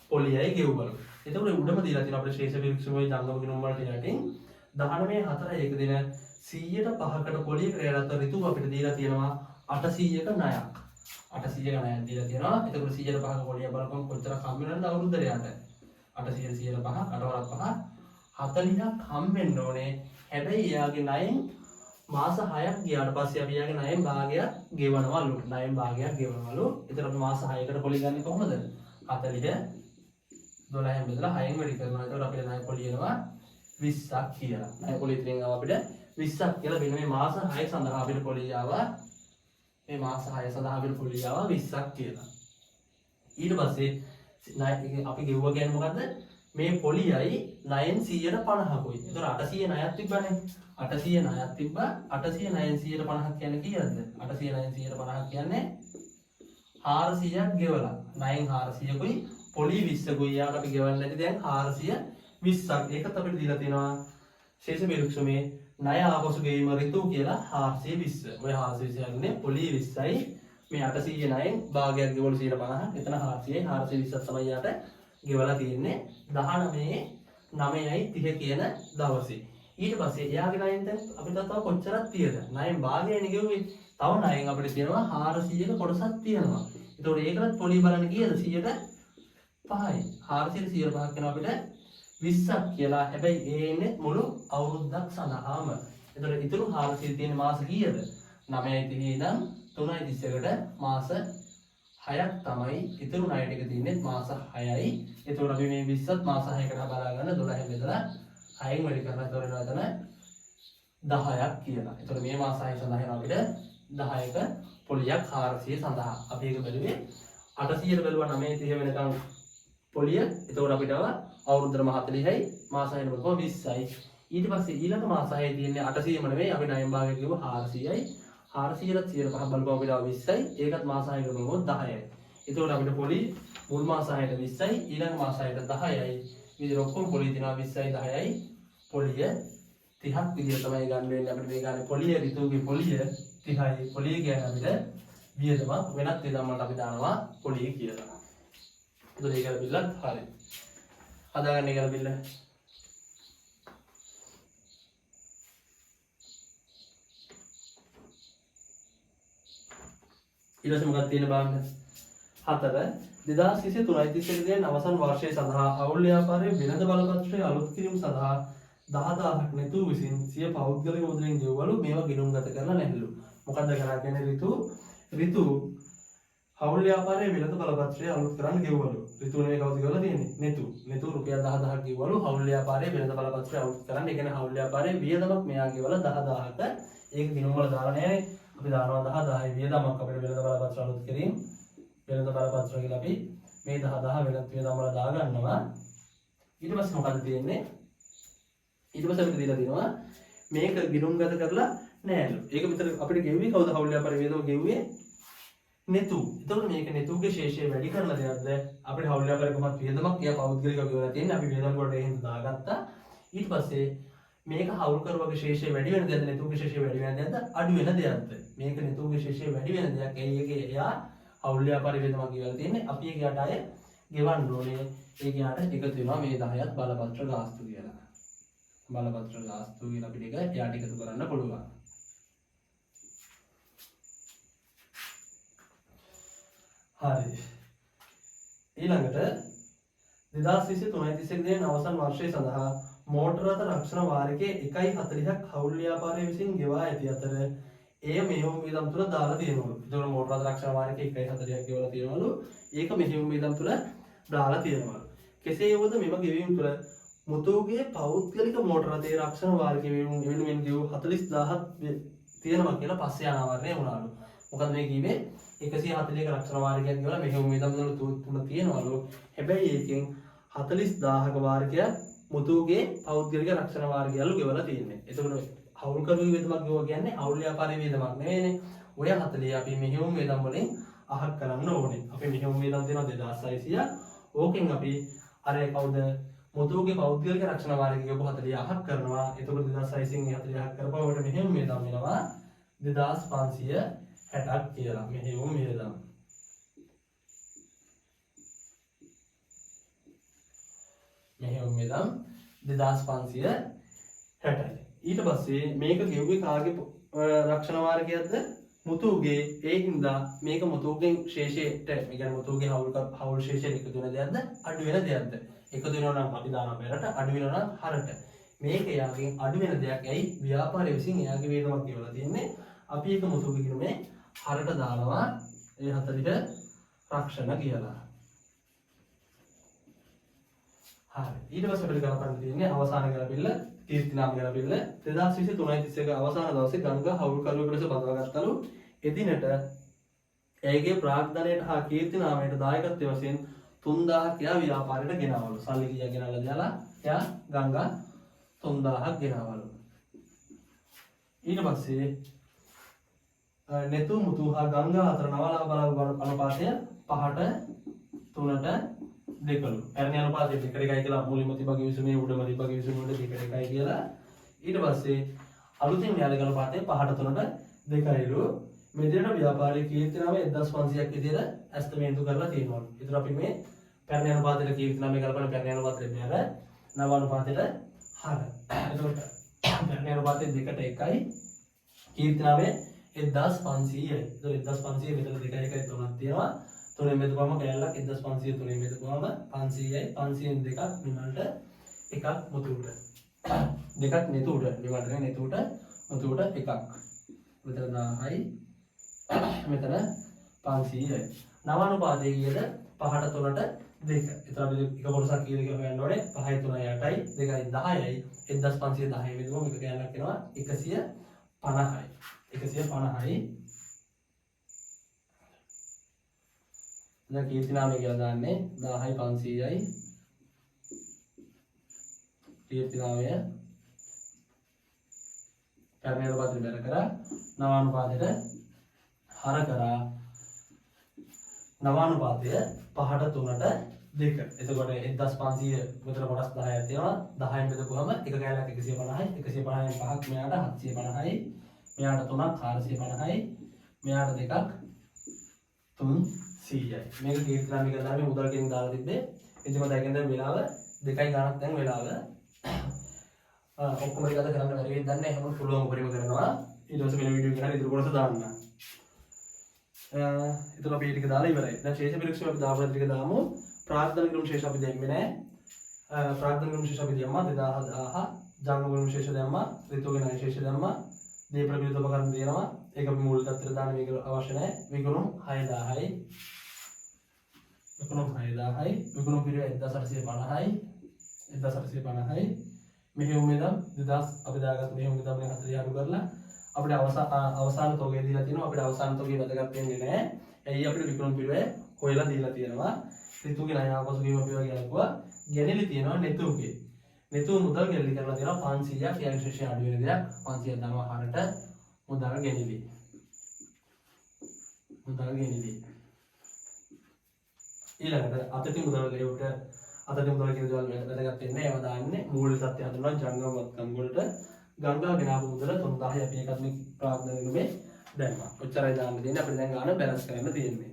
පොලියයි ගෙව්වලු. එතකොට උඩම දීලා තියෙනවා අපිට ශේෂ පිරික්සුමේ ජංගම ගිණුම් වලට යටින් 19 4 1 දින 105කට පොලියකට යටත් ඍතුව අපිට දීලා තියෙනවා 800ක ණයක්. 800ක ණයක් දීලා තියෙනවා. එතකොට 105ක පොලිය බලපන් කොච්චර හම්බ වෙනවද අවුරුද්දට යට. 800 105 8 වරක් 5 40ක් හම්බ වෙන්න ඕනේ. හැබැයි එයාගේ ණයෙන් මාස 6ක් ගියාට පස්සේ අපි එයාගේ ණයෙන් භාගයක් ගෙවනවලු. ණයෙන් භාගයක් ගෙවනවලු. එතකොට අපි මාස 6කට පොලිය ගන්නේ කොහොමද? 40 12න් බෙදලා 6න් වැඩි කරනවා. එතකොට අපිට ණය පොලිය එනවා 20ක් කියලා. ණය පොලිය ඉතින් ආවා අපිට 20ක් කියලා. මෙන්න මේ මාස 6 සඳහා අපිට පොලිය ආවා. මේ මාස 6 සඳහා අපිට පොලිය ආවා 20ක් කියලා. ඊට පස්සේ ණය අපි ගෙව්වා කියන්නේ මොකද්ද? මේ පොලියයි ණයෙන් 150කුයි. එතකොට 800 ණයක් තිබ්බනේ. 800 ණයක් තිබ්බා. 800 ණයෙන් 150ක් කියන්නේ කීයක්ද? 800 ණයෙන් 150ක් කියන්නේ 400ක් ගෙවලා. ණයෙන් 400කුයි පොලි 20කුයි යාට අපි ගෙවන්න නැති දැන් 420ක්. ඒකත් අපිට දීලා තියෙනවා ශේෂ පිරික්සුමේ ණය ආපසු ගෙවීම ඍතු කියලා 420. ඔය 420 යන්නේ පොලි 20යි මේ 800 ණයෙන් භාගයක් ගෙවලු 150ක්. එතන 400යි 420ක් තමයි යාට ගෙවලා තියෙන්නේ 19 9යි 30 කියන දවසේ. ඊට පස්සේ එයාගේ ණයෙන් දැන් අපිට තව කොච්චරක් තියෙද? ණයෙන් භාගයනේ ගෙව්වේ. තව ණයෙන් අපිට තියෙනවා 400ක කොටසක් තියෙනවා. එතකොට ඒකටත් පොලි බලන්න කීයද? 100ට 5යි. 400 105ක් වෙනවා අපිට 20ක් කියලා. හැබැයි ඒ එන්නේ මුළු අවුරුද්දක් සඳහාම. එතකොට ඉතුරු 400 තියෙන මාස කීයද? 9යි 30 ඉඳන් 3යි 31ට මාස 6ක් තමයි ඉතුරු ණය ටික තියෙන්නේ, මාස 6යි. එතකොට අපි මේ 20ත් මාස 6කට බලා ගන්න 12 බෙදලා 6න් වැඩි කරලා එතකොට එනවා එතන 10ක් කියලා. එතකොට මේ මාස 6 සඳහා එනවා අපිට 10ක පොලියක් 400 සඳහා. අපි ඒක බැලුවේ 800ට බැලුවා 9:30 වෙනකන් පොලිය. එතකොට අපිට ආවා අවුරුද්දටම 40යි, මාස 6 බලපුවම 20යි. ඊට පස්සේ ඊළඟ මාස 6 තියෙන්නේ 800ම නෙවෙයි, අපි ණයෙන් භාගයක් කිව්ව 400යි. 400ට 105 බලපුවම අපිට ආවා 20යි. ඒකත් මාස 6කට බලපුවම 10යි. එතකොට අපිට පොලි මුල් මාස 6ට 20යි, ඊළඟ මාස 6ට 10යි. විදිහට ඔක්කොම පොලි තියෙනවා 20යි 10යි. පොලිය 30ක් විදිහට තමයි ගන්න වෙන්නේ අපිට මේ ගන්න පොලිය, ඍතුගේ පොලිය. 30යි. පොලිය කියන්නේ අපිට වියදමක්, වෙනත් වියදම් වලට අපි දානවා පොලිය කියලා. එතකොට ඒක ගැලපිල්ලත් හරි. හදාගන්න ඒ ගැලපිල්ල. ඊට පස්සේ මොකක්ද තියෙන බලන්න. 4 2023 31 දින අවසන් වර්ෂය සඳහා හවුල් ව්‍යාපාරයේ වෙළඳ බලපත්‍රය අලුත් කිරීම සඳහා 10,000ක් නෙතු විසින් සිය පෞද්ගලික මුදලින් ගෙව්වලු. මේවා ගිණුම්ගත කරලා නැහැලු. මොකද්ද කරා කියන්නේ ඍතු ඍතු හවුල් ව්‍යාපාරයේ වෙළඳ බලපත්‍රය අලුත් කරන්න ගෙව්වලු. ඍතු නෙවෙයි කවුද ගෙවලා තියෙන්නේ? නෙතු. නෙතු රුපියල් 10,000ක් ගෙව්වලු හවුල් ව්‍යාපාරයේ වෙළඳ බලපත්‍රය අලුත් කරන්න. ඒ කියන්නේ හවුල් ව්‍යාපාරයේ වියදමක් මෙයා ගෙවලා 10,000ක ඒක ගිණුම් වල දාලා නැහැනේ. අපි දානවා 10,000 වියදමක් අපිට වෙළඳ බලපත්‍ර අලුත් කිරීම. වෙළඳ බලපත්‍ර කියලා අපි මේ 10,000 වෙළඳ වියදම් වල දාගන්නවා. ඊට පස්සේ මොකද්ද තියෙන්නේ? ඊට පස්සේ අපිට දීලා තියෙනවා මේක ගිණුම්ගත කරලා නෑලු. ඒක විතර අපිට ගෙව්වේ කවුද හවුල් ව්‍යාපාරයේ වියදම ගෙව්වේ? නෙතු. එතකොට මේක නෙතුගේ ශේෂය වැඩි කරන දෙයක්ද? අපිට හවුල් ව්‍යාපාරේ කොහොමත් වියදමක් එයා පෞද්ගලිකව ගෙවලා තියෙන්නේ. අපි වියදම් වලට එහෙම දාගත්තා. ඊට පස්සේ මේක හවුල් කරුවගේ ශේෂය වැඩි වෙන දෙයක්ද? නෙතුගේ ශේෂය වැඩි වෙන දෙයක්ද? අඩු වෙන දෙයක්ද? මේක නෙතුගේ ශේෂය වැඩි වෙන දෙයක්. ඇයි ඒකේ එයා හවුල් ව්‍යාපාරේ වියදමක් ගෙවලා තියෙන්නේ. අපි ඒක යට අය ගෙවන්න ඕනේ. ඒක යට එකතු වෙනවා මේ 10ත් බලපත්‍ර ගාස්තු කියලා. බලපත්‍ර ගාස්තු කියලා අපිට ඒක එයාට එකතු කරන්න පුළුවන්. හරි. ඊළඟට 2023 31 දින අවසන් වර්ෂය සඳහා මෝටර රථ රක්ෂණ වාරිකයේ 1.40ක් හවුල් ව්‍යාපාරය විසින් ගෙවා ඇති අතර එය මෙහෙයුම් වියදම් තුල දාලා තියෙනවලු. ඒතකොට මෝටර රථ රක්ෂණ වාරිකයේ 1.40ක් ගෙවලා තියෙනවලු. ඒක මෙහෙයුම් වියදම් තුල දාලා තියෙනවලු. කෙසේ වුවද මෙම ගෙවීම් තුල මුතුගේ පෞද්ගලික මෝටර රථයේ රක්ෂණ වාරිකය වෙනුවෙන් ගෙවූ 40,000ක් තියෙනවා කියලා පස්සේ අනාවරණය වුණාලු. මොකද මේ කිව්වේ 140ක රක්ෂණ වාරිකයක් ගෙවලා මෙහෙයුම් වියදම් තුල තුන තියෙනවලු. හැබැයි ඒකෙන් 40,000ක වාරිකයක් මුතුගේ පෞද්ගලික රක්ෂණ වාරිකයලු ගෙවලා තියෙන්නේ. එතකොට හවුල් කරුගේ වියදමක් ගෙවුවා කියන්නේ හවුල් ව්‍යාපාරයේ වියදමක් නෙවෙයිනේ. ඔය 40 අපි මෙහෙයුම් වියදම් වලින් අහක් කරන්න ඕනේ. අපි මෙහෙයුම් වියදම් දෙනවා 2600. ඕකෙන් අපි අර කවුද මුතුගේ පෞද්ගලික රක්ෂණ වාරිකය ගෙවපු 40 අහක් කරනවා. එතකොට 2600න් 40 අහක් කරපුවම ඔකට මෙහෙයුම් වියදම් වෙනවා 2560ක් කියලා. මෙහෙයුම් වියදම්. මෙහෙයුම් වියදම් 2560යි. ඊට පස්සේ මේක ගෙව්වේ කාගේ රක්ෂණ වාරකයක්ද? මුතුගේ. ඒ හින්දා මේක මුතුගෙන් ශේෂයට, ඒ කියන්නේ මුතුගේ හවුල් ශේෂයට එකතු වෙන දෙයක්ද අඩු වෙන දෙයක්ද? එකතු වෙනවා නම් අපි දානවා පෙරට, අඩු වෙනවා නම් හරට. මේක එයාගෙන් අඩු වෙන දෙයක්. ඇයි? ව්‍යාපාරය විසින් එයාගේ වේදමක් ගෙවලා තියෙන්නේ. අපි ඒක මුතුගේ ගිණුමේ හරට දානවා ඒ 40 රක්ෂණ කියලා. හරි. ඊට පස්සේ අපිට ගලපන්න තියෙන්නේ අවසාන ගැලපිල්ල, කීර්තිනාම ගැලපිල්ල. 2023 31 අවසාන දවසේ ගංගා හවුල් කරුවෙකු ලෙස බඳවාගත්තලු. එදිනට ඇයගේ ප්‍රාග්ධනයට හා කීර්තිනාමයට දායකත්වය වශයෙන් 3000ක් එයා ව්‍යාපාරයට ගෙනාවලු. සල්ලි කීයක් ගෙනල්ලා දාලා එයා ගංගා 3000ක් ගෙනාවලු. ඊට පස්සේ නෙතු මුතු හා ගංගා අතර නවලා බල අනුපාතය 5ට 3ට 2ලු. පැරණි අනුපාතය 2ට 1 කියලා මුලින්ම තිබ්බ ගිවිසුමේ උඩම තිබ්බ ගිවිසුම වල 2ට 1 කියලා. ඊට පස්සේ අලුතින් න්‍යායක අනුපාතය 5ට 3ට 2යිලු. මේ විදිහට ව්‍යාපාරයේ කීර්තිනාමය 1500ක් විදිහට ඇස්තමේන්තු කරලා තියෙනවලු. ඒතර අපි මේ පැරණි අනුපාතයට කීර්තිනාමය ගලපන පැරණි අනුපාතයට බැර නව අනුපාතයට හර. එතකොට පැරණි අනුපාතය 2ට 1යි කීර්තිනාමය 1500යි. එතකොට 1500 මෙතන 2යි 1යි 3ක් තියෙනවා. තුනෙන් බෙදුවම කෑල්ලක් 1500 තුනෙන් බෙදුවම 500යි. 500න් දෙකක් නිමල්ට එකක් මුතුට. දෙකක් නෙතුට නිමල්ට නෙවෙයි නෙතුට මුතුට එකක්. මෙතන 1000යි මෙතන 500යි. නව අනුපාතය කීයද? 5ට 3ට 2. එතන අපි එක කොටසක් කීයද කියලා හොයන්න ඕනේ. 5යි 3යි 8යි 2යි 10යි 1510 බෙදුවම එක කෑල්ලක් එනවා 150යි. 150යි. දැන් කීර්තිනාමය කියලා දාන්නේ 1000යි 500යි. කීර්තිනාමය පැරණි අනුපාතයට බැර කරා නව අනුපාතයට හර කරා. නව අනුපාතය 5ට 3ට 2. එතකොට 1500 මෙතන කොටස් 10ක් තියෙනවා. 10න් බෙදපුවම එක කෑල්ලක් 150යි. 150න් පහක් මෙයාට 750යි. මෙයාට තුනක් 450යි. මෙයාට දෙකක් 300යි. මේක කීර්තිලාමි කරලා මේ මුදල් කෙනෙක් දාලා තිබ්බේ. ඉතින් මම දැන් දැන් වෙලාව දෙකයි ගානක් දැන් වෙලාව. ඔක්කොම ටික අද කරන්න බැරි වෙයිද දන්නේ නැහැ. හැමෝම පුළුවන් උපරිම කරනවා. ඊට පස්සේ වෙන වීඩියෝ එක හරි ඉතුරු කොටස දාන්න. ඉතුරු අපි ටික දාලා ඉවරයි. දැන් ශේෂ පිරික්සුම අපි දාපු ටික දාමු. ප්‍රාර්ථනා ක්‍රම ශේෂ අපි දෙන්නේ නැහැ. ප්‍රාර්ථනා ක්‍රම ශේෂ අපි දැම්මා 2000 ජංගම ක්‍රම ශේෂ දැම්මා. ඍතුගේ ණය ශේෂ දැම්මා. දීපල පිළිතුරු උපකරණ තියෙනවා. ඒක අපි මූලික තත්ත්වයට දාන්න මේක අවශ්‍ය නැහැ. විකුණුම් 6000යි. විකුණුම් 6000යි. විකුණුම් පිරිව 1850යි. 1850යි. මෙහෙයුම් වියදම් 2000 අපි දාගත්ත මෙහෙයුම් වියදම් වලින් 40 අඩු කරලා අපිට අවසාන තොගය දීලා තියෙනවා. අපිට අවසාන තොගය වැදගත් වෙන්නේ නැහැ. ඇයි අපිට විකුණුම් පිරිවැය හොයලා දීලා තියෙනවා. ඍතුගේ ණය ආපසු ගැනීම අපි වගේ අලකුවා. ගැනිලි තියෙනවා නෙතුගේ. නෙතු මුදල් ගැනිලි කරලා තියෙනවා 500ක්. ඒ විශේෂ අඩු වෙන දෙයක්. 500ක් දානවා හරට මුදල් ගැනිලි. මුදල් ගැනිලි. ඊළඟට අතති මුදල් ගෙවුට අතති මුදල් කියන දේවල් වැදගත් වෙන්නේ ඒවා දාන්නේ මූල්‍ය තත්ත්වය හදනවා ජංගම වත්කම් වලට. ගංගා ගෙනාවු මුදල 3000 අපි ඒකත් මේ ප්‍රාර්ථනා කිරීමේ දැම්මා. ඔච්චරයි දාන්න තියෙන්නේ. අපිට දැන් ගාන බැලන්ස් කරන්න තියෙන්නේ.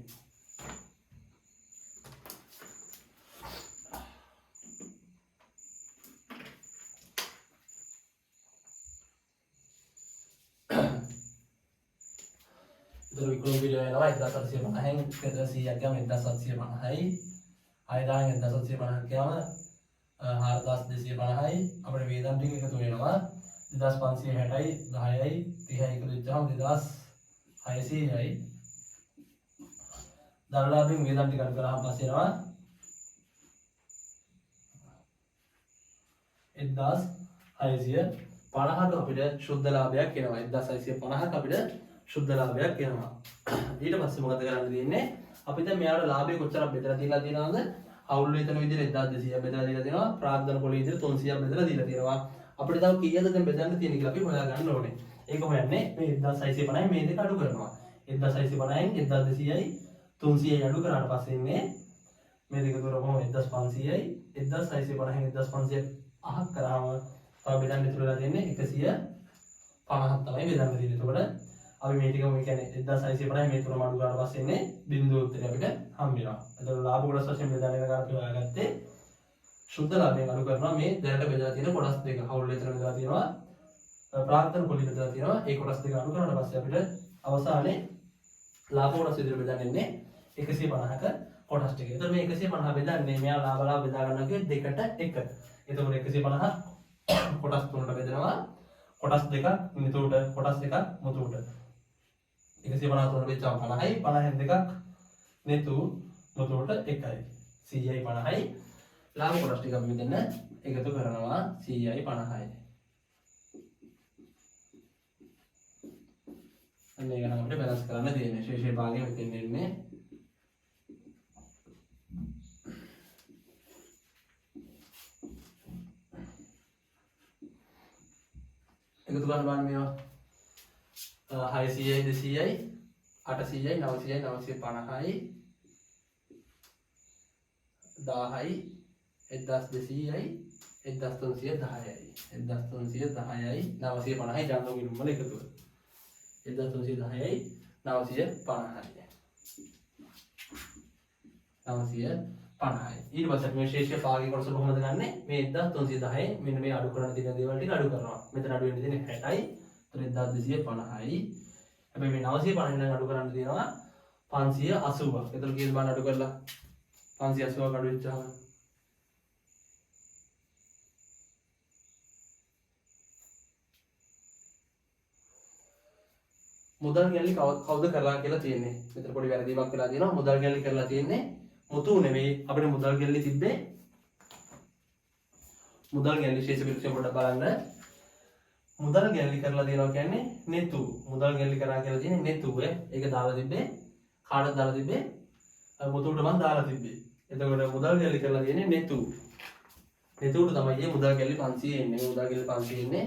ඉතින් විකුණුම් පිළිවෙල වෙනවා 1750න් 100ක් ගියාම 1750යි. 6000න් 1750ක් ගියාම 4250යි. අපිට වේදම් ටික එකතු වෙනවා 2560යි 10යි 30යි එකතු වෙච්චාම 2600යි. දරලාභයෙන් වේදම් ටික අඩු කරාම පස්සේ එනවා 1650ක අපිට ශුද්ධ ලාභයක් එනවා. 1650ක අපිට ශුද්ධ ලාභයක් එනවා. ඊට පස්සේ මොකද කරන්න තියෙන්නේ? අපි දැන් මෙයාට ලාභය කොච්චරක් බෙදලා දීලා තියෙනවද? අවුල් වේතන විදිහට 1200ක් බෙදලා දීලා තියෙනවා. ප්‍රාග්ධන පොළේ විදිහට 300ක් බෙදලා දීලා තියෙනවා. අපිට තව කීයද දැන් බෙදන්න තියෙන්නේ කියලා අපි හොයා ගන්න ඕනේ. ඒක හොයන්නේ මේ 1650යි මේ දෙක අඩු කරනවා. 1650න් 1200යි 300යි අඩු කරාට පස්සේ ඉන්නේ මේ දෙක තුන කොහොම 1500යි 1650න් 1500 අහක් කරාම තව බෙදන්න ඉතුරු වෙලා තියෙන්නේ 150ක් තමයි බෙදන්න තියෙන්නේ. එතකොට අපි මේ ටිකම ඒ කියන්නේ 1650 මේ තුනම අඩු කරාට පස්සේ ඉන්නේ බිංදුව උත්තරේ අපිට හම්බ වෙනවා. එතකොට ලාභ කොටස් වශයෙන් බෙදන්න වෙන ගාන අපි හොයාගත්තේ ශුද්ධ ලාභයෙන් අඩු කරනවා මේ දැනට බෙදලා තියෙන කොටස් දෙක. හවුල් වේතන බෙදලා තියෙනවා, ප්‍රාර්ථන පොලි බෙදලා තියෙනවා. ඒ කොටස් දෙක අඩු කරාට පස්සේ අපිට අවසානයේ ලාභ කොටස් විදිහට බෙදන්න එන්නේ 150ක කොටස් ටික. එතකොට මේ 150 බෙදන්නේ මෙයා ලාභ ලාභ බෙදා ගන්නවා කිව්වේ දෙකට එක. එතකොට 150 කොටස් තුනට බෙදෙනවා. කොටස් දෙකක් නිතුට, කොටස් එකක් මුතුට. 150 තුනට බෙච්චාම 50යි, 50න් දෙකක් නිතු මුතුට එකයි. 100යි 50යි. ලාභ කොටස් ටික අපි මෙතන එකතු කරනවා 100යි 50යි. අන්න ඒක නම් අපිට බැලන්ස් කරන්න තියෙන්නේ. ශේෂයේ භාගය මෙතෙන් එන්නේ. එකතු කරන්න බලන්න මේවා. 600යි 200යි 800යි 900යි 950යි 1000යි 1200යි 1310යි 1310යි 950යි ජංගම ගිණුම් වල එකතුව. 1310යි 950යි 950යි. ඊට පස්සේ අපි මේ ශේෂ භාගයේ කොටස කොහොමද ගන්නෙ? මේ 1310 මෙන්න මේ අඩු කරන්න තියෙන දේවල් ටික අඩු කරනවා. මෙතන අඩු වෙන්න තියෙන්නේ 60යි. එතකොට 1250යි. හැබැයි මේ 950 නම් අඩු කරන්න තියෙනවා 580ක්. එතකොට කීයද බලන්න අඩු කරලා? 580ක් අඩු වෙච්චාම මුදල් ගැලි කවුද කරලා කියලා තියෙන්නේ. මෙතන පොඩි වැරදීමක් වෙලා තියෙනවා. මුදල් ගැලි කරලා තියෙන්නේ මුතු නෙවෙයි. අපිට මුදල් ගැලි තිබ්බේ මුදල් ගැලි ශේෂ පිරික්සම පොඩ්ඩක් බලන්න. මුදල් ගැලි කරලා තියෙනවා කියන්නේ නෙතු. මුදල් ගැලි කරා කියලා තියෙන්නේ නෙතු ඈ. ඒක දාලා තිබ්බේ කාටද දාලා තිබ්බේ? මුතුට මං දාලා තිබ්බේ. එතකොට මුදල් ගැලි කරලා තියෙන්නේ නෙතු. නෙතුට තමයි මේ මුදල් ගැලි 500 එන්නේ. මේ මුදල් ගැලි 500 එන්නේ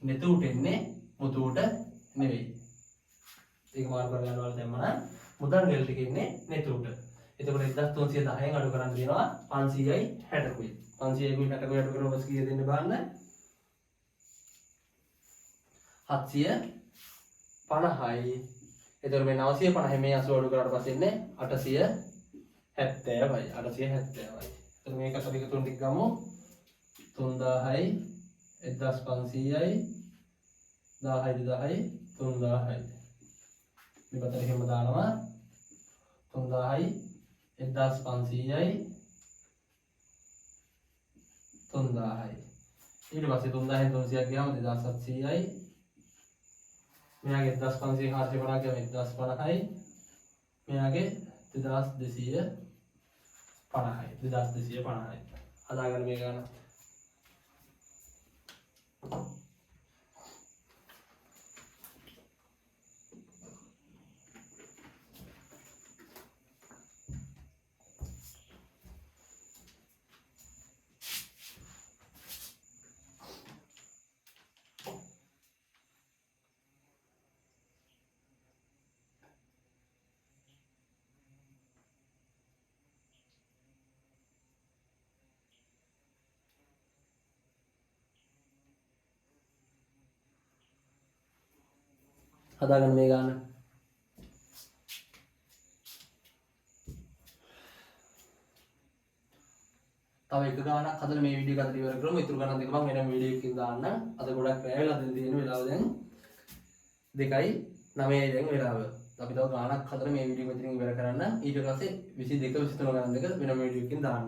නෙතුට එන්නේ මුතුට නෙවෙයි. ඒක මාරු කරගන්න ඔයාලා දැම්මම නම් මුදල් ගැලි ටික එන්නේ නෙතුට. එතකොට 1310න් අඩු කරන් තියෙනවා 500යි 60කුයි. 500යි 60කුයි අඩු කරලා බස් කීය දෙන්න බලන්න. 750යි. එතකොට මේ 950 මේ 80 අඩු කරාට පස්සේ එන්නේ 870යි. 870යි. එතකොට මේකත් අපි එකතු තුන ටික ගමු. 3000යි 1500යි 1000යි 2000යි 3000යි. මේ පැත්තට එහෙම දානවා. 3000යි 1500යි 3000යි. ඊට පස්සේ 3000න් 300ක් ගියාම 2700යි. මෙයාගේ 1500 450ක් ගියාම 1050යි. මෙයාගේ 2250යි. 2250යි. හදාගන්න මේ ගාන. හදාගන්න මේ ගාන. තව එක ගානක් හදලා මේ වීඩියෝ එක අද ඉවර කරමු. ඉතුරු ගාන දෙක මම වෙනම වීඩියෝ එකකින් දාන්නම්. අද ගොඩක් රැ වෙලා දැන් තියෙන වෙලාව දැන් 2:09 දැන් වෙලාව. අපි තව ගානක් හදලා මේ වීඩියෝ එක මෙතනින් ඉවර කරන්න. ඊට පස්සේ 22 23 ගාන දෙක වෙනම වීඩියෝ එකකින් දාන්න.